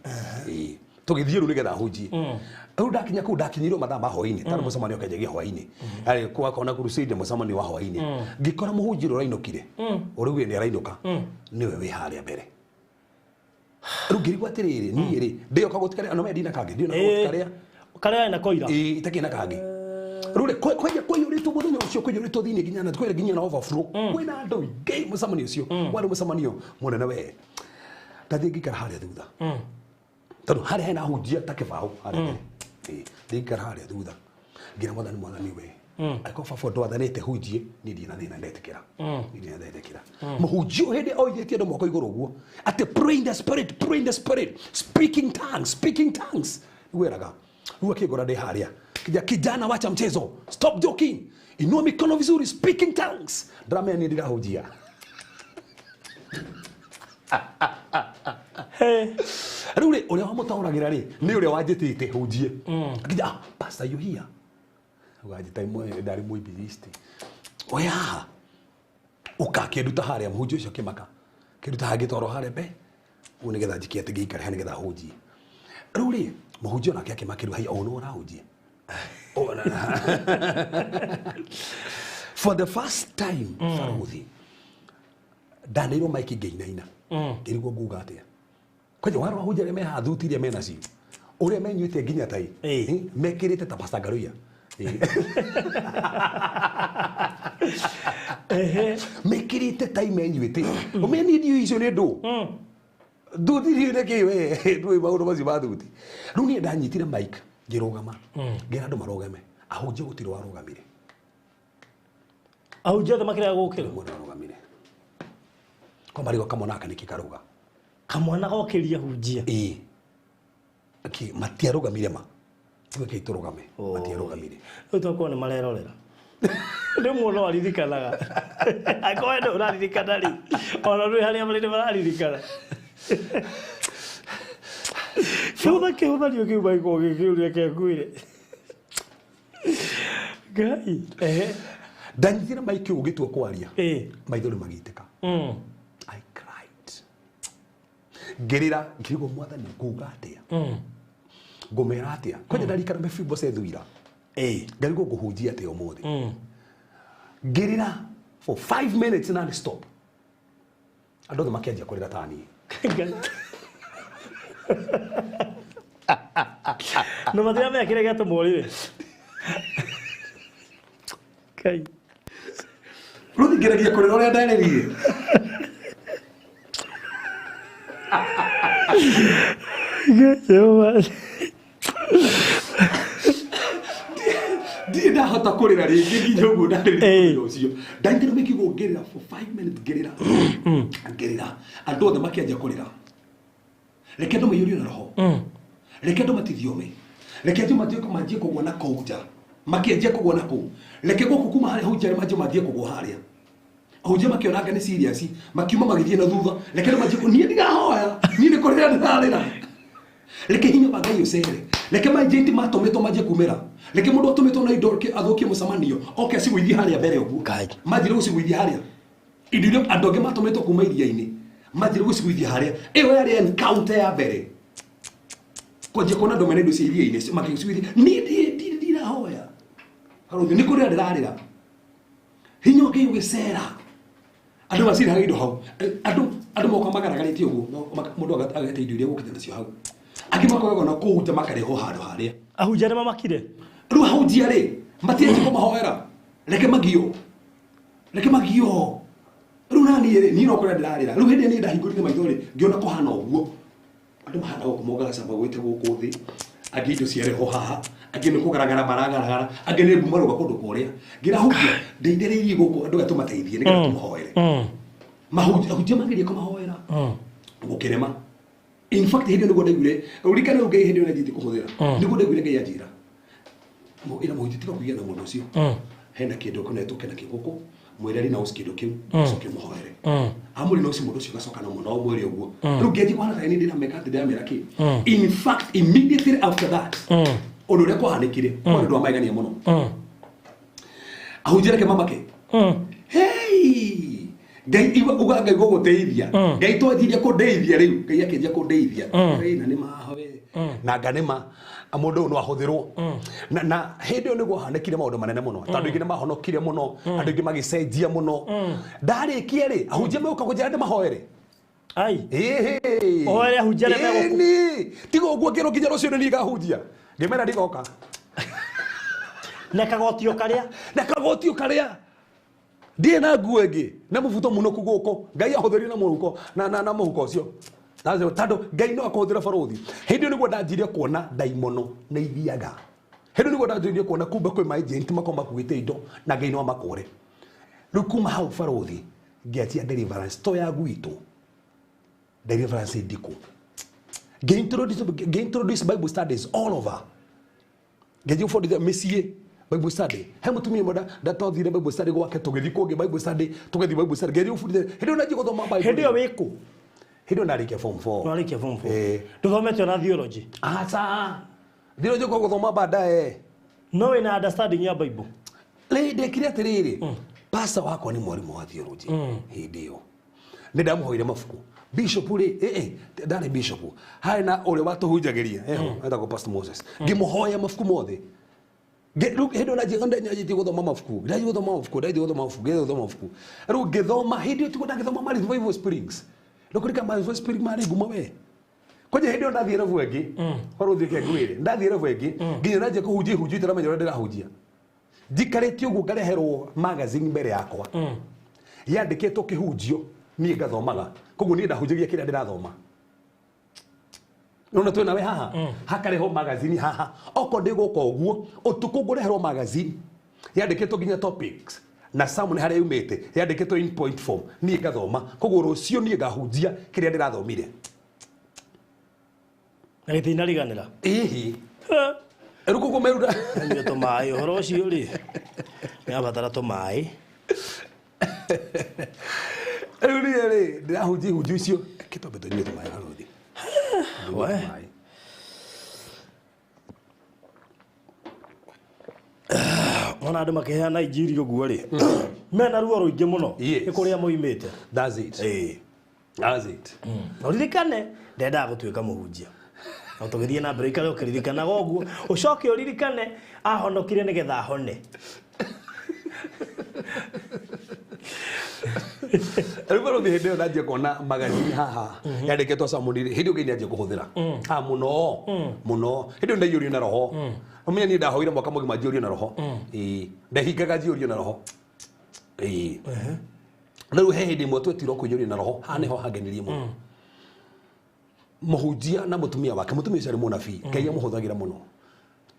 Tũgĩthiĩ rĩu nĩgetha hunjie. Rĩu ndakinya kũu, ndakinyirwo mathaa ma hwainĩ, tondũ mũcemanio ũkĩanjagia hwainĩ, arĩ kwakona crusade, mũcemanio wa hwainĩ. Ngĩkora mũhunjia ũrĩa ũrainũkire, ũrĩa nĩ arainũka, nĩwe wĩ harĩa mbere. Rĩu ngĩrigwo atĩrĩrĩ, niĩ rĩ ndĩoka gũtikarĩa no ndina kangĩ ndina gũtikarĩa. Karĩa na koira. Ĩĩ, itakĩ na kangĩ. Rĩu rĩ kwaiyũrĩtwo mũthenya ũcio, kwaiyũrĩtwo thĩinĩ nginya na kwĩna nginya na overflow, kwĩna andũ aingĩ. Mũcemanio ũcio warĩ mũcemanio mũnene we. Ndathiĩ ngĩikara harĩa thutha, tondũ harĩa hena hunjia ta kĩbaũ harĩa mbere. Ĩĩ, ngĩikara harĩa thutha, ngĩra Mwathani, "Mwathani we, angĩkorwo baba ndwathanĩte hunjie, niĩ ndirĩ na thĩna, ndetĩkĩra, niĩ ndirĩ na ndetĩkĩra." Mũhunjia ũyũ hĩndĩ oithĩtie andũ moko igũrũ ũguo atĩ, "Pray in the spirit, pray in the spirit, speaking tongues, speaking tongues," weraga. Rĩu akĩngora ndĩ harĩa, "Kijana, wacha mchezo, stop joking, inua mikono vizuri, speaking tongues." Ndĩramenya niĩ ndirahunjia. Hey. Rĩu rĩ, ũrĩa wamũtaũragĩra rĩ, nĩ ũrĩa wanjĩtĩte hunjie. Akija, "Ah, pastor, you here?" Ũganjĩta imwe ndarĩ mũinjilisti oya haha, ũka. Kĩnduta harĩa, mũhunjia ũcio kĩmaka kĩnduta haha, ngĩtwarwo harĩa mbe ũguo nĩgetha njikie atĩ ngĩikare haha nĩgetha hunjie. Rĩu rĩ, mũhunjia onake akĩmakĩrwo, "Haiya, ũũ nĩwe ũrahunjia?" Oh, for the first time, barothi, ndaneirwo maiki ngĩinaina, ngĩrigwo nguga atĩa. Kwanja warora ahunjia arĩa me haha, thuti iria menacio, ũrĩa menyuĩte nginya tai, mekĩrĩte ta Pastor Ngaruiya. Mekĩrĩte tai menyuĩte, ũmenye niĩ ndiũĩ icio nĩ ndũ thuti icio nĩ kĩ we, ndũĩ maũndũ macio ma thuti. Rĩu niĩ ndanyitire mic, ngĩrũgama, ngĩra andũ marũgame. Ahunjia gũtirĩ warũgamire. Ahunjia othe makĩrega gũkĩra. Mũndũ warũgamire kwa marigwo kamwana aka nĩkĩ karũga. Kamwana gokĩria hunjia. Ĩĩ. Ki matiarũgamire ma tuge tũrũgame, matiarũgamire. Rĩu tokorwo nĩ marerorera, rĩmwe no aririkanaga, angĩkorwo we ndũrĩ ũraririkana rĩ, ona rwĩ harĩa marĩ nĩ mararirikana. Kĩhũtha kĩhũthanio kĩu magĩkorwo gĩkĩũria kengwĩre Ngai, ehe. Ndanyitire maiki ũguo ngĩtua kwaria, maithori magĩitĩka. I cried, ngĩrĩra, ngĩrigwo, "Mwathani, nguga atĩa? Ngũmera atĩa?" Kwanja ndarikana Mefiboshethu ira. Ngarigwo ngũhunjia atĩa ũmũthĩ. Ngĩrĩra for 5 minutes non stop, andũ othe makĩanjia kũrĩra ta niĩ. Ngai. Na matiramenya kĩrĩa gĩatũma ũrĩre. Ngai. Rĩu ngĩragia kũrĩra ũrĩa ndarĩrire. Ngai Jehova. Ndirĩ ndahota kũrĩra rĩngĩ nginya ũguo ndarĩrire mũthenya ũcio. Ndanyitire mĩkigo ngĩrĩra for 5 minutes, ngĩrĩra, ngĩrĩra, andũ othe makĩanjia kũrĩra. Reke andũ maiyũrio na roho, reke andũ matithiome, reke andũ manjie kũgwa na kũu nja, makĩanjia kũgwa na kũu. Reke gũkũ kuma harĩa hunjia arĩa manjie mathiĩ kũgwa harĩa, ahunjia makĩona anga nĩ serious, makiuma magĩthiĩ na thutha. Reke andũ manjie niĩ ndirahoya, niĩ nĩ kũrĩra ndĩrarĩra. Reke hinya wa Ngai ũcere, reke manjĩti matũmĩtwo manjie kumĩra, reke mũndũ atũmĩtwo na indo athũkie mũcemanio oke acigũithie harĩa mbere ũguo. Ngai. Manjire gũcigũithia harĩa indo iria andũ angĩ matũmĩtwo kuma iria-inĩ, manjire gũcigũithia harĩa. Ĩyo yarĩ encounter ya mbere kwanjia kuona andũ mena indo cia iria-inĩ makĩcigũithia. Niĩ ndirahoya haruthi, nĩ kũrĩra ndĩrarĩra, hinya ũngĩ ũgĩcera, andũ maciraga indo hau. Andũ moka magaragarĩtie ũguo, mũndũ agete indo iria gũkĩte nacio hau, angĩ makoragwo na kũu nja makarehwo handũ harĩa. Ahunjia nĩ mamakire. Rĩu ahunjia rĩ, matianjie kũmahoera, reke magio, reke magio. Rĩu naniĩ rĩ, niĩ no kũrĩa ndĩrarĩra. Rĩu hĩndĩ ĩrĩa niĩ ndahingũrire maitho rĩ, ngĩona kũhana ũguo, andũ mahana gũkũ mongaga camba gwĩte gũkũ thĩ, angĩ indo ciarehwo haha, angĩ nĩ kũgaragara maragaragara, angĩ nĩ mbu marauga kũndũ kũrĩa. Ngĩra ahunjia, "Ndeithĩrĩirie gũkũ andũ aya tũmateithie nĩgetha tũmahoere." Ahunjia magerie kũmahoera, gũkĩrema. In fact, hĩndĩ ĩyo nĩguo ndaiguire ũririkane rĩu Ngai hĩndĩ ĩyo nĩanjĩtie kũhũthĩra, nĩguo ndaiguire Ngai anjĩra, "Ĩra mũhunjia tiga kũgĩa na mũndũ ũcio, hena kĩndũ kũnetwo kĩna kĩ gũkũ, mwĩre renounce kĩndũ kĩu, ũcoke mũhoere amũ renounce." Mũndũ ũcio gacoka na mũno mwĩre ũguo. Rĩu ngĩanjia kũhana ta niĩ ndĩrameka atĩ ndĩramera kĩ. In fact, immediately after that, ũndũ ũrĩa kwahanĩkire kwarĩ ũndũ wa magegania mũno. Ahunjia reke mamake. Hey! Ngai igua uga Ngai gũgũteithia. Ngai twanjirie kũndeithia rĩu. Ngai akĩanjia kũndeithia. Hey, na nĩ mahoe. Na nganĩma mũndũ ũyũ no ahũthĩrwo. Na hĩndĩ ĩyo nĩguo hanĩkire maũndũ manene mũno. Tondũ aingĩ nĩmahonokire mũno, andũ aingĩ magĩcenjia mũno. Ndarĩkia rĩ, ahunjia megũka kũnjĩra ndĩmahoere. Ai. Ĩhĩ. Ũhoere ahunjia arĩa megũkũ- Ĩni. Tiga ũguo ngĩrwo nginya rũciũ nĩ niĩ ngahunjia. Ngĩmera ndigoka. Na kagotio karia. Na kagotio karia. Ndirĩ na nguo ĩngĩ na mũbuto mũnũku gũkũ. Ngai ahũthĩrire na mũhuko na mũhuko ũcio. Tondũ Ngai no akũhũthĩra barũthi. Hĩndĩ ĩyo nĩguo ndanjirie kuona ndaimono nĩ ithiaga. Hĩndĩ ĩyo nĩguo ndanjirie kuona kumbe kwĩ ma agent makoragwo makuĩte indo na Ngai no amakũre. Rĩu kuma hau barũthi ngĩanjia deliverance to ya gwitũ. Deliverance ndikũ. Ngĩ-introduce Bible studies all over. Ngĩthiĩ gũbundithia mĩciĩ Bible study. He mũtumia ũmwe ndatwathire Bible study gwake, tũgĩthiĩ kũngĩ Bible study, tũgĩthiĩ Bible study. Ngĩthiĩ gũbundithia. Hĩndĩ ĩyo nanjia gũthoma Bible. Hĩndĩ ĩyo wĩ kũ? Hĩndĩ ĩyo ndarĩkia form 4. Warĩkia form 4. Ndũthomete ona theology? Aca. Theology kwa gũthoma baadaye. No wĩna understanding ya Bible? Rĩ, ndekire atĩrĩrĩ. Pastor wakwa nĩ mwarimũ wa theology. Hĩndĩ ĩyo. Nĩ ndamũhoire mabuku. Bishop rĩ, ndarĩ bishop. Harĩ na ũrĩa watũhunjagĩria, eho, etagwo Pastor Moses. Ngĩmũhoya mabuku mothe. Rĩu hĩndĩ ĩyo nanjĩtie gũthoma mabuku. Ndanjia gũthoma mabuku, ndanjia gũthoma mabuku, ndanjia gũthoma mabuku. Rĩu ngĩthoma, hĩndĩ ĩyo tiguo ndagĩthoma ma Revival Springs. Ndũkũririkana ma Revival Springs marĩ ngumo we? Kwanja hĩndĩ ĩyo ndathiĩ level ĩngĩ, korwo ũthiĩ kengwĩre, ndathiĩ level ĩngĩ, nginya nanjia kũhunjia ihunjio itaramenya ũrĩa ndĩrahunjia. Njikarĩte ũguo ngareherwo magazine mbere yakwa. Yandĩkĩtwo kĩhunjio, niĩ ngathomaga. Koguo niĩ ndahunjagia kĩrĩa ndĩrathoma. Nona twĩ nawe haha? Hakarehwo magazine haha. Okorwo ndĩgũka ũguo, ũtukũ ngũreherwo magazine. Yandĩkĩtwo nginya topics. Na sermon harĩa yumĩte, yandĩkĩtwo in point form. Niĩ ngathoma. Koguo rũciũ niĩ ngahunjia kĩrĩa ndĩrathomire. Na gĩtinariganĩra? Ĩhĩ. Rĩu koguo meruta. Anyue tũmaĩ, ũhoro ũcio rĩ, nĩabatara tũmaĩ. Rĩu niĩ rĩ, ndĩrahunjia ihunjio icio. Reke twambe tũnyue tũmaĩ barũthi. We. Ona andũ makĩheana injiri ũguo rĩ, mena ruo rũingĩ mũno. Yes. Nĩ kũrĩa moimĩte. That's it. That's it. Na ũririkane, ndendaga gũtuĩka mũhunjia. Na tũgĩthiĩ na mbere ikare ũkĩririkanaga ũguo, ũcoke ũririkane ahonokire nĩgetha ahone. Rĩu barũthi hĩndĩ ĩyo ndanjia kuona magazine haha yandĩkĩtwo sermon rĩ, hĩndĩ ĩyo Ngai nĩanjia kũhũthĩra. Mũno, mũno. Hĩndĩ ĩyo ndaiyũrio na roho. Ũmenye niĩ ndahoire mwaka mũgima njiyũrio na roho. Ĩĩ. Ndahingaga njiyũrio na roho. Ĩĩ. Rĩu he hĩndĩ ĩmwe twetirwo kũiyũrio na roho, haha nĩho hangenirie mũno. Mũhunjia na mũtumia wake, mũtumia ũcio arĩ mũnabii, Ngai amũhũthagĩra mũno.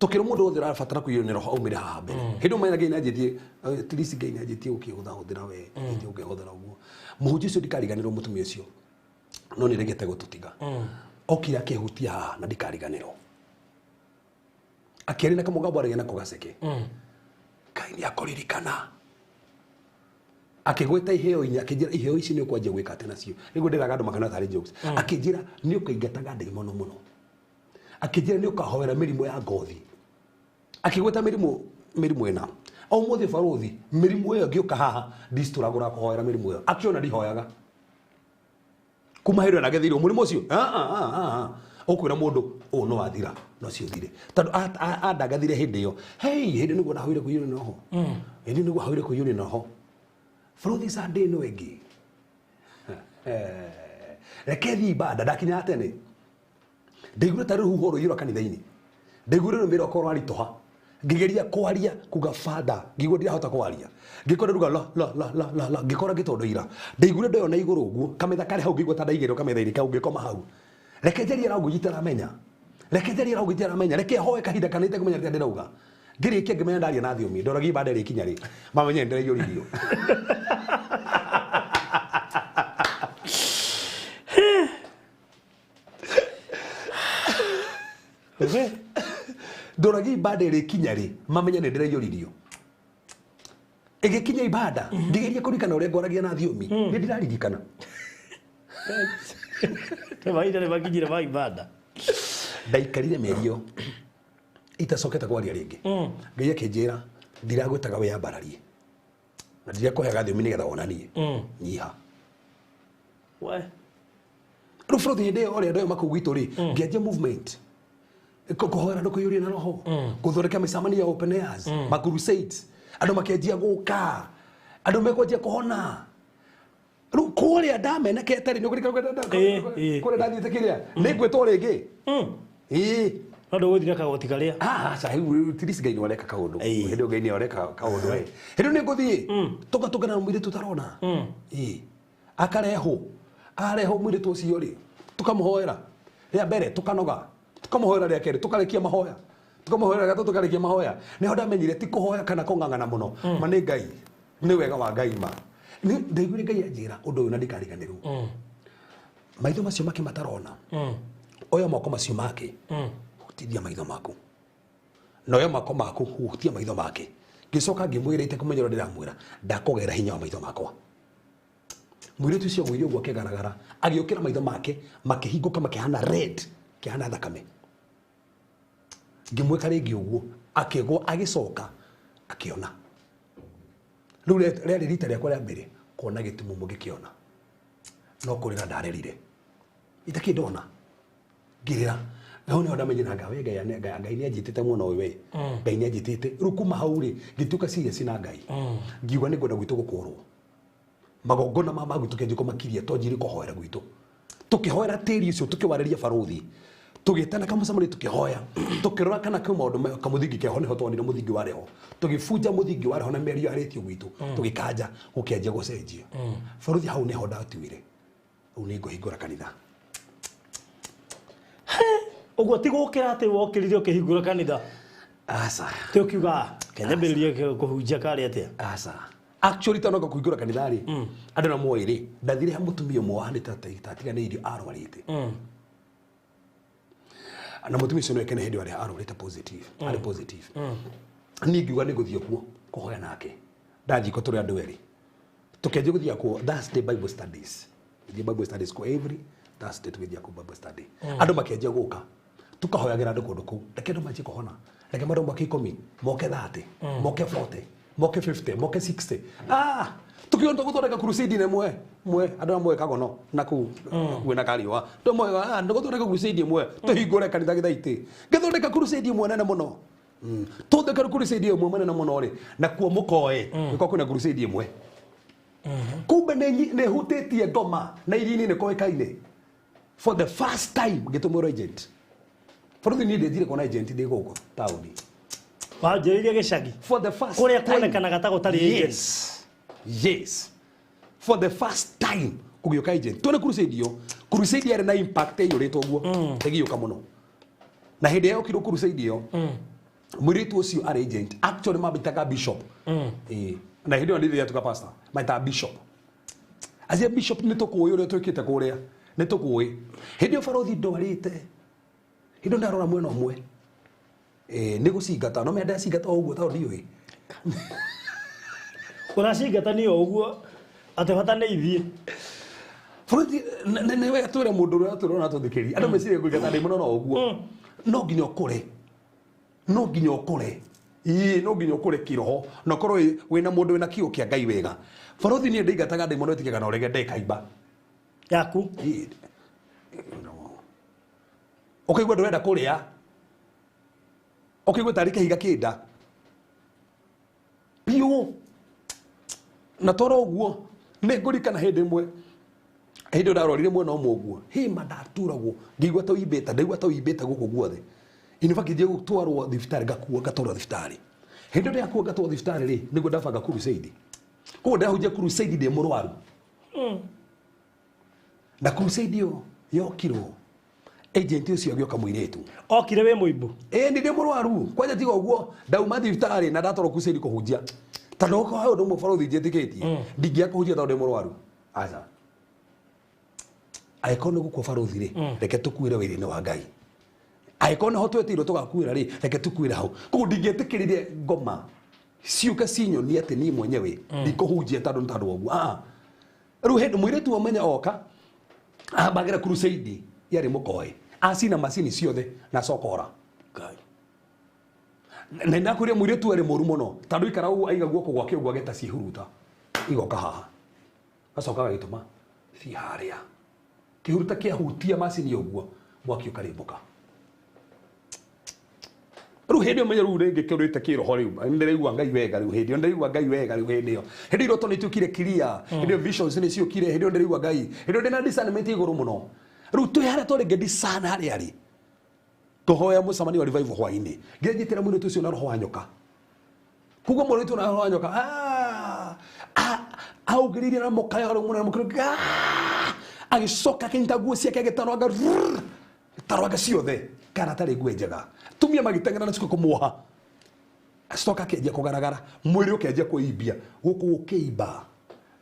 Tũkĩrwo mũndũ wothe ũrabatara kũiyũrio nĩ roho aumĩre haha mbere. Hĩndĩ ĩyo menya Ngai nĩanjĩtie, at least Ngai nĩanjĩtie gũkĩhũthahũthĩra we, nĩanjĩtie gũkĩhũthĩra ũguo. Mũhunjia ũcio ndikariganĩrwo mũtumia ũcio. No nĩregete gũtũtiga. Okire akĩhutia haha na ndikariganĩrwo. Akĩaria na kamũgambo aragia nako gaceke. Ngai nĩakũririkana. Akĩgweta iheo inya, akĩnjĩra iheo ici nĩ ũkwanjia gwĩka atĩ nacio. Nĩguo ndĩraga andũ makana tarĩ jokes. Akĩnjĩra nĩ ũkaingataga ndaimono mũno. Akĩnjĩra nĩ ũkahoera mĩrimũ ya ngothi. Akĩgweta mĩrimũ ĩna. O ũmũthĩ barũthi, mĩrimũ ĩyo ngĩũka haha, ndicitũragũra kũhoera mĩrimũ ĩyo. Akĩona ndihoyaga. Kuma hĩndĩ ĩyo ndagetheirwo mũrimũ ũcio. Ũkwĩra mũndũ, ũũ no wathira, no ũcio ũthire. Tondũ andangathire hĩndĩ ĩyo. Hey, hĩndĩ nĩguo ndahoire kũiyũrio na roho. Hĩndĩ nĩguo ahoire kũiyũrio na roho. Barũthi Sunday ĩno ĩngĩ. Reke thiĩ ibada, ndakinyaga tene. Ndaiguire ta rũhuho rũiyũra kanitha-inĩ. Ndaiguire rũrĩmĩ rwakwa rwaritũha. Ngĩgeria kwaria kuga Father, ngĩigua ndirahota kwaria. Ngĩkora ruga la la la la la la, ngĩkora ngĩtondoira. Ndaiguire ndoyo na igũrũ ũguo, kametha karĩ hau ngĩigua ta ndaigĩrĩrwo kametha-inĩ kau ngĩkoma hau. Reke njarie language itaramenya. Reke njarie language itaramenya. Reke hoe kahinda kanene itekũmenya rĩrĩa ndĩrauga. Ngĩrĩkia ngĩmenya ndaria na thiomi. Ndoragia ibada ĩrĩkinya rĩ. Mamenye nĩndĩraiyũririo. Ndoragia ibada ĩrĩkinya rĩ, mamenye nĩndĩraiyũririo. Ĩgĩkinya ibada, ngĩgeria kũririkana ũrĩa ngwaragia na thiomi, nĩ ndĩraririkana. Nĩ mahinda nĩ makinyire ma ibada. Ndaikarire mĩeri ĩyo itacokete kwaria rĩngĩ. Ngai akĩnjĩra ndiragwĩtaga wĩyambararie na ndirakũheaga thiomi nĩgetha wonanie. Nyiha. We. Rĩu bũrũri hĩndĩ ĩyo ũrĩa ndoyo makũu gwitũ rĩ, ngĩanjia movement. Kũhoera andũ kũiyũria na roho, gũthondeka mĩcemanio ya open airs, ma crusades, andũ makĩanjia gũka, andũ mekwanjia kũhona. Rĩu kũrĩa ndamenekete rĩ, Ĩĩ, ĩĩ. kũrĩa ndathiĩte kĩrĩa nĩ ngwĩtwo rĩngĩ. Ĩĩ. No ndũgũthiĩ na kagoti karĩa. Ah, aca, rĩu tirisi Ngai nĩ areka kaũndũ. Ĩĩ. Hĩndĩ ĩyo Ngai nĩ areka kaũndũ we. Hĩndĩ ĩyo nĩ ngũthiĩ tũgatũngana na mũirĩtu ũtarona. Ĩĩ, akarehwo, arehwo mũirĩtu ũcio rĩ, tũkamũhoera rĩa mbere, tũkanoga, tũkamũhoera rĩa kerĩ, tũkarĩkia mahoya, tũkamũhoera rĩa gatatũ, tũkarĩkia mahoya. Nĩho ndamenyire ti kũhoya kana kũng'ang'ana mũno, ma nĩ Ngai, nĩ wega wa Ngai. Ma nĩ ndaiguire Ngai anjĩra ũndũ ũyũ na ndikariganĩrwo. Maitho macio make matarona, oya moko macio make, hutithia maitho maku, na oya moko maku, hutia maitho make. Ngĩcoka ngĩmwĩra itekũmenya ũrĩa ndĩramwĩra, ndakũgera hinya wa maitho makwa. Mũirĩtu ũcio agũire ũguo akĩgaragara, agĩũkĩra, maitho make makĩhingũka, makĩhana red, kĩhana thakame. Ngĩmwĩka rĩngĩ ũguo, akĩgwa, agĩcoka akĩona. Rĩu rĩarĩ rita rĩakwa rĩa mbere kuona gĩtumumu gĩkĩona. No kũrĩra ndarĩrire itakĩ ndona, ngĩrĩra. Hau nĩho ndamenyire nga we Ngai Ngai Ngai nĩ anjĩtĩte mũno we. Ngai nĩ anjĩtĩte. Rĩu kuma hau rĩ, ngĩtuĩka serious na Ngai, ngiuga nĩ ngwenda gwitũ gũkũrwo magongona ma gwitũ kĩanjia kũmakiria. Twanjire kũhoera gwitũ, tũkĩhoera tĩri ũcio, tũkĩwarĩria barũthi, tũgĩtana kamũcemanio, tũkĩhoya, tũkĩrora kana kwĩ maũndũ kamũthingi keho. Nĩho twonire mũthingi warĩ ho, tũgĩbunja mũthingi warĩ ho na mĩario yarĩtio gwitũ, tũgĩkanja, gũkĩanjia gũcenjia. Barũthi, hau nĩho ndatuire rĩu nĩ ngũhingũra kanitha. Ũguo ti gũkĩra atĩ wokĩrire ũkĩhingũra kanitha? Aca. Ti ũkiuga kenyambĩrĩrie kũhunjia karĩ atĩa? Aca, actually tanoka kũhingũra kanitha rĩ, andũ na moĩ rĩ, ndathire ha mũtumia ũmwe wahanĩte ta atiganĩirio, arwarĩte, na mũtumia ũcio nĩwe kene hĩndĩ ĩyo arwarĩte positive, arĩ positive. Niĩ ngiuga nĩ ngũthiĩ kuo kũhoya nake. Ndathiĩ kuo, tũrĩ andũ erĩ, tũkĩanjia gũthiĩ kuo Thursday Bible studies, gũthiĩ Bible studies kuo every Thursday, tũgĩthiĩ kuo Bible study, andũ makĩanjia gũka, tũkahoyagĩra andũ kũndũ kũu. Reke andũ manjie kũhona, reke andũ moke 10, moke 30, moke 40, moke 50, moke 60. Ah, tukiona tũgũthondeka crusade ĩmwe mwe, andũ amwe kagono na kũu kwĩna kariũa ndũ mwe, ah, ndũgũthondeka crusade ĩmwe, tũhingũre kanitha gĩthaitĩ. Ngĩthondeka crusade ĩmwe nene mũno. Tũthondeka crusade ĩmwe nene mũno rĩ, na kuo mũkoe nĩko kwĩna crusade ĩmwe, kumbe nĩ hutĩtie ngoma na iria-inĩ nĩ koĩkaine. For the first time ngĩtũmĩrwo agent. Bũrũri niĩ ndĩnjire kuona agent ndĩ gũkũ taũni. Wanjĩrĩirie gĩcagi. For the first Kũrĩa time. kuonekanaga ta gũtarĩ agent. Yes, for the first time kũgĩũka agent tuone crusade ĩyo. Crusade yarĩ na impact ĩiyũrĩte ũguo, ĩgĩũka mũno. Na hĩndĩ ĩrĩa yokirwo crusade ĩyo, mũirĩtu ũcio arĩ agent, actually mambĩtaga bishop. Ĩĩ, na hĩndĩ ĩyo ndithia tuka pastor, maitaga bishop. Acia bishop, nĩ tũkũĩ ũrĩa twĩkĩte kũrĩa, nĩ tũkũĩ. Hĩndĩ ĩyo barothi ndwarĩte, hĩndĩ ĩyo ndarora mwena ũmwe. Ĩĩ, nĩ gũcingata no menya ndacingata o ũguo tondũ ndiũĩ. Ũracingata nĩ o ũguo atĩ bata nĩ ithiĩ. Bũrũri nĩ wega twĩre mũndũ ũrĩa tũrona tũthikĩria, andũ meciria kũingata ndĩ mũno no ũguo. No nginya ũkũre, no nginya ũkũre. Ĩĩ, no nginya ũkũre kĩroho na ũkorwo wĩna mũndũ wĩna kiugo kĩa Ngai wega. Barothi, niĩ ndĩingataga ndĩ mũno ĩtigĩka na ũrege ndekaimba. Yaku. Ĩĩ, no. Ũkaigua ndũrenda kũrĩa, ũkaigua tarĩ kĩhiga kĩnda biũ. Na toro ũguo nĩ ngũrikana hĩndĩ ĩmwe, hĩndĩ ĩyo ndarorire mwena ũmwe ũguo, hĩma ndaturagwo, ngĩigua ta ũimbĩte, ndaigua ta ũimbĩte gũkũ guothe. In fact, ngĩthiĩ gũtwarwo thibitarĩ, ngakuo ngatwarwo thibitarĩ. Hĩndĩ ĩyo ndĩrakuo ngatwarwo thibitarĩ rĩ, nĩguo ndabanga crusade. Koguo ndahunjia crusade ndĩ mũrwaru, na crusade ĩyo yokirwo, agent ũcio agĩũka mũirĩtu. Okire wĩ mũimbu? Ĩĩ, ndĩ mũrwaru kwanja. Tiga ũguo, ndauma thibitarĩ na ndatwarwo crusade kũhunjia, tondũ okorwo he ũndũ ũmwe barothi njĩtĩkĩtie, ndingĩaga kũhunjia tondũ ndĩ mũrwaru, aca. Angĩkorwo nĩ gũkua barothi rĩ, reke tũkuĩre wĩra-inĩ wa Ngai. Angĩkorwo nĩho twĩtĩirwo tũgakuĩra rĩ, reke tũkuĩre hau. Koguo ndingĩetĩkĩrire ngoma ciũke cinyonie atĩ niĩ mwenyewe ndikũhunjia tondũ nĩ tondũ wa ũguo. Ah, rĩu hĩndĩ mũirĩtu wamenya oka ambagĩra crusade yarĩ mũkoe, acina macini ciothe na acoka ora. Ngai. Na ndakwĩria mũirĩtu arĩ mũru mũno, tondũ ikara ũguo, aiga guoko gwake ũguo, ageta ciĩhuruta igoka haha, acoka agagĩtũma thiĩ harĩa, kĩhuruta kĩahutia macini ũguo, mwaki ũkarĩmbũka. Rĩu hĩndĩ ĩyo menye rĩu rĩngĩ kĩũrĩte kĩroho rĩu nĩndĩraigua Ngai wega rĩu hĩndĩ ĩyo nĩndĩraigua Ngai wega rĩu hĩndĩ ĩyo hĩndĩ iroto nĩituĩkire clear hĩndĩ ĩyo visions nĩciũkire hĩndĩ ĩyo ndĩraigua Ngai hĩndĩ ĩyo ndĩna discernment igũrũ mũno rĩu twĩ harĩa twarĩ ngĩdiscern harĩa rĩ tũhoya mũcemanio wa revival hwainĩ ngĩnyitĩra mũirĩtu ũcio na roho wa nyoka kuga mũirĩtu na roho wa nyoka augĩrĩirie na mũkayo rĩu mũnene mũkĩro agĩcoka akĩnyita nguo ciake agĩtarwanga tarwanga ciothe kana tarĩ nguo njega tumia magĩteng'era na ciko kũmuoha acoka akĩanjia kũgaragara mwĩrĩ ũkĩanjia kwĩimbia gũkũ gũkĩimba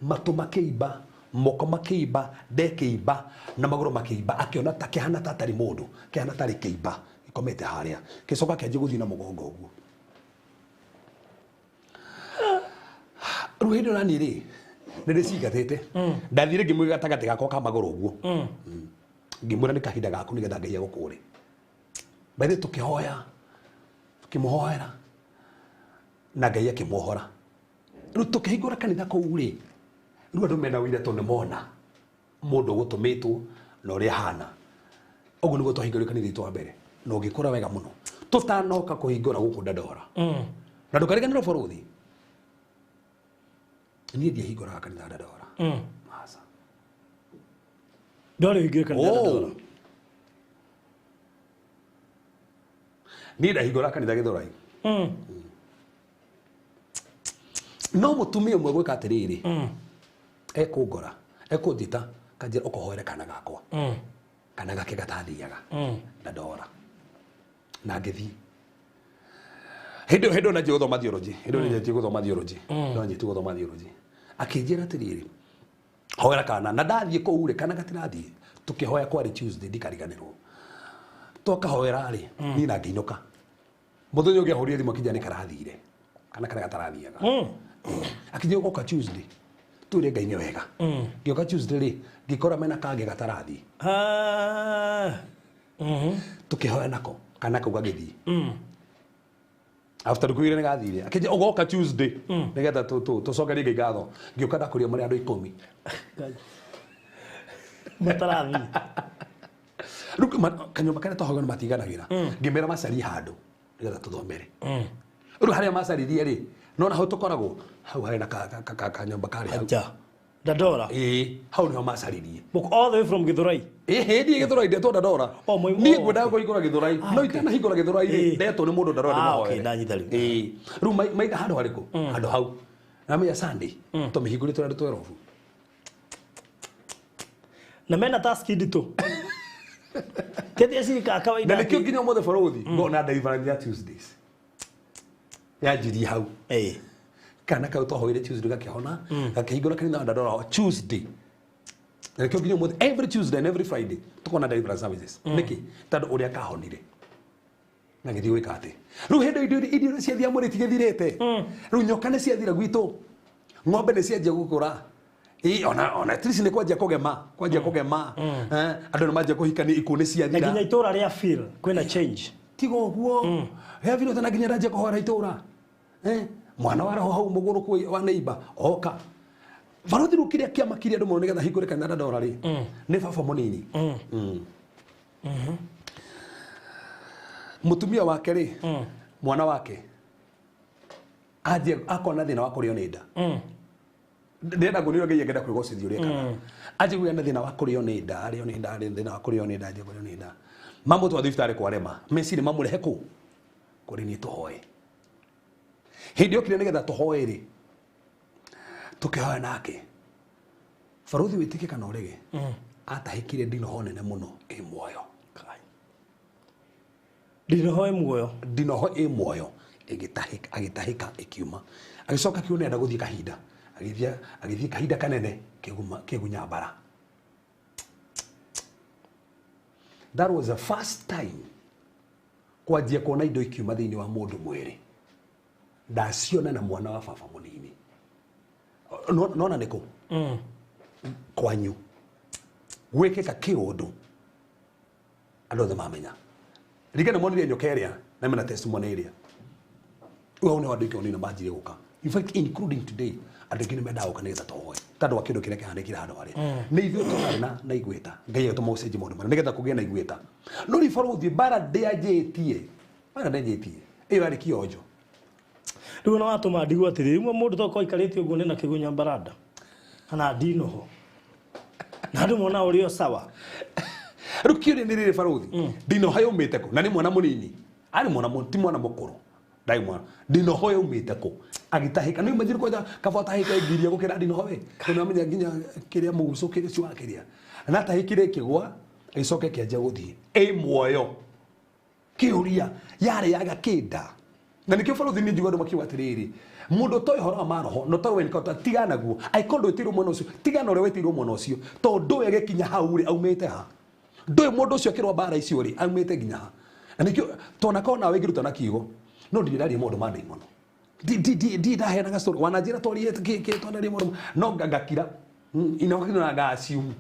matũ makĩimba moko makĩimba nda ĩkĩimba na magũrũ makĩimba akĩona ta kĩhana ta atarĩ mũndũ kĩhana tarĩ kĩimba gĩkomete harĩa gĩcoka kĩanjia gũthiĩ na mũgongo ũguo rĩu hĩndĩ ĩyo naniĩ rĩ nĩ ndĩcingatĩte ndathire ngĩmwĩga gatagatĩ gakwa ka magũrũ ũguo ngĩmwĩra nĩ kahinda gaku nĩgetha Ngai agũkũre baithe tũkĩhoya tũkĩmũhoera na Ngai akĩmuohora rĩu tũkĩhingũra kanitha kũu rĩ rĩu andũ mena ũira tondũ nĩmona mũndũ ũgũtũmĩtwo na ũrĩa ahana ũguo nĩguo twahingũrire kanitha witũ wa mbere na ũgĩkũra wega mũno tũtanoka kũhingũra gũkũ Dandora na ndũkariganĩrwo bũrũthi niĩ ndiahingũraga kanitha Dandora Aca. Ndwarĩ ũhingũre kanitha Oh. Dandora. Niĩ ndahingũra kanitha Gĩthũrai no mũtumia ũmwe gwĩka atĩrĩrĩ ekũngora ekũnjĩta kanjĩra ũkũhoere kana gakwa kana gake gatathiaga Dandora na ngĩthiĩ hĩndĩ ĩyo hĩndĩ ĩyo nanjia gũthoma theology hĩndĩ ĩyo nanjia gũthoma theology nanjia gũthoma theology akĩnjĩra atĩrĩrĩ hoera kana na ndathiĩ kũu rĩ kana gatirathiĩ tũkĩhoya kwarĩ Tuesday ndikariganĩrwo twakahoera rĩ niĩ na ngĩinũka mũthenya ũngĩ ahũrire thimũ akĩnjĩra nĩ karathire kana karĩa gatarathiaga akĩnjĩra ũgoka Tuesday twĩre Ngai nĩ wega ngĩũka Tuesday rĩ ngĩkora mena kangĩ gatarathiĩ Ah. tũkĩhoya nako kana kau gagĩthiĩ after thikũ igĩrĩ nĩ gathire akĩnjĩra ũgoka Tuesday nĩgetha tũcokerie Ngai ngatho ngĩũka ndakũria marĩ andũ ikũmi Ngai. Matarathiĩ. Rĩu kanyũmba karĩa twahoyaga nĩ matiganagĩra ngĩmera macarie handũ nĩgetha tũthomere rĩu harĩa macaririe rĩ nona hau tũkoragwo hau harĩ na kanyũmba karĩ hau Aja. Dandora. ĩĩ hau nĩho macaririe All the way from Githurai. ĩhĩ niĩ Gĩthũrai ndetwo Dandora Oh, niĩ oh, ngwendaga kũhingũra Gĩthũrai no itanahingũra Gĩthũrai rĩ Ĩĩ. ndetwo nĩ mũndũ Dandora Ah, okay, ndĩmũhoere ndanyita rĩu. ĩĩ rĩu maiga handũ harĩkũ handũ hau namenya Sunday tũmĩhingũrĩte andũ twerobu Na mena task nditũ. Kethi cirika kawaida. Na nĩkĩo nginya ũmũthĩ bũrũthi ngona deliverance ya Tuesdays yanjirie hau Eh. kana kau twahoire Tuesday gakĩhona gakĩhingũra kanitha wa Dandora Tuesday na nĩkĩo nginya ũmũthĩ every Tuesday and every Friday tũkona deliverance services nĩkĩ tondũ ũrĩa kahonire na gĩthiĩ gwĩka atĩ rĩu hĩndĩ indo indo iria ciathia mwĩrĩ itigĩthirĩte rĩu nyoka nĩ ciathira gwitũ ng'ombe nĩ cianjia gũkũra Ĩ, ona at least nĩ kwanjia kũgema kwanjia kũgema andũ nĩ manjia kũhikania ikuũ nĩ Na ciathira nginya itũra rĩa feel kwĩna change. Tiga ũguo he vino tena nginya ndanjia kũhoera itũra mwana wa roho hau mũgũrũku wa neighbor oka barothi rĩu kĩrĩa kĩamakirie andũ mũno nĩgetha hingũre kanitha Dandora rĩ nĩ baba mũnini mũtumia wake rĩ mwana wake anjia akona thĩna wa kũrĩo nĩ nda ndĩrenda nguonio Ngai angĩenda kwĩgocithia ũrĩa ekaga anjia kũgĩa na thĩna wa kũrĩo nĩ nda arĩo nĩ nda arĩ thĩna wa kũrĩo nĩ nda anjia kũrĩo nĩ nda mamũtwara thibitarĩ kwarema meciria mamũrehe kũ kũrĩ niĩ tũhoe hĩndĩ yokire nĩgetha tũhoe rĩ tũkĩhoya nake barothi wĩtĩkie kana ũrege atahĩkire ndinoho nene mũno ĩ muoyo Ndinoho ĩ muoyo. Ndinoho ĩ muoyo ĩgĩtahĩka agĩtahĩka ĩkiuma agĩcoka akiona nĩenda gũthiĩ kahinda agĩthiĩ agĩthiĩ kahinda kanene kĩgunya mbara. That was the first time kwanjia kuona indo ikiuma thĩinĩ wa mũndũ mwĩrĩ ndaciona na mwana wa baba mũnini. Nona nĩkũ kwanyu gwĩkĩka kĩũndũ andũ othe mamenya ringana monire nyoka ĩrĩa na mena testimony ĩrĩa hau nĩho andũ aingĩ nĩ manjirie gũka. In fact, including today, andũ aingĩ nĩ mendaga gũka nĩgetha tũhoe tondũ wa kĩndũ kĩrĩa kĩhanĩkire handũ harĩa nĩ ithuĩ tũtarĩ na igweta Ngai agĩtũma gũcenjia maũndũ marĩa nĩgetha kũgĩe na igweta no rĩu barũthi mbara ndĩanjĩtie mbara ndĩanjĩtie Ĩyo yarĩ kĩonjo. Rĩu ona watũma ndigwo atĩrĩ rĩmwe mũndũ tokorwo aikarĩte ũguo nĩ na kĩgunya mbaranda kana ndinoho na andũ mona ũrĩ o sawa. Rĩu kĩũria nĩ rĩrĩ barothi, ndinoho yaumĩte kũ? Na nĩ mwana mũnini, arĩ mwana ti mwana mũkũrũ, ndarĩ mwana. Ndinoho yaumĩte kũ? Agĩtahĩka nĩ imagine kwanja kaba atahĩka ngiria gũkĩra ndinoho we, tondũ amenya nginya kĩrĩa mũgucũ kĩrĩa ũcio wa kĩrĩa na atahĩkire ĩkĩgwa ĩgĩcoka ĩkĩanjia gũthiĩ ĩ muoyo. Kĩũria yarĩ yaga kĩnda. Na nĩkĩo barothi nĩ njigo andũ makiuga atĩrĩrĩ, mũndũ ũtoĩ ũhoro wa maroho na ũtoĩ encounter, tigana naguo. Angĩkorwo ndwĩtĩirwo mwena ũcio, tigana ũrĩa wĩtĩirwo mwena ũcio, tondũ ndũĩ agĩkinya hau rĩ aumĩte ha, ndũĩ mũndũ ũcio akĩrũa mbara icio rĩ aumĩte nginya ha. Na nĩkĩo tonakorwo nawe ingĩruta na kiugo, no ndirĩ ndaria maũndũ ma ndaimono, ndirĩ ndaheanaga story, wananjĩra twarie twanarie maũndũ, no ngakira inokina na nga-assume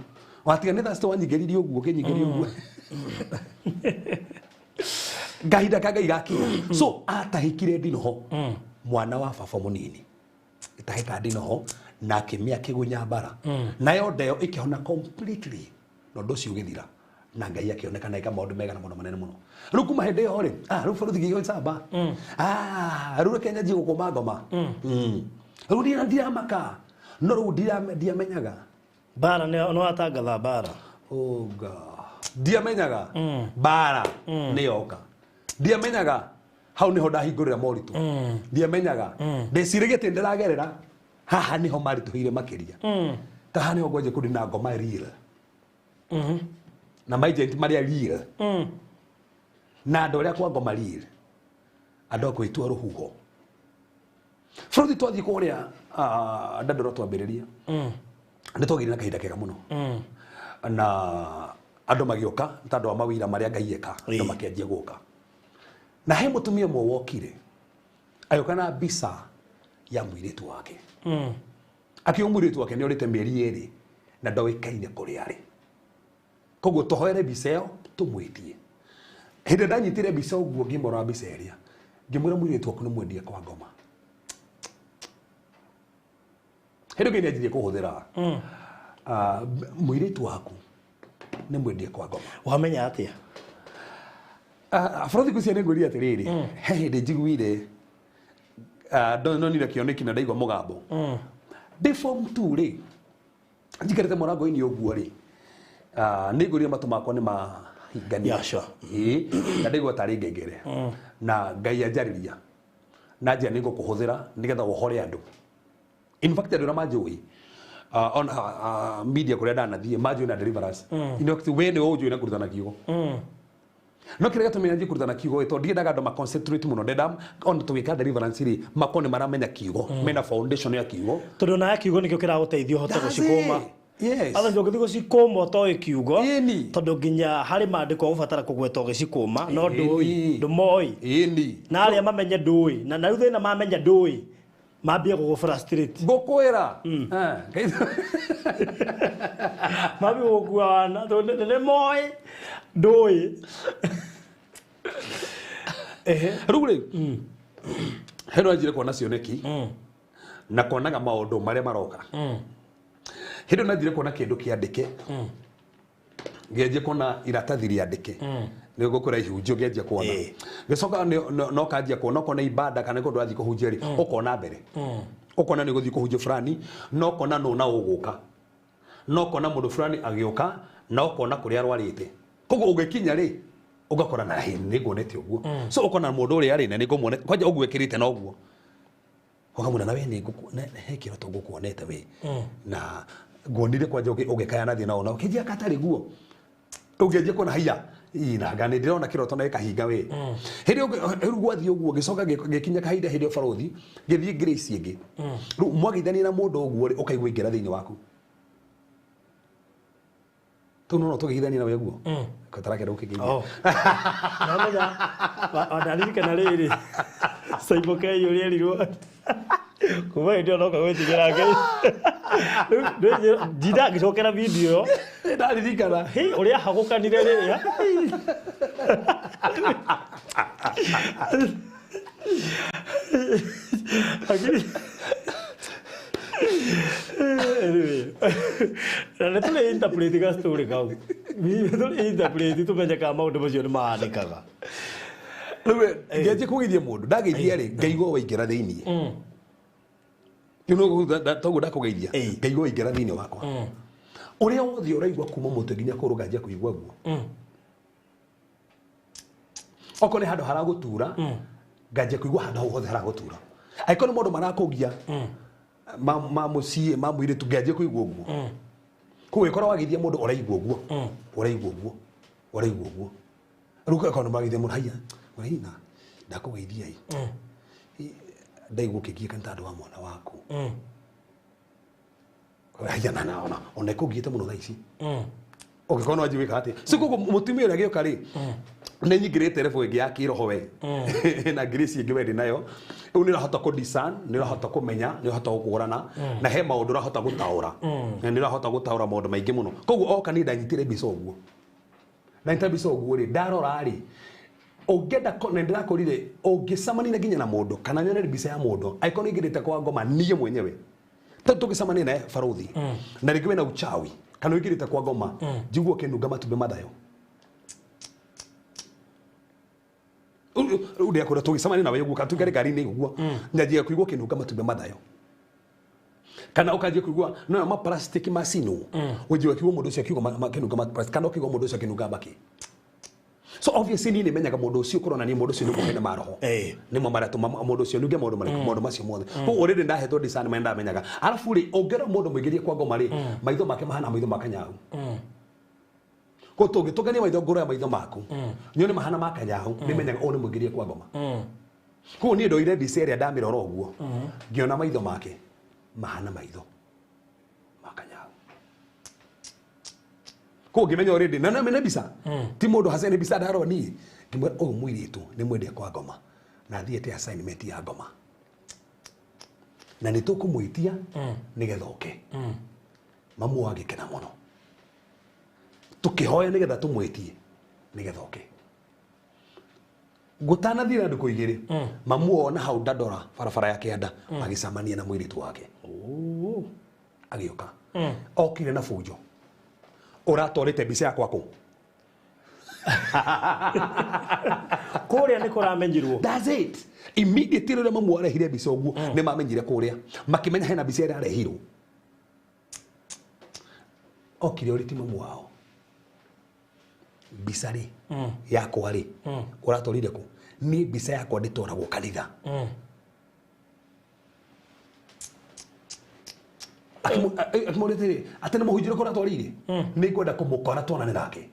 watiga nĩ thaa wanyingĩririe ũguo ũkĩnyingĩria ũguo ngahinda ka Ngai gakinya. So atahĩkire ndinoho mwana wa baba mũnini, ĩtahĩka ndinoho na akĩmĩa kĩgunya mbara, nayo ndeo ĩkĩhona completely na ũndũ ũcio ũgĩthira na Ngai akĩoneka na ĩka maũndũ mega na maũndũ manene mũno. Rĩu kuma hĩndĩ ĩyo rĩ, rĩu barothi ngĩigua camba, rĩu reke nyanjie gũkũma ngoma, rĩu ndiramaka, no rĩu ndiamenyaga mbara nĩ watangatha mbara. Oh God, ndiamenyaga mbara nĩ yoka, ndiamenyaga hau niho ndahingũrĩra moritũ, ndiamenyaga ndeciragia atĩ ndĩragerera haha niho maritũhĩire makĩria, ta haha niho ngwanjia kũndĩ na ngoma real na maagent marĩa real na andũ arĩa kwa ngoma real, andũ a gwĩtua rũhuho. Bũrũri twathiĩ kũrĩa Dandora twambĩrĩria nĩ twagĩire na kahinda kega mũno na andũ magĩũka ta andũ a mawĩra marĩa Ngai eka, andũ makĩanjia gũka. Na he mũtumia ũmwe wokire agĩũka na mbica ya mũirĩtu wake, akiuga mũirĩtu wake nĩ orĩte mĩeri 2 na ndoĩkaine kũrĩa arĩ, koguo tũhoere mbica ĩyo tũmwĩtie. Hĩndĩ ndanyitire mbica ũguo ngĩmũrora mbica ĩrĩa ngĩmwĩra mũirĩtu waku nĩ mwendie kwa ngoma. Hĩndĩ ĩngĩ nĩanjirie kũhũthĩra mũirĩtu waku nĩ mwendie kwa ngoma. Wamenya atĩa? Bũrũri ngwĩciria nĩ ngwĩrire atĩrĩrĩ, he hĩndĩ njiguire ndonire kĩoneki na ndaigua mũgambo ndĩ form 2 rĩ, njikarĩte mũrango-inĩ ũguo rĩ, nĩ ngwĩrire matũ makwa nĩ mahingania. Yeah, sure. Na ndaigua tarĩ ngengere na Ngai anjarĩria na njĩra nĩ ngũkũhũthĩra nĩgetha wohore andũ. In fact andũ arĩa manjũĩ on media kũrĩa ndanathiĩ manjũĩ na deliverance. In fact we nĩwe ũnjũĩ na kũrutana kiugo. No kĩrĩa gĩatũmire njanjie kũrutana kiugo tondũ ndiendaga andũ ma concentrate mũno, ndenda ona tũgĩka deliverance rĩ makorwo nĩ maramenya kiugo, mena foundation ya kiugo, tondũ nawe kiugo nĩkĩo kĩragũteithia ũhote gũcikũma. Yes. Otherwise ũngĩthiĩ gũcikũma ũtoĩ kiugo, tondũ nginya harĩ maandĩko ũgũbatara kũgweta ũgĩcikũma, no ndũĩ, ndũmoĩ. Na arĩa mamenye ndũĩ, na rĩu thĩna mamenya ndũĩ, mambie gũgũ frustrate. Ngũkwĩra. Mambie gũgũkua wana, tondũ nĩ moĩ ndũĩ. Rĩu rĩ, he no anjire kuona cioneki na kuonaga maũndũ marĩa maroka. Hĩndĩ ĩyo nanjire kuona kĩndũ kĩandĩke, ngĩanjia kuona iratathi rĩandĩke, nĩ ngũkwĩra ihunjio ngĩanjia kuona, gĩcoka no kanjia kuona okorwo nĩ ibada kana kũndũ ũrathiĩ kũhunjia rĩ, ũkona mbere, ũkona nĩ ũgũthiĩ kũhunjia fulani, na ũkona nũ na ũgũka, na ũkona mũndũ fulani agĩũka, na ũkona kũrĩa arwarĩte, koguo ũgĩkinya rĩ ũgakora na nĩ nguonete ũguo, so ũkona mũndũ ũrĩa arĩ na nĩ ngũmuonete kwanja ũguo ĩkĩrĩte na ũguo ũkamwĩra na we nĩ he kĩroto ngũkuonete we, na nguonire kwanja ũgĩkaya na thĩna ona ũkĩnjia katarĩ guo, ũngĩanjia kuona haiya na nga nĩ ndĩrona kĩroto na gĩkahinga we. Hĩndĩ rĩu gwathiĩ ũguo gĩcoka gĩkinya kahinda hĩndĩ ĩyo barothi gĩthiĩ grace ĩngĩ, rĩu mwageithania na mũndũ ũguo rĩ ũkaigua ingĩra thĩinĩ waku, tũu no tũgeithania nawe ũguo katarakenda gũkĩgeithia. Namenya wandaririkana rĩrĩ Saimo Kei ũrĩa erirwo kuma hĩndĩ ĩyo noka gwĩtigĩra Ngai. Rĩu ndinda ngĩcokera video ĩyo ndaririkana ũrĩa hagũkanire rĩrĩa Anyway, na nĩ tũrĩ interpret ga story kau, tũrĩ interpret tũmenye kana maũndũ macio nĩ mahanĩkaga. Rĩu ngĩanjia kũgeithia mũndũ ndageithia rĩ ngaigua waingĩra thĩiniĩ. Toguo ndakũgeithia ngaigua waingĩra thĩiniĩ wakwa. Ũrĩa wothe ũraigua kuma mũtwe nginya kũgũrũ nganjia kũigua guo. Okorwo nĩ handũ haragũtura nganjia kũigua handũ hau hothe haragũtura. Angĩkorwo nĩ maũndũ marakũgia ma mũciĩ ma mũirĩtu nganjia kũigua ũguo. Koguo ĩkorwo wageithia mũndũ ũraigua ũguo. Ũraigua ũguo. Ũraigua ũguo. Rĩu okorwo nĩ mageithia mũndũ haiya ũraina ndakũgeithia ĩ. Ndaigua ũkĩgiĩka nĩ tondũ wa mwana waku. Haiya na ona ona ĩkũgiĩte mũno thaa ici. Ũngĩkorwo no wanjie gwĩka atĩa. So koguo mũtumia ũrĩa agĩũka rĩ nĩ nyingĩrĩte level ĩngĩ ya kĩroho we na grace ĩngĩ we ndĩ nayo. Rĩu nĩ ũrahota kũ discern, nĩ ũrahota kũmenya, nĩ ũrahota gũkũrana na he maũndũ ũrahota gũtaũra. Nĩ ũrahota gũtaũra maũndũ maingĩ mũno. Koguo oka niĩ ndanyitire mbica ũguo. Ndanyita mbica ũguo rĩ ndarora rĩ ũngĩenda na ndĩrakorire ũngĩcemania nginya na mũndũ kana nyone mbica ya mũndũ angĩkorwo nĩ ingĩrĩte kwa ngoma niĩ mwenyewe tondũ tũngĩcemania naye barothi na rĩngĩ wĩna uchawi kana ũingĩrĩte kwa ngoma njigua ũkĩnunga matumbĩ mathayo. Rĩu ndĩrakwĩra tũgĩcemania nawe ũguo kana tũikare ngari-inĩ ũguo nyanjia kũigua ũkĩnunga matumbĩ mathayo. Kana ũkanjia kũigua no ma plastic macinwo ũnjia kũigua mũndũ ũcio akiuga makĩnunga ma plastic kana ũkĩigua mũndũ ũcio akĩnunga mbakĩ. So obviously niĩ nĩmenyaga mũndũ ũcio kũrona niĩ mũndũ ũcio nĩ mũhene ma roho. Nĩmo maratũma mũndũ ũcio nunge maũndũ marĩkũ maũndũ macio mothe. Koguo already ndahetwo discernment ndamenyaga. Arabu rĩ ũngĩrora mũndũ mũingĩrie kwa ngoma rĩ maitho make mahana maitho ma kanyau. Koguo tũngĩtũngania maitho ngũrũ ya maitho maku nyone mahana ma kanyau nĩmenyaga ũyũ nĩ mũingĩrie kwa ngoma. Koguo niĩ ndoire mbica ĩrĩa ndamĩrora ũguo ngĩona maitho make mahana maitho ma kanyau. Koguo ngĩmenya already na nĩ mbica ti mũndũ hace nĩ mbica ndarora niĩ ngĩmwĩra ũyũ mũirĩtu nĩ mwendie kwa ngoma na athiĩte assignment ya ngoma na nĩ tũkũmwĩtia nĩgetha oke. Mamu agĩkena mũno tũkĩhoya nĩgetha tũmwĩtie nĩgetha oke. Gũtanathira ndukũ igĩrĩ mamu ona hau Dandora barabara ya kĩanda agĩcemania na mũirĩtu wake. Agĩũka okire na bunjo ũratwarĩte mbica yakwa kũ? Kũrĩa nĩ kũramenyirwo. That's it. Immediately rĩrĩa mamu arehire mbica ũguo nĩ mamenyire kũrĩa makĩmenya hena mbica ĩrĩa arehirwo. Okire ũrĩ ti mamu wao. Mbica rĩ yakwa rĩ ũratwarire kũ? Niĩ mbica yakwa ndĩtwaragwo kanitha. Akĩmũria atĩrĩ atĩ nĩ mũhunjia ũrĩkũ ũratwarire? Nĩ ngwenda kũmũkora tuonane nake.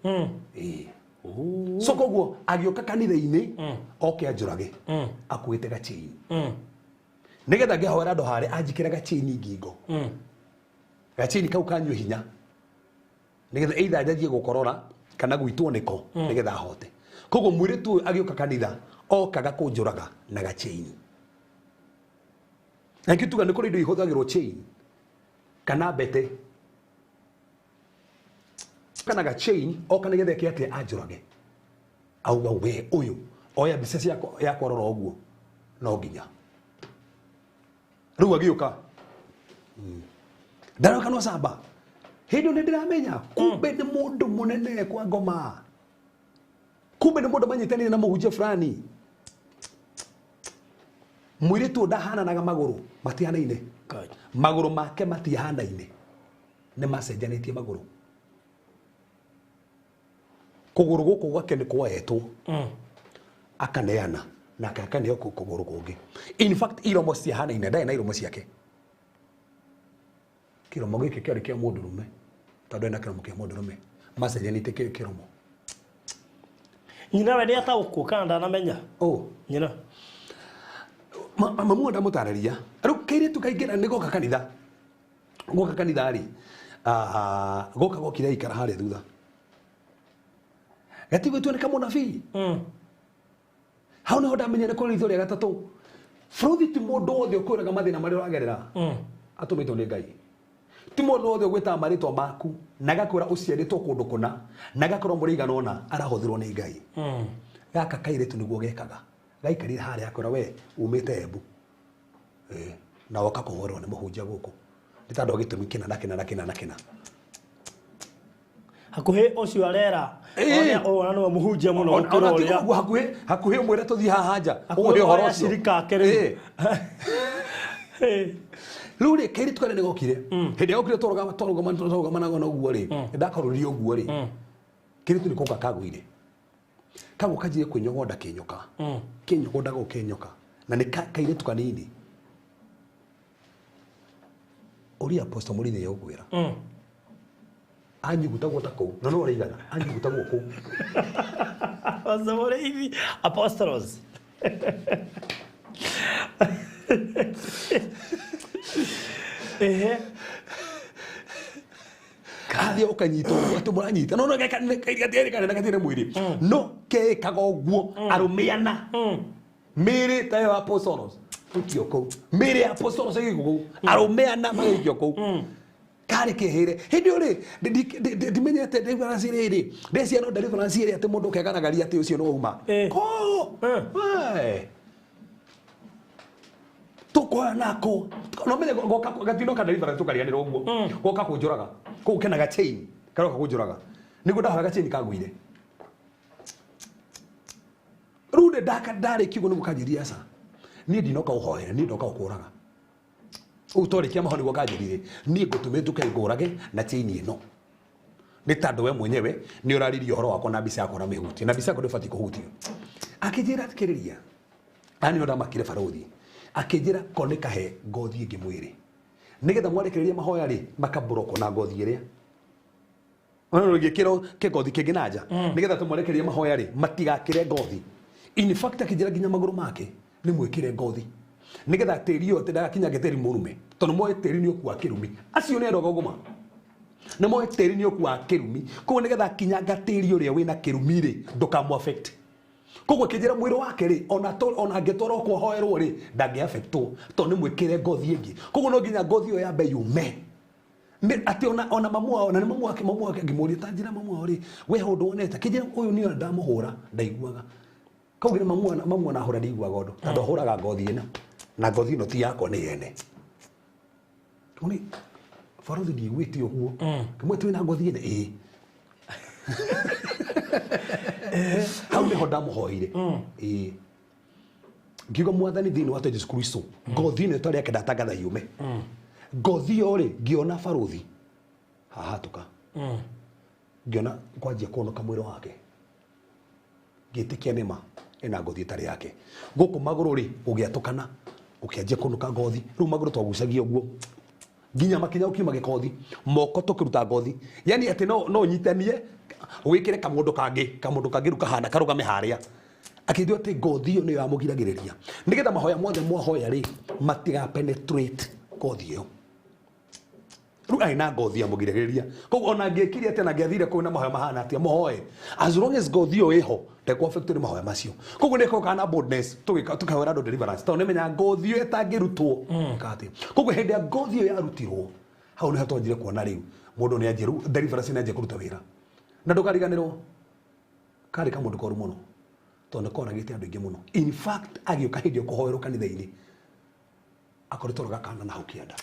So koguo agĩũka kanitha-inĩ oke anjũrage akuĩte gachain. Nĩgetha ngĩhoera andũ harĩa anjĩkĩre gachain ngingo. Gachain kau kanyue hinya nĩgetha either njanjie gũkorora kana gwitwo nĩko nĩgetha ahote. Koguo mũirĩtu ũyũ agĩũka kanitha okaga kũnjũraga na gachain. Na nĩkĩo tuga nĩ kũrĩ indo ihũthagĩrwo chain kana mbete kana gachain oka nĩgetha eke atĩa anjũrage. Auga we ũyũ oya mbica ciakwa yakwa rora ũguo no nginya. Rĩu agĩũka ndaroka no camba hĩndĩ ĩyo nĩ ndĩramenya kumbe nĩ mũndũ mũnene kwa ngoma. Kumbe nĩ mũndũ manyitanĩire na mũhunjia fulani. Mũirĩtu ũyũ ndahananaga magũrũ matihanaine. Magũrũ make matihanaine nĩ macenjanĩtie magũrũ. Kũgũrũ gũkũ gwake nĩ kwoetwo akaneana nake akaneo kũgũrũ kũngĩ. In fact iromo ciahanaine ndarĩ na iromo ciake. Kĩromo gĩkĩ kĩarĩ kĩa mũndũrũme tondũ ena kĩromo kĩa mũndũrũme macenjanĩtie kĩromo. Nyina we nĩ ataũkwo kana ndanamenya? Nyina mamu ndamũtarĩria. Rĩu kairĩtu kaingĩra nĩ goka kanitha. Goka kanitha rĩ goka gokire aikara harĩa thutha. Gatigwĩtwo nĩ kamũnabii. Hau nĩho ndamenya nĩ kũrĩ ritho rĩa gatatũ. Bũrũthi ti mũndũ wothe ũkwĩraga mathĩna marĩa ũragerera atũmĩtwo nĩ Ngai. Ti mũndũ wothe ũgwĩtaga marĩtwa maku na agakwĩra ũciarĩtwo kũndũ kũna na agakorwo mũrĩ igana ũna arahũthĩrwo nĩ Ngai. Gaka kairĩtu nĩguo gekaga. Gaikarire harĩa akwĩra we umĩte Embu. Na woka kũhũrwo nĩ mũhunjia gũkũ. Nĩ tondũ wa gĩtũmi kĩna na kĩna na kĩna na kĩna. Hakuhĩ ũcio arera. Ona nĩwe mũhunjia mũno gũkĩra ũrĩa. Hakuhĩ hakuhĩ ũmwĩre tũthiĩ haha nja. Ũguo ũhoro ũcio. Shirika ake rĩu. Rĩu rĩ kairĩtu karĩa nĩgokire. Hĩndĩ ĩrĩa gokire twarũgama na ũguo rĩ, ndakarũririe ũguo rĩ. Kairĩtu nĩkoka kagũire. Kagũ kanjie kwĩnyogonda kĩnyoka. Kĩnyogonda gũkĩnyoka. Na nĩ kairĩtu kanini. Ũria Apostle Mũrĩithi nĩegũkwĩra. Anyugutagwo ta kũu. Na no ũraigana. Anyugutagwo kũu. Apostle Mũrĩithi. Apostles. Ehe. Kathiĩ ũkanyita ũguo atĩ mũranyita. No no gatirĩ mwĩrĩ. No kekaga ũguo arũme ana. Mĩĩrĩ ta ĩyo Apostles. Gũikio kũu. Mĩĩrĩ ya Apostles ĩgĩikio kũu. Arũme ana magĩikio kũu. Karĩ kehĩre. Hĩndĩ ĩyo rĩ, ndimenyete deliverance rĩrĩ. Ndeciria no deliverance ĩrĩa atĩ mũndũ ũkegaragaria atĩ ũcio nĩ wauma. Ko. Tukoya nako. No menye goka gatino ka deliverance tukarianĩra ũguo. Goka kũnjũraga. Kũu kenaga chain. Karoka kũnjũraga. Nĩguo ndahoyaga chain kagũire. Rĩu nĩ ndaka ndarĩkia ũguo nĩguo kanjĩria aca. Niĩ ndinoka ũhoere, niĩ ndoka ũkũraga. Ũguo twarĩkia mahoya nĩguo kanjĩrire. Niĩ ngũtũmĩte ũke ngũrage na chain ĩno. Nĩ tondũ we mwenyewe nĩ ũraririe ũhoro wakwa na mbica yakwa na mĩhutie. Na mbica yakwa ndĩbatiĩ kũhutio. Akĩnjĩra thikĩrĩria. Ani ndamakire barothi. Akĩnjĩra ko nĩ kahe ngothi ĩngĩ mwĩrĩ. Nĩgetha mwarekereria mahoya rĩ, makaburoko na ngothi ĩrĩa. Ona rũngĩkĩrwo kĩgothi kĩngĩ na nja. Nĩgetha tũmwarekererie mahoya rĩ, matigakĩre ngothi. In fact akĩnjĩra nginya magũrũ make nĩ mwĩkĩre ngothi. Nĩgetha tĩri ũyũ atĩ ndagakinyange tĩri mũrume. Tondũ moĩ tĩri nĩ ũkua kĩrumi. Acio nĩ andũ agũgũma. Nĩ moĩ tĩri nĩ ũkua kĩrumi. Koguo nĩgetha akinyanga tĩri ũrĩa wĩna kĩrumi rĩ, ndũkamũ affect. Koguo akĩnjĩra mwĩrĩ wake rĩ, ona angĩtwarwo kũhoerwo rĩ, ndangĩ affectwo tondũ nĩ mwĩkĩre ngothi ĩngĩ. Koguo no nginya ngothi ĩyo yambe yume. Atĩ ona mamu wao, na nĩ mamu wake ngĩmũria ta njĩra mamu wao rĩ, we ũndũ wonete. Akĩnjĩra ũyũ nĩ ndamũhũra ndaiguaga. Kaugire mamu ona ahũra ndaiguaga ũndũ. Tondũ ahũraga ngothi ĩno. Na ngothi ĩno ti yakwa nĩ yene. Ũni barothi ndiiguĩte ũguo. Kĩmwe twĩna ngothi ĩno ĩĩ. Hau nĩho ndamũhoire. Ĩĩ. Ngiuga mwathani thĩinĩ wa Jesu Kristo. Ngothi ĩno ĩtarĩ yake ndatangatha yume. Ngothi ĩyo rĩ, ngĩona barothi hahatũka. Ngĩona kwanjia kuonoka mwĩrĩ wake. Ngĩtĩkia nĩma ĩna ngothi ĩtarĩ yake. Gũkũ magũrũ rĩ, gũgĩatũkana, gũkĩanjia kuonoka ngothi. Rĩu magũrũ twagucagia ũguo. Nginya makinya ũkiuma gĩkothi, moko tũkĩruta ngothi. Yani atĩ no ũnyitanie wĩkĩre kamũndũ kangĩ rĩu kahana karũgame harĩa. Akĩnjĩra atĩ ngothi ĩyo nĩyo yamũgiragĩrĩria. Nĩgetha mahoya mothe mwahoya rĩ, matiga penetrate ngothi ĩyo. Rĩu arĩ na ngothi yamũgiragĩrĩria. Koguo ona angĩekire atĩa na angĩathire kũu na mahoya mahana atĩa, mũhoe. As long as ngothi ĩyo ĩho, ndekũ affect nĩ mahoya macio. Koguo nĩ ĩkoragwo na boldness, tũkahoera andũ deliverance. Tondũ nĩmenya ngothi ĩyo ĩtangĩrutwo. Atĩa. Koguo hĩndĩ ya ngothi ĩyo yarutirwo, hau nĩho twanjire kuona rĩu mũndũ nĩ anjie rĩu deliverance nĩ anjie kũruta wĩra. Na ndũkariganĩrwo, karĩ kamũndũ koru mũno. Tondũ nĩ koragĩte andũ aingĩ mũno. In fact, agĩũka hĩndĩ ĩyo kũhoerwo kanitha-inĩ, akoretwo roga kana na hau kĩanda.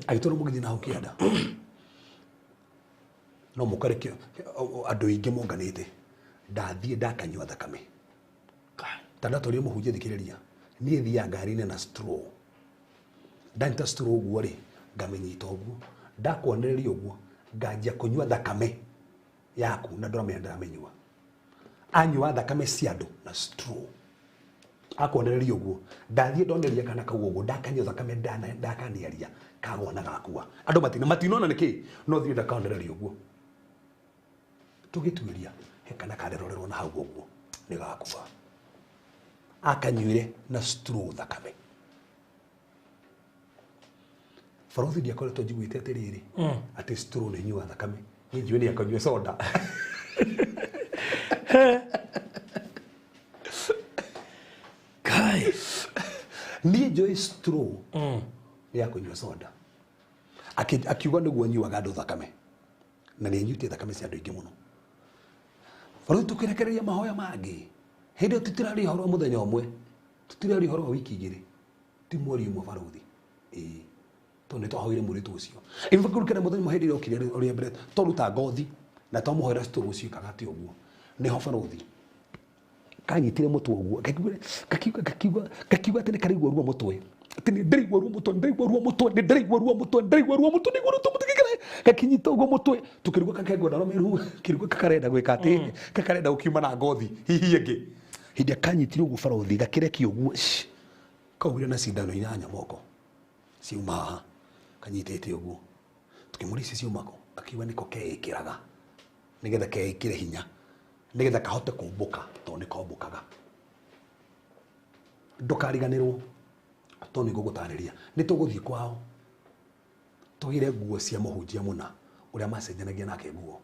Agĩtwarwo mũgithi na hau kĩanda. No mũkore andũ aingĩ monganĩte. Ndathiĩ ndakanyua thakame. Ta ndatwarire mũhunjia thikĩrĩria. Niĩ thiaga ngari-inĩ na straw. Ndanyita straw ũguo rĩ, ngamĩnyita ũguo. Ndakwanĩrĩria ũguo, nganjia kũnyua thakame yaku na ndũramenya ndĩramĩnyua. Anyua thakame cia andũ na straw. Akwanĩrĩria ũguo, ndathiĩ ndoneria kana kau ũguo, ndakanyua thakame ndakaniaria, kagwa na gakua. Andũ matinona nĩkĩ, no thiĩ ndakaonereria ũguo. Tũgĩtuĩria, he kana karerorerwo na hau ũguo, nĩ gakua. Akanyuire na straw thakame. Barothi ndiakoretwo njiguĩte atĩrĩrĩ, atĩ straw nĩ inyuaga thakame. Niĩ njũĩ nĩ akanyua soda. Kai. Niĩ njũĩ straw nĩ ya kũnyua soda. Akiuga nĩguo nyuaga andũ thakame. Na nĩ anyuĩte thakame cia andũ aingĩ mũno. Barothi tũkĩrekereria mahoya mangĩ. Hĩndĩ ĩyo tũtiraria ũhoro wa mũthenya ũmwe, tũtiraria ũhoro wa wiki igĩrĩ, ti mweri ũmwe barothi. Ĩĩ. Tondũ nĩ twahoire mũirĩtu ũcio. In fact kũrikana mũthenya ũmwe hĩndĩ ĩrĩa okire ũrĩa mbere twaruta ngothi na twamũhoera stũrũ ũcio ĩkaga atĩ ũguo. Nĩho barũthi kanyitire mũtwe ũguo gakiuga atĩ nĩ karaigua ruo mũtwe. Atĩ nĩ ndĩraigua ruo mũtwe, ndĩraigua ruo mũtwe, nĩ ndĩraigua ruo mũtwe, ndĩraigua ruo mũtwe, ndĩraigua ruo mũtwe, gakinyita ũguo mũtwe. Tũkĩrigwo kakengwo na rũmeru, kĩrigwo kakarenda gwĩka atĩ, kakarenda gũkiuma na ngothi hihi ĩngĩ. Hĩndĩ ĩrĩa kanyitire ũguo barũthi gakĩrekia ũguo, kaugire na cindano inyanya moko ciuma haha kanyitĩte ũguo. Tũkĩmũria ici ciuma kũ, akiuga nĩko keĩkĩraga nĩgetha keĩkĩre hinya nĩgetha kahote kũmbũka tondũ nĩ kombũkaga. Ndũkariganĩrwo tondũ nĩ ngũgũtarĩria. Nĩ tũgũthiĩ kwao tũgĩre nguo cia mũhunjia mũna ũrĩa macenjanagia nake nguo.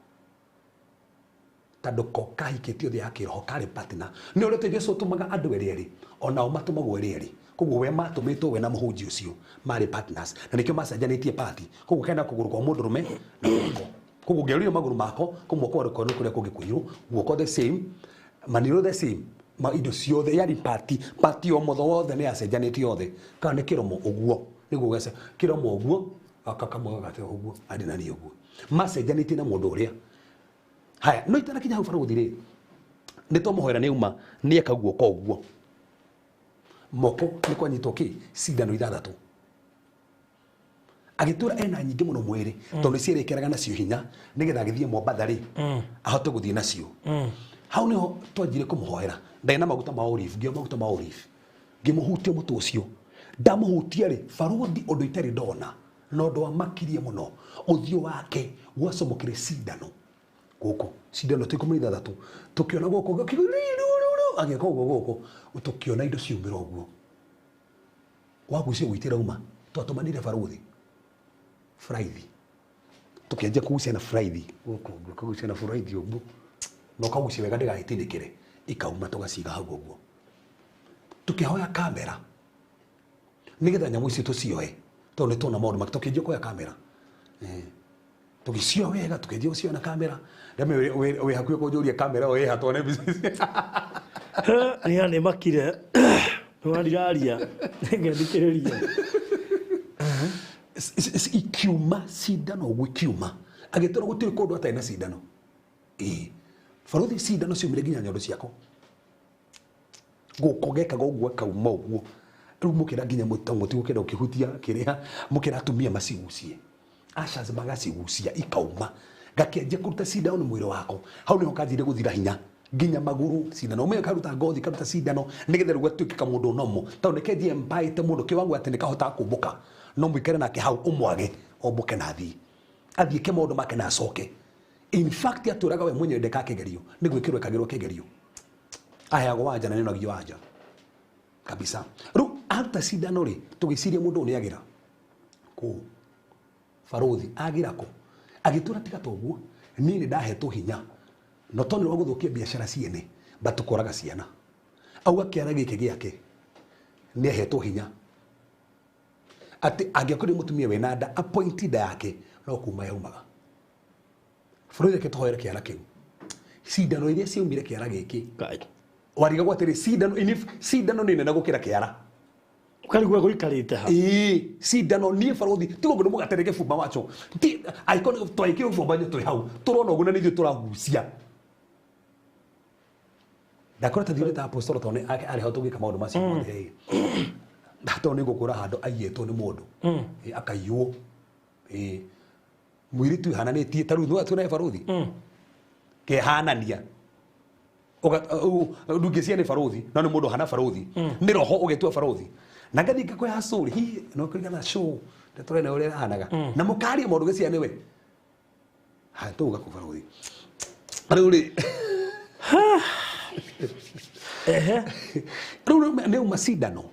Tondũ ko kahikĩtio thĩ ya kĩroho karĩ partner. Nĩ ũrĩa Jesu atũmaga andũ erĩ erĩ, onao matũmagwo erĩ erĩ. Koguo we matũmĩtwo we na mũhunjia ũcio marĩ partners. Na nĩkĩo macenjanĩtie party. Koguo kena kũgũrũ kwa mũndũrũme na guoko. Koguo ũngĩaruire magũrũ mako, kũmwe kwa rũkono kũrĩa kũngĩ kũirũ, guoko the same, maniro the same, ma indo ciothe yarĩ party, party o motho wothe nĩ yacenjanĩtie othe. Kana nĩ kĩromo ũguo, nĩguo gece kĩromo ũguo, gaka kamwe gagate ũguo, arĩ na niĩ ũguo. Macenjanĩtie na mũndũ ũrĩa. Haya, no itanakinya hau barũthi rĩ, nĩ twamũhoera nĩ auma, nĩ eka guoko ũguo. Moko nĩ kwanyitwo kĩ? Cindano ithathatũ. Agĩtũra ena nyingĩ mũno mwĩrĩ, tondũ nĩ cierĩkĩraga nacio hinya, nĩgetha agĩthiĩ Mombatha rĩ, ahote gũthiĩ nacio. Hau nĩho twanjire kũmũhoera. Ndarĩ na maguta ma olive, ngĩoya maguta ma olive. Ngĩmũhutia mũtwe ũcio. Ndamũhutia rĩ, barũthi ũndũ itarĩ ndona, na ũndũ wamakirie mũno, ũthiũ wake gwacomokire cindano. Gũkũ, cindano ta ikũmi na ithathatũ. Tũkĩona gũkũ, agĩka ũguo gũkũ, tũkĩona indo ciumĩra ũguo. Wagucia gwĩtĩra uma, twatũmanire barũthi. Fraithi. Tũkĩanjia kũgucia na fraithi. Gũkũ ũguo, kũgucia na fraithi ũguo. Na ũkagucia wega ndĩgagĩtinĩkĩre. Ikauma tũgaciga hau ũguo. Tũkĩhoya kamera. Nĩgetha nyamũ icio tũcioe. Tondũ nĩ tuona maũndũ make, tũkĩanjia kuoya kamera. Tũgĩcioa wega, tũkĩanjia gũcioa na kamera. Ndame wĩ hakuhĩ kũnjũria kamera ĩyo ĩha tuone mbica ici. Nĩ nĩ makire. Nĩwandiraria. Ngethikĩrĩria. Ikiuma cindano ũguo ikiuma. Agĩtwĩra gũtirĩ kũndũ atarĩ na cindano. Ĩĩ. Barũthi cindano ciumire nginya nyondo ciako. Gũkũ gekaga ũguo akauma ũguo. Rĩu mũkĩra nginya mũtigũkĩenda gũkĩhutia kĩrĩa, mũkĩra atumia macigucie. Ushers magacigucia ikauma. Gakĩanjia kũruta cindano nĩ mwĩrĩ wako. Hau nĩho kanjire gũthira hinya. Nginya magũrũ cindano. Ũmenye karuta ngothi, karuta cindano, nĩgetha rĩu gatuĩke kamũndũ nomo. Tondũ nĩ kenjie mpaĩte mũno kĩwango atĩ nĩ kahotaga kũmbũka. No mũikare nake hau ũmwage, ombũke na athiĩ. Athiĩ ke maũndũ make na acoke. In fact atũraga we mwenyewe ndeka kĩgerio. Nĩ gwĩkĩrwo ekagĩrwo kĩgerio. Aheagwo wanja na nĩonagio wanja. Kabisa. Rĩu aruta cindano rĩ, tũgĩciria mũndũ ũyũ nĩagĩra. Kũ? Barũthi agĩra kũ? Agĩtwĩra tiga ta ũguo, niĩ nĩ ndahetwo hinya. No tondũ nĩ wa gũthũkia biacara ciene, but tũkoraga ciana. Auga kĩara gĩkĩ gĩake, nĩ ahetwo hinya. Atĩ angĩakorire mũtumia wĩna nda, appoint nda yake, no kuma yaumaga. Bũrũri reke tũhoere kĩara kĩu. Cindano iria ciaumire kĩara gĩkĩ. Warigagwo atĩrĩ, cindano, cindano nĩ nene gũkĩra kĩara. Ũkarigwo gũikarĩte ha? Ĩĩ, cindano niĩ barũthi, tiga ũguo nĩ mũgate gĩbumba wacho. Ti, angĩkorwo twekĩrwo gĩbumba twĩ hau, tũrona ũguo na nĩ ithuĩ tũragucia. Ndakora ta thiũrĩte apostolo tondũ nĩ arĩ ho tũgĩka maũndũ macio mothe. Tondũ nĩ ngũkwĩra handũ aiyĩtwo nĩ mũndũ. Ĩĩ, akaiywo. Ĩĩ. Mũirĩtu ĩhananĩtie ta rĩu nĩ tuona barũthi. Kehanania. Ndũngĩciria nĩ barũthi, no nĩ mũndũ ũhana barũthi. Nĩ roho ũgetua barũthi. Na ngathiĩ ngakũhe story, hihi no kũringana show, ndatũrena ũrĩa ĩhanaga. Na mũkaria maũndũ gĩcia nĩwe. Haya, tũgũka kũ barũthi. Rĩu rĩ. Rĩu nĩ uma cindano.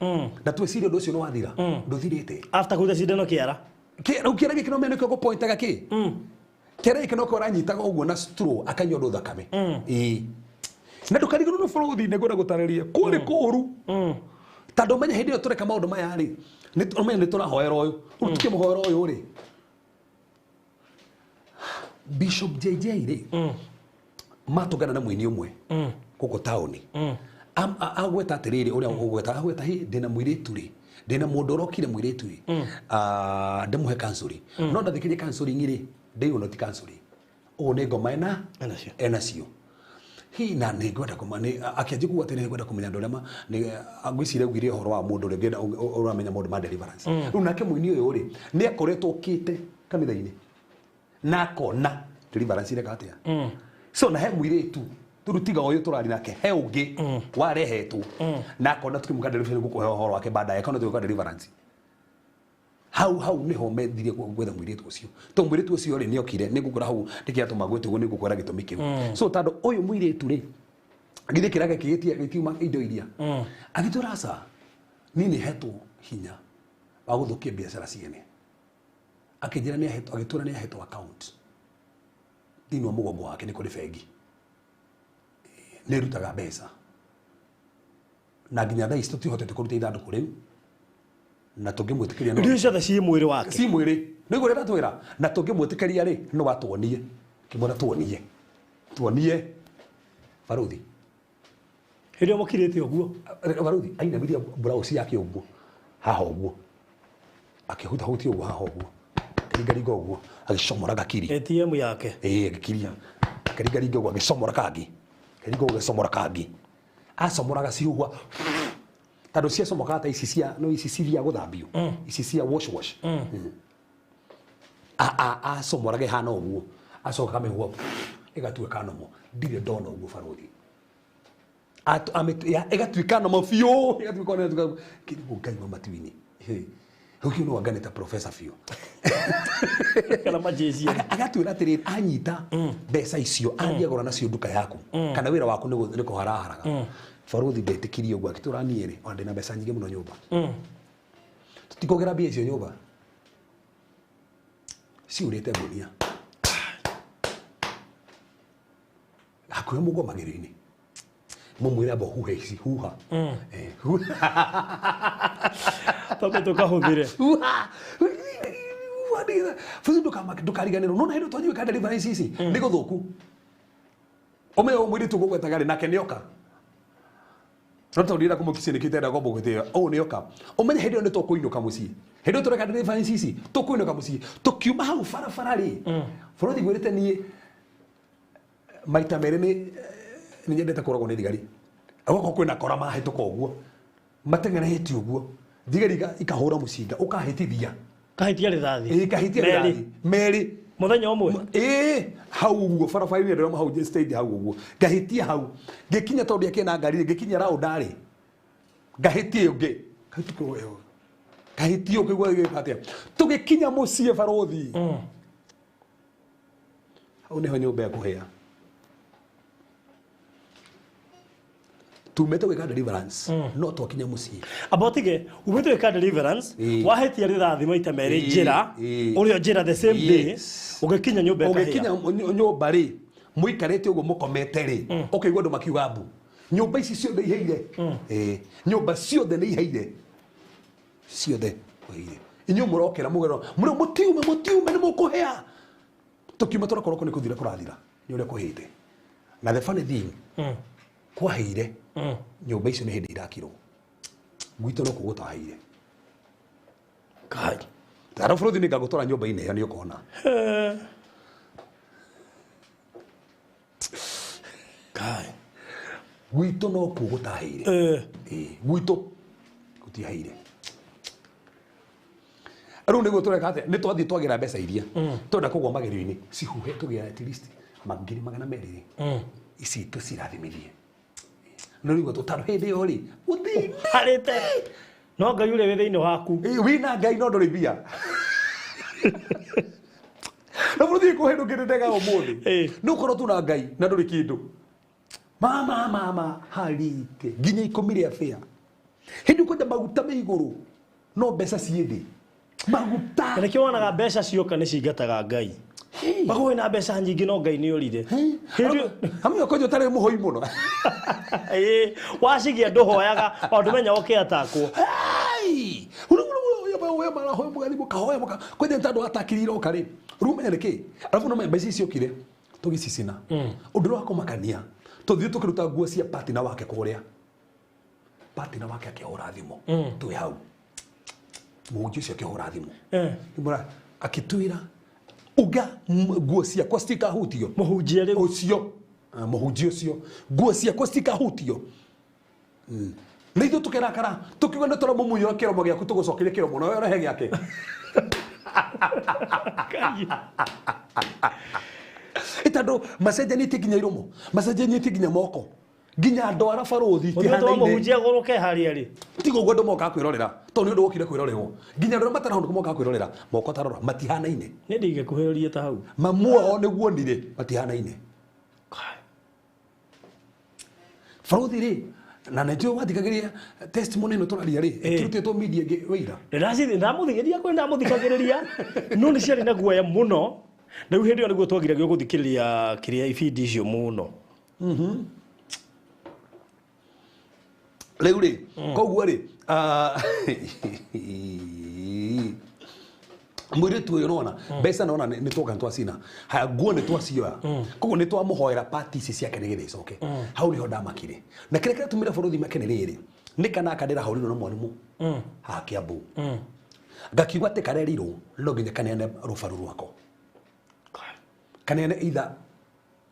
Na twĩcirie ũndũ ũcio nĩ wathira. Ndũthirĩte. After kũruta cindano kĩara. Rĩu kĩara gĩkĩ no mene nĩkĩo ngũpointaga kĩ? Kĩara gĩkĩ no kĩo aranyitaga ũguo na straw akanyua ũndũ thakame. Ĩĩ. Na ndũkarigĩrwo nĩ bũrũthi nĩngwenda gũtarĩria. Kũrĩ kũũru. Tondũ ũmenye hĩndĩ ĩyo tũreka maũndũ maya rĩ, ũmenye nĩ tũrahoera ũyũ. Rĩu tũkĩmũhoera ũyũ rĩ, Bishop JJ rĩ, matũngana na mũini ũmwe gũkũ taũni. Agweta atiriri uria ugweta agweta hi ndina mwiritu ri ndina mundu urokire mwiritu ri ndimuhe counseling no ndathikirie counseling ri ndiguo ti counseling uyu ni ngoma ena enacio hi na nĩ ngwenda kũmenya akĩanjia kuga atĩ nĩ ngwenda kũmenya andũ arĩa ngwĩciria augire ũhoro wa mũndũ ũrĩa ũngĩenda ũramenya maũndũ ma deliverance. Rĩu nake mũini ũyũ rĩ nĩ akoretwo okĩte kanitha-inĩ na akona deliverance ireka atĩa. So na he mũirĩtu tũrũ tiga ũyũ tũrari nake he ũngĩ warehetwo na akona tũkĩmũka deliverance gũkũhe ũhoro wake baadaye akona tũgĩka deliverance hau hau niho methirie gwetha mũirĩtu ũcio to mũirĩtu ũcio rĩ nĩokire nĩngũkwĩra hau nĩkĩatũma gwĩtwo nĩngũkwĩra gĩtũmi kĩu. So tondũ ũyũ mũirĩtu rĩ githĩ kĩraga kĩgĩtia gĩtiuma indo iria agĩtwĩra aca niĩ nĩhetwo hinya wa gũthũkia biacara ciene akĩnjĩra nĩahetwo agĩtwĩra nĩahetwo account thĩinĩ wa mũgongo wake nĩ kũrĩ bengi nĩrutaga mbeca na nginya thaa ici tũtihotete kũruta ithandũkũ rĩu na tũngĩmwĩtĩkĩria no irio ciothe ci mwĩrĩ wake ci mwĩrĩ nĩguo ũrĩa twĩra na tũngĩmwĩtĩkĩria rĩ no atuonie kĩmwĩra tuonie tuonie baruthi hĩndĩ ĩyo mũkirĩte ũguo baruthi ainamirie blouse yake ũguo haha ũguo akĩhutahutia ũguo haha ũguo akĩringaringa ũguo agĩcomora gakiri ATM yake ĩĩ agĩkiria akĩringaringa ũguo agĩcomora kangĩ akĩringa ũguo agĩcomora kangĩ acomoraga cihuhwa tondũ ciacomokaga ta ici cia no ici cithiaga gũthambio ici cia wash wash acomoraga ĩhana ũguo acoka akamĩhuha ĩgatuĩka nomo ndirĩ ndona ũguo baruthi ĩgatuĩka nomo biũ ĩgatuĩka kĩrigũ Ngai wa matu-inĩ hau kĩu no anga nĩ ta professor biũ kana majeshi agatwĩra atĩrĩrĩ anyita mbeca icio athiĩ agũra nacio nduka yaku kana wĩra waku nĩ kũharaharaga baruthi ndetĩkirie ũguo akĩtwĩra niĩ rĩ ona ndĩna mbeca nyingĩ mũno nyũmba tũtikũgera mbia icio nyũmba ciurĩte ngũnia hakuhĩ mũgomagĩrio-inĩ mũmwĩre amba huhe ici huha twambe tũkahũthĩre huha bũthi ndũkariganĩrwo nona hĩndĩ twanyiwe ka deliverance ici nĩ gũthũku ũmenye ũyũ mũirĩtu ũgũgwetaga rĩ nake nĩoka no tondũ ndĩrenda kũmũkicia nĩkĩo itenda kwamba gwĩtĩra ũũ nĩoka ũmenye hĩndĩ ĩyo nĩ tũkũinũka mũciĩ hĩndĩ ĩyo tũreka deliverance ici tũkũinũka mũciĩ tũkiuma hau barabara rĩ bũrũri ngwĩrĩte niĩ maita merĩ nĩ nyendete kũragwo nĩ thigari gwakorwo kwĩna kora mahĩtũka ũguo mateng'erete ũguo thigari ikahũra mũcinga ũkahĩtithia kahĩtia rĩthathi ĩĩ kahĩtia rĩthathi merĩ mũthenya ũmwe ĩĩ hau ũguo barabara-inĩ ndĩrona hau stage hau ũguo ngahĩtia hau ngĩkinya tondũ ndiakĩrĩ na ngari ngĩkinya round rĩ ngahĩtia ũngĩ kahĩtia ũngĩ gĩka atĩa tũgĩkinya mũciĩ barothi hau nĩho nyũmba ĩkũhĩa tumete gwĩka deliverance no twakinya mũciĩ amba ũtige umĩte gwĩka deliverance wahĩtia rĩthathi maita merĩ njĩra ũrĩa njĩra the same day ũgĩkinya nyũmba ĩkahĩa ũgĩkinya nyũmba rĩ mũikarĩte ũguo mũkomete rĩ ũkaigua andũ makiuga mbu nyũmba ici ciothe iheire nyũmba ciothe nĩ iheire ciothe iheire inyuĩ mũrokĩra mũgerwo mũrĩ mũtiume mũtiume nĩ mũkũhĩa tũkiuma tũrakorwo nĩ kũthira kũrathira nĩ ũrĩa kũhĩte na the funny thing kwaheire nyũmba icio nĩ hĩndĩ irakirwo gwitũ no kuo gũtaheire Kai tara bũrũri nĩ ngagũtwara nyũmba-inĩ ĩyo nĩ ũkona Kai gwitũ no kuo gũtaheire gwitũ gũtiaheire rĩu nĩguo tũreka atĩa nĩ twathiĩ twagĩra mbeca iria twenda kũgwa magerio-inĩ cihuhe tũgĩra at least 200,000 ici tũcirathimithie no rĩu tũtaro hĩndĩ ĩyo rĩ ũthĩ harĩte no Ngai ũrĩa wĩ thĩinĩ waku wĩna Ngai no ndũrĩ mbia no bũrũri kũ hĩndũ ngĩndega ũmũthĩ nĩ ũkorwo tu na Ngai na ndũrĩ kĩndũ mama mama harite nginya 10 rĩa bĩa hĩndĩ ũkwenda maguta me igũrũ no mbeca ciĩ thĩ maguta nĩkĩo wonaga mbeca cioka nĩ cingataga Ngai Mago wĩna mbeca nyingĩ no Ngai nĩ orire hamwe ũkonyo ũtarĩ mũhoi mũno wacigia ndũhoyaga o ndũmenya ũkĩ atakwo kwenda tondũ atakirire oka rĩ rĩu ũmenye nĩkĩ arabu no mbeca ici ciokire tũgĩcicina ũndũ ũrĩa wa kũmakania tũthiĩ tũkĩruta nguo cia partner wake kũrĩa Partner wake akĩhũra thimũ twĩ hau mũhunjia ũcio akĩhũra thimũ Ngĩmwĩra, akĩtwĩra uga nguo ciakwa citikahutio Mũhunjia rĩu. Ũcio mũhunjia ũcio nguo ciakwa citikahutio. Na ithuĩ tũkĩrakara tũkiuga nĩ tũramũmunyũra kĩromo gĩaku tũgũcokerie kĩromo na we ũrehe gĩake. Ĩtandũ macenjanĩtie nginya iromo, macenjanĩtie nginya moko, nginya ndwara barũthi Mũthĩ wa mũhunjia gũrũke harĩa rĩ. Tiga ũguo andũ mokaga kwĩrorera tondũ nĩ ũndũ wokire kwĩrorerwo nginya andũ arĩa matarahũnũka mokaga kwĩrorera moko tarora matihanaine. Nĩ ndingĩkuhĩrĩria ta hau. Mamu wao nĩguo nire matihanaine. Barũthi rĩ na nĩnjũĩ wathikagĩrĩria testimony ĩno tũraria rĩ ĩkĩrutĩtwo media ĩngĩ wĩira. Ndamũthikagĩrĩria kwĩ ndamũthikagĩrĩria no nĩ ciarĩ na guoya mũno. Rĩu hĩndĩ ĩyo nĩguo twagiragio gũthikĩrĩria kĩrĩa ibindi icio mũno. Rĩu rĩ koguo rĩ mũirĩtu ũyũ nona mbeca nona nĩ twoka nĩ twacina haya nguo nĩ twacioya koguo nĩ twamũhoera pati ici ciake nĩgetha icoke hau nĩho ndamakire na kĩrĩa kĩratũmire bũrũri make nĩ rĩrĩ nĩ kana aka ndĩrahũrirwo na mwarimũ haha Kiambu ngakiuga atĩ karerirwo no nginya kaneane rũbaru rwako kaneane either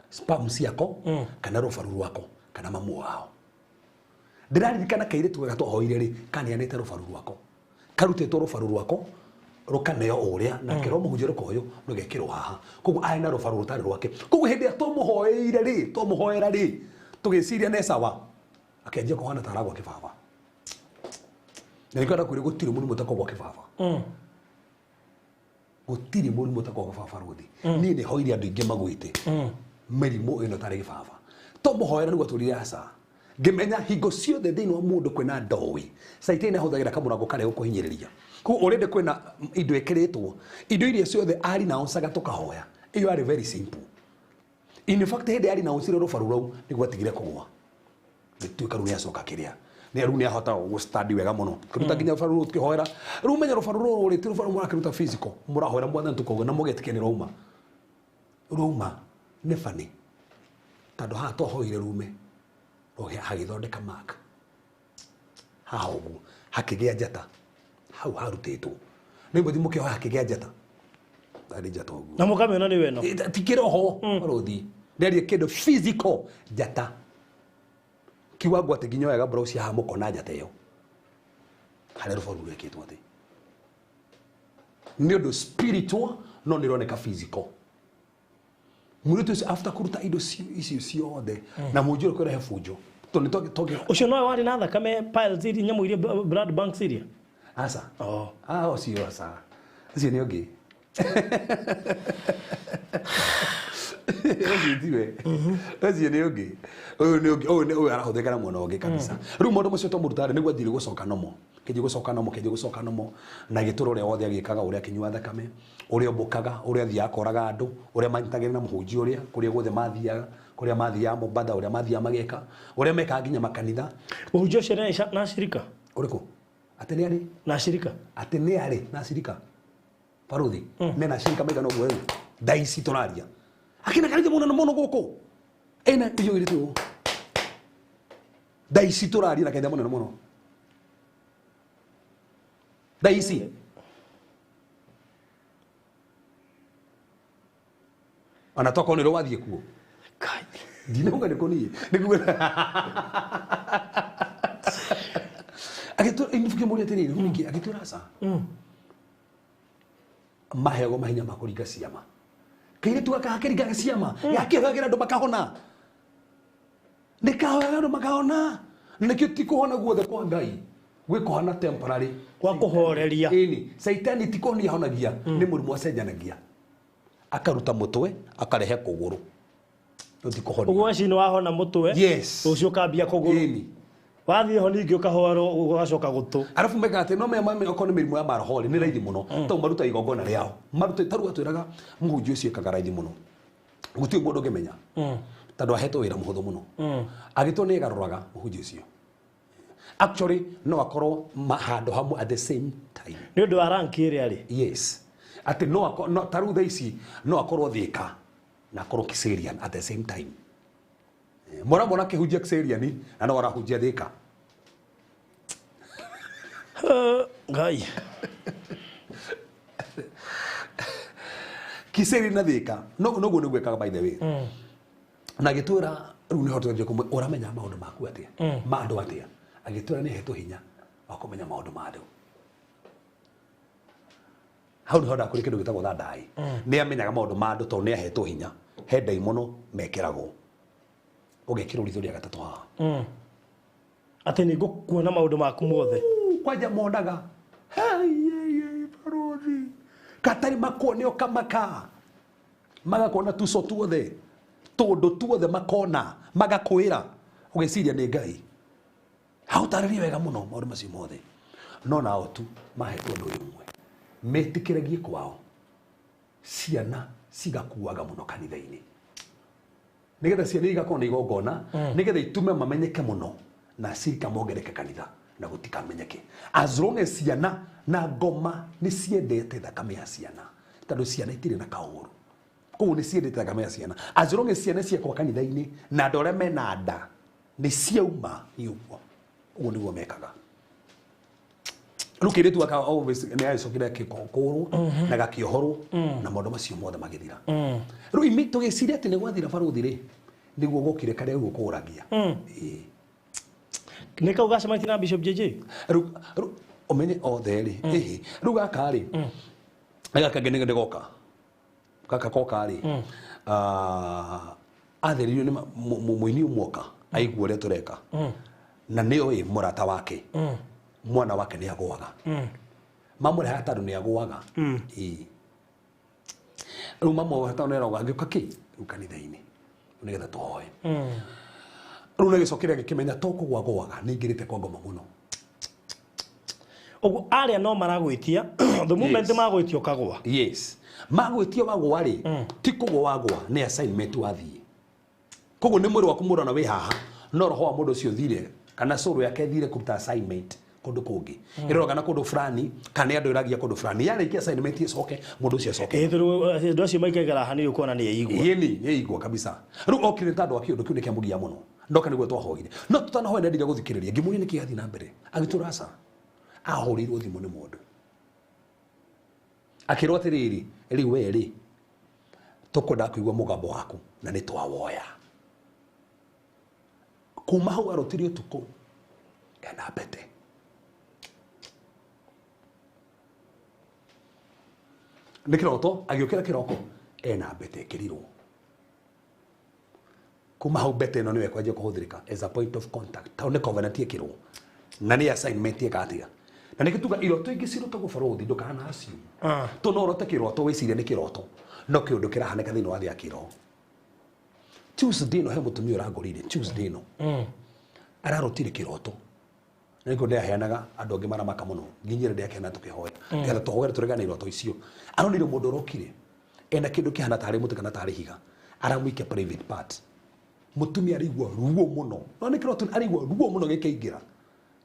spam ciako kana rũbaru rwako kana mamu wao. Ndĩraririkana kairĩtu gaka twahoire rĩ kaneanĩte rũbaru rwako karutĩtwo rũbaru rwako rũkaneo ũrĩa na kĩro mũhunjia rũkoyũ rũgekĩrwo haha koguo arĩ na rũbaru rũtarĩ rwake koguo hĩndĩ ĩrĩa twamũhoeire rĩ twamũhoera rĩ tũgĩciria nĩ sawa akĩanjia kũhana ta aragwa kĩbaba na nĩkwenda kwĩrwo gũtirĩ mũrimũ ũtakogwa kĩbaba. Gũtirĩ mũrimũ ũtakogwa kĩbaba rũthi niĩ nĩ hoire andũ aingĩ magwĩte mĩrimũ ĩno tarĩ gĩbaba twamũhoera nĩguo atũrire aca ngĩmenya hingo ciothe thĩinĩ wa mũndũ kwĩna ndoĩ caitani ahũthagĩra kamũrango karĩa gũkũhinyĩrĩria koguo already kwĩna indo ĩkĩrĩtwo indo iria ciothe arinaũcaga tũkahoya ĩyo yarĩ very simple. In fact hĩndĩ arinaũcire rũbaru rũu nĩguo atigire kũgũa gĩtuĩka rĩu nĩacoka kĩrĩa nĩ rĩu nĩahota gũstandi wega mũno kĩruta nginya rũbaru rũu tũkĩhoera rĩu menya rũbaru rũrũ rĩ ti rũbaru mũrakĩruta physical mũrahoera mwathani tũkauga na mũgetĩkia nĩ rwauma rwauma nĩ bani tondũ haha twahoire rume hagĩthondeka mark haha ũguo hakĩgĩa njata hau harutĩtwo nĩ mũthiĩ mũkĩhoya hakĩgĩa njata tarĩ njata ũguo Na mũkamĩona nĩ weno. Ti kĩroho barũthi ndĩarie kĩndũ physical njata kiwango atĩ nginya oyaga blouse haha mũkona njata ĩyo harĩa rũbaru rwekĩtwo atĩ nĩ ũndũ spiritual no nĩ ĩroneka physical. Mũirĩtu ũcio after kũruta indo icio ciothe na mũnjũ ũrĩa kũrehe bunjo tondũ nĩ twagĩ Ũcio nowe warĩ na thakame piles iria nyamũ iria blood banks iria. Aca. Oh. Ah, ũcio aca. Ũcio nĩ ũngĩ. Ũcio tiwe. Ũcio nĩ ũngĩ. Ũyũ nĩ ũngĩ. Ũyũ nĩ ũyũ arahũthĩka na mwena ũngĩ kabisa. Rĩu maũndũ macio twamũruta rĩ nĩguo athire gũcoka nomo. Kĩnji gũcoka nomo, kĩnji gũcoka nomo. Na gĩtũra ũrĩa wothe agĩkaga, ũrĩa akĩnyua thakame, ũrĩa ombũkaga, ũrĩa athiaga akoraga andũ, ũrĩa manyitagĩrĩra na mũhunjia ũrĩa, kũrĩa guothe mathiaga, kũrĩa mathiaga Mombatha, ũrĩa mathiaga mageka, ũrĩa mekaga nginya makanitha. Mũhunjia ũcio nĩ na acirika? Ũrĩkũ? Atĩ nĩ arĩ? Na acirika? Atĩ nĩ arĩ na acirika? Barũthi, nĩ na acirika maigana ũguo rĩu? Thaa ici tũraria. Akĩna kanitha mũnene mũno gũkũ. Ĩna iyũrĩte ũũ. Thaa ici tũraria na kanitha mũnene mũno. Thaa ici. Ona tokorwo nĩ rwathiĩ kuo. Kai. Ndinauga nĩ kũniĩ. Nĩ kuo. Agĩtũ inifuke mũrĩa atĩrĩrĩ, rĩu ningĩ agĩtwĩra aca. Maheagwo mahinya ma kũringa ciama. Kairĩtu gaka gakĩringaga ciama, gakĩhoyagĩra andũ makahona. Nĩ kahoyaga andũ makahona. Na nĩkĩo ti kũhona guothe kwa Ngai. Gwĩ kũhona temporary. Kwa kũhoreria. Ĩni, Caitani ti kũhonia ahonagia, nĩ mũrimũ acenjanagia. Akaruta mũtwe, akarehe kũgũrũ. No ti kũhonia. Ũguo waci nĩ wahona mũtwe. Yes. Rũciũ ũkambia kũgũrũ. Ĩni. Wathiĩ ho ningĩ ũkahoerwo ũgacoka gũtũ. Arabu mekaga atĩ no me okorwo nĩ mĩrimũ ya maroho rĩ, nĩ raithi mũno. Tondũ maruta igongona rĩao. Maruta ta rĩu atwĩraga mũhunjia ũcio ekaga raithi mũno. Gũtirĩ mũndũ ũngĩmenya. Tondũ ahetwo wĩra mũhũthũ mũno. Agĩtwo nĩ ĩgarũraga mũhunjia ũcio. Actually no akorwo handũ hamwe at the same time. Nĩ ũndũ wa rank ĩrĩa rĩ. Yes. Atĩ no akorwo, no, ta rĩu thaa ici no akorwo Thika na akorwo Kiserian at the same time. Mũramwona akĩhunjia Kiserian na no arahunjia Thika. Ngai. Kiseri na Thika no noguo nĩguo ekaga, by the way. Na agĩtwĩra rĩu nĩho twanjia kũmwe ũramenya maũndũ maku atĩa, ma andũ atĩa. Agĩtwĩra nĩ ahetwo hinya wa kũmenya maũndũ ma andũ. Hau nĩho ndakũrĩ kĩndũ gĩtagwo thandai. Nĩ amenyaga maũndũ ma andũ tondũ nĩ ahetwo hinya. He ndaimono mekĩragwo, ũgekĩrwo ritho rĩa gatatũ haha. Atĩ nĩ ngũkuona maũndũ maku mothe. Kwanja monaga. Hei, hei, hei, barothi katarĩ makuone ũkamaka, magakuona tuco tuothe, tũndũ tuothe makona, magakwĩra ũgĩciria nĩ Ngai. Haũtarĩrie wega mũno maũndũ macio mothe, no nao tu mahetwo ũndũ ũyũ ũmwe metĩkĩragie kwao ciana cigakuaga mũno kanitha-inĩ, nigetha ciana igakorwo na igongona, nigetha itume mamenyeke mũno na cirika mongereke kanitha na gũtikamenyeke, as long as ciana na ngoma nĩ ciendete thakame ya ciana, tondũ ciana itirĩ na kaũru, koguo nĩ ciendete thakame ya ciana. As long as ciana ciakwa kanitha-inĩ na andũ arĩa mena nda nĩ ciauma, nĩ ũguo ũguo nĩguo mekaga. Rĩu kĩirĩtu gaka obviously nĩ agĩcokire akĩkũrwo na gakĩohorwo na maũndũ macio mothe magĩthira. Rĩu imi tũgĩciria atĩ nĩ gwathira, barothi rĩ, nĩguo gũkire karĩa rĩu ũkũragia. Ĩĩ. Nĩ kau gacemanĩtie na Bishop JJ. Rĩu ũmenye othe rĩ, ĩhĩ, rĩu gaka rĩ, gaka kangĩ nĩ goka, gaka koka rĩ, ah, atheririo nĩ mũini ũmwe oka aigua ũrĩa tũreka na nĩ oĩ mũrata wake, mwana wake nĩ agũaga, mamũrehaga tondũ nĩ agũaga. Ĩĩ. Rĩu mamwe tondũ nĩ arauga agĩũka kĩ rĩu kanitha-inĩ nĩgetha tũhoe. Rĩu nagĩcokire agĩkĩmenya to kũgwa gũaga, nĩ ingĩrĩte kwa ngoma mũno. Ũguo arĩa no maragwĩtia, the moment Yes. magwĩtia ũkagwa. Yes, magwĩtia wagũa rĩ, ti kũgwa wagũa, nĩ assignment wathiĩ. Koguo nĩ mwĩrĩ waku mũrona wĩ haha, no roho wa mũndũ ũcio ũthire kana soul yake ĩthire kũruta assignment kũndũ kũngĩ, ĩroraga na kũndũ fulani kana nĩ andũ ĩragia kũndũ fulani. Yarĩkia assignment ĩcoke mũndũ ũcio acoke. Ĩ tondũ andũ acio maikaikara haha nĩ ũkuona nĩ eigua. Yĩni nĩ igua kabisa. Rĩu okire nĩ tondũ wa kĩũndũ kĩu nĩ kĩamũgia mũno, ndoka nĩguo twahoire, no tutanahoya nendire gũthikĩrĩria, ngĩmũria nĩkĩ gĩathiĩ na mbere. Agĩtũra aca ahũrĩirwo thimũ nĩ mũndũ, akĩrwo atĩrĩrĩ, rĩu we rĩ, tũkwendaga kũigua mũgambo waku na nĩ twawoya. Kuma hau arotire ũtukũ ena mbete. Nĩ kĩroto, agĩũkĩra kĩroko ena mbete ĩkĩrirwo. Kuma hau mbete ĩno nĩyo ĩkwanjia kũhũthĩrĩka as a point of contact, tondũ nĩ covenant ĩkĩrwo na nĩ assignment ĩka atĩa. Na nĩkĩo tuga iroto ingĩ cirotagwo, barothi, ndũkana assume. To no ũrote kĩroto wĩcirie nĩ kĩroto, no kĩũndũ kĩrahanĩka thĩinĩ wa thĩ ya kĩroho. Tuesday ĩno he mũtumia ũrangorire, Tuesday ĩno ararotire kĩroto, na nĩkĩo ndĩraheanaga andũ angĩ maramaka mũno nginya ĩrĩa ndĩrakena tũkĩhoya nĩgetha tũhoere tũregane iroto icio. Aronire mũndũ ũrokire ena kĩndũ kĩhana tarĩ mũtĩ kana tarĩ higa, aramũikia private part. Mũtumia araigua ruo mũno, no nĩ kĩroto, araigua ruo mũno gĩkĩingĩra,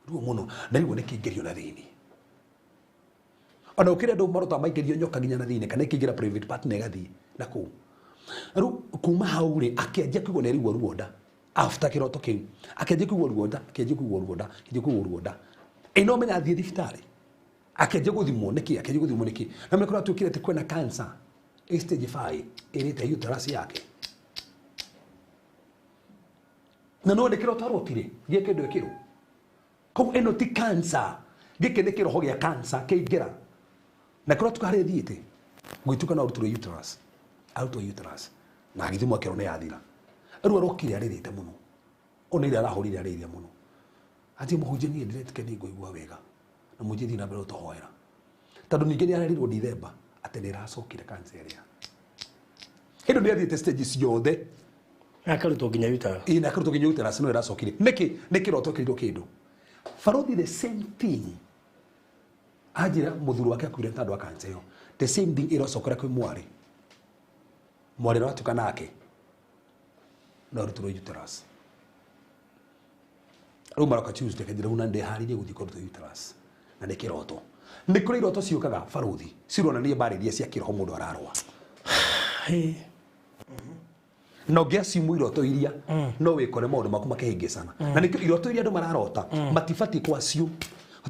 ruo mũno, na rĩu nĩ kĩingĩrio na thĩinĩ. Ona ũkĩrĩ andũ marota maingĩrio nyoka nginya na thĩinĩ kana ĩkĩingĩra private part na ĩgathiĩ na kũu. Rĩu kuma hau rĩ, akĩanjia kũigua nĩ araigua ruo nda. After kĩroto kĩu akĩanjia kũigua ruo nda, akĩanjia kũigua ruo nda, akĩanjia kũigua ruo nda. Ĩ no menya athiĩ thibitarĩ, akĩanjia gũthimwo nĩkĩ, akĩanjia gũthimwo nĩkĩ, na mekora tuĩkire atĩ kwĩna cancer ĩ stage 5 ĩrĩte uterus yake. Na no nĩ kĩroto arotire gĩa kĩndũ ĩkĩrwo. Koguo ĩno ti cancer, gĩkĩ nĩ kĩroho gĩa cancer kĩingĩra na kĩrĩa tuka harĩa thiĩte gwĩtuka no arutirwo uterus, arutwo uterus na agĩthimwo akĩrwo nĩ yathira. Rĩu arokire arĩrĩte mũno, ona ira arahũrire arĩrĩre mũno, atĩ mũhunjia, niĩ ndĩretĩkia nĩ ngũigua wega na mũhunjia thiĩ na mbere gũtũhoera, tondũ ningĩ nĩ arerirwo Dithemba atĩ nĩ ĩracokire cancer ĩrĩa hĩndĩ nĩ athiĩte stage ciothe. Akarutwo nginya uterus. Ĩ, na akarutwo nginya uterus, no ĩracokire nĩkĩ? Nĩ kĩroto kĩrirwo kĩndũ, barothi. The same thing anjĩra mũthuri wake akuire nĩ tondũ wa cancer ĩyo. The same thing ĩracokera kwĩ mwarĩ, mwarĩ ũratuĩka nake no arutirwo uterus. Rĩu maroka Tuesday kanjĩra rĩu na ndĩharĩirie gũthiĩ kũrutwo uterus na nĩ kĩroto. Nĩ kũrĩ iroto ciũkaga, barothi, cironania mbara iria cia kĩroho mũndũ ararũa. Na ũngĩacimu iroto iria no wĩkore maũndũ maku makĩhĩngĩcana, na nĩkĩo iroto iria andũ mararota matibatiĩ kwa assume.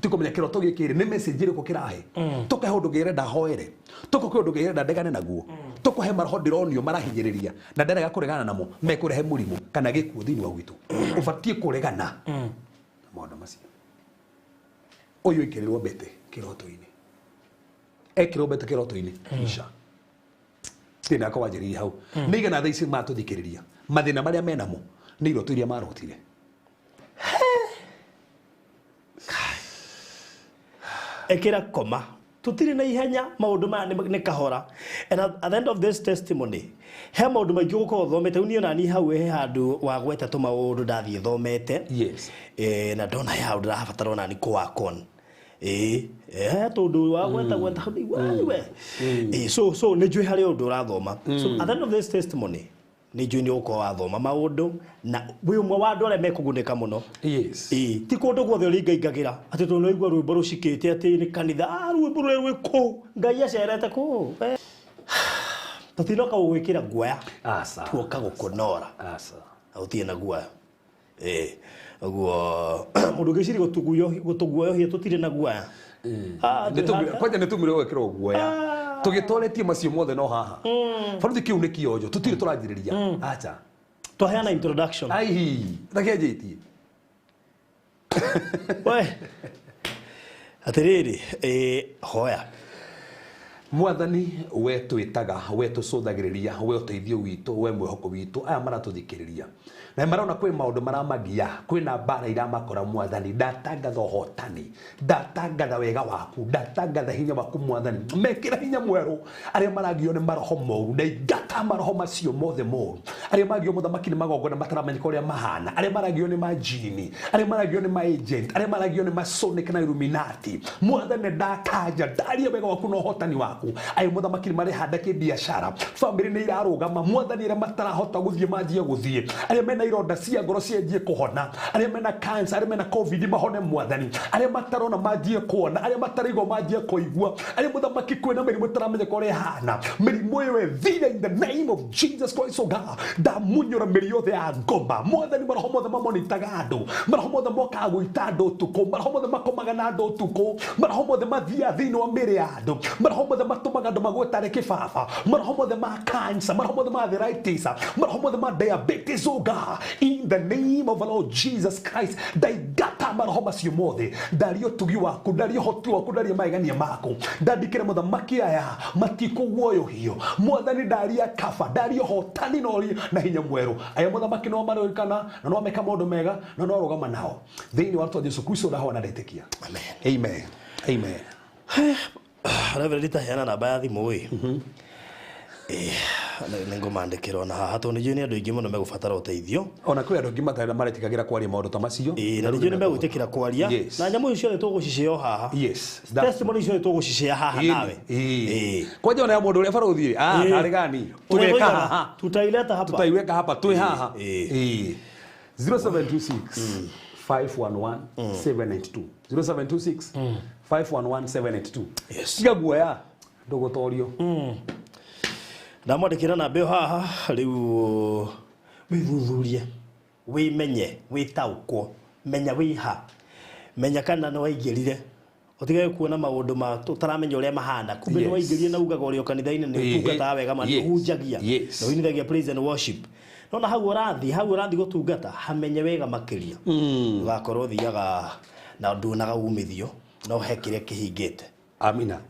Tũkũmenya kĩroto gĩkĩ rĩ nĩ message ĩrĩkũ kĩrahe. Tũkahe ũndũ ngĩrenda hoere. Tũkũhe ũndũ ngĩrenda ndegane naguo. Tũkũhe maroho ndĩronio marahinyĩrĩria na ndarega kũregana namo mekũrehe mũrimũ kana gĩkuũ thĩinĩ wa gwitũ. Ũbatiĩ kũregana na maũndũ macio. Ũyũ ikĩrĩrwo mbete kĩroto-inĩ. Ekĩrwo mbete kĩroto-inĩ. Isha. Thĩna wakwa wanjĩrĩirie hau. Nĩ igana thaa ici matũthikĩrĩria. Mathĩna marĩa menamo nĩ iroto iria marotire. Ekĩra koma tutiri na ihenya maundu maya nĩ kahora. And at the end of this testimony he maundu maingĩ ũgũkorwo ũthomete. Rĩu niĩ ona niĩ hau he handũ wagweta tũmaũndũ ndathiĩ thomete. Yes. Na ndona he handũ ndĩrabatara ona ni kũwakon. Tondũ wagweta gweta hau ndaigua, "Ai we." So nĩ njũĩ harĩ ũndũ ũrathoma. So at the end of this testimony nĩ njũĩ nĩ ũgũkorwo wathoma maũndũ na wĩ ũmwe wa andũ arĩa mekũgunĩka mũno. Yes. Ti kũndũ guothe ũringaingagĩra atĩ tondũ nĩwaigua rwĩmbo rũcikĩte atĩ nĩ kanitha, rwĩmbo rũrĩa rwĩ kũu Ngai acerete kũu. Tũtinoka gũgwĩkĩra guoya. Aca. Tuoka gũkũnora. Aca. Na gũtirĩ na guoya. Ũguo mũndũ ũngĩciria gũtũguoyohia tũtirĩ na guoya. Kwanja nĩ tumire gwĩkĩrwo guoya. Tũgĩtoretie macio mothe no haha. Baruthi kĩu nĩ kĩonjo tũtirĩ tũranjĩrĩria. Acha. Twaheana introduction. Aihi, takĩanjĩtie. We. Atĩrĩrĩ, hoya. Mwathani we twĩtaga, we tũcũthagĩrĩria, we ũteithio witũ, we mwĩhoko witũ, aya maratũthikĩrĩria. Na marona kwĩ maũndũ maramagia, kwĩna mbara iramakora Mwathani, ndatangatha ũhotani, ndatangatha wega waku, ndatangatha hinya waku Mwathani. Mekĩra hinya mwerũ arĩa maragio nĩ maroho moru, ndaingata maroho macio mothe moru. Arĩa maragio mũthamaki nĩ magongona mataramenyeka ũrĩa mahana, arĩa maragio nĩ majini, arĩa maragio nĩ ma-agent, arĩa maragio nĩ masonic na Illuminati. Mwathani ndakanja, ndaria wega waku na ũhotani waku. Ayo mũthamaki nĩ marehanda kĩbiacara, bamĩrĩ nĩ irarũgama, Mwathani arĩa matarahota gũthiĩ manjie gũthiĩ, arĩa mena ironda cia ngoro cianjie kũhona, arĩa mena cancer, arĩa mena covid mahone Mwathani, arĩa matarona manjie kuona, arĩa mataraigua manjie kũigua, arĩa mũthamaki kwĩna mĩrimũ ĩtaramenyeka ũrĩa ĩhana, mĩrimũ ĩyo ĩthire in the name of Jesus Christ o God. Ndamunyũra mĩri yothe ya ngoma Mwathani, maroho mothe mamonitaga andũ, maroho mothe mokaga gũita andũ ũtukũ, maroho mothe makomaga na andũ ũtukũ, maroho mothe mathiaga thĩinĩ wa mĩĩrĩ ya andũ, maroho mothe matũmaga andũ magwe tarĩ kĩbaba, maroho mothe ma cancer, maroho mothe ma arthritis, maroho mothe ma diabetes o God, in the name of the Lord Jesus Christ. Ndaingata maroho macio mothe, ndaria ũtugi waku, ndaria ũhoti waku, ndaria magegania maku, ndandĩkĩre mũthamaki aya matikũguoyohio Mwathani, ndaria kaba, ndaria ũhotani na ũria na hinya mwerũ. Aya mũthamaki no marũrikana na no meka maũndũ mega na no rũgama nao thĩinĩ wa rĩtwa Jesu Kristo ndahoya na ndetĩkia. Amen. Amen. Amen. Reverend taheana namba ya thimũ ĩ. Nĩ ngũmandĩkĩra ona haha tondũ nĩ njũĩ nĩ andũ aingĩ mũno megũbatara ũteithio. Ona kwĩ andũ angĩ maretigagĩra kwaria maũndũ ta macio. Na nĩ njũĩ nĩ megwĩtĩkĩra kwaria. Yes. Na nyamũ icio ciothe tũgũcicĩa o haha. Yes. Testimony ciothe tũgũcicĩa haha nawe. Kwanja ona ya mũndũ ũrĩa barũthi tarĩ gani tũgeka haha. Tutaileta hapa. Tutaiweka hapa twĩ haha. 0726 511 792. 0726 511 792. Yes. Tiga guoya ndũgũtorio. Ndamwandĩkĩra namba ĩyo haha rĩu wĩthuthurie, wĩmenye, wĩtaũkwo, menya wĩha, menya kana nĩ waingĩrire, ũtigage kuona maũndũ ma tũtaramenya ũrĩa mahana. Kumbe nĩ Yes. waingĩrire na ugaga ũrĩ o kanitha-inĩ nĩ ũtungataga wega ma, nĩ ũhunjagia, nĩ ũinithagia praise and worship. Nona hau ũrathiĩ, hau ũrathiĩ gũtungata, hamenye wega makĩria. Ũgakorwo ũthiaga na nduonaga umithio, no he kĩrĩa kĩhingĩte. Amina.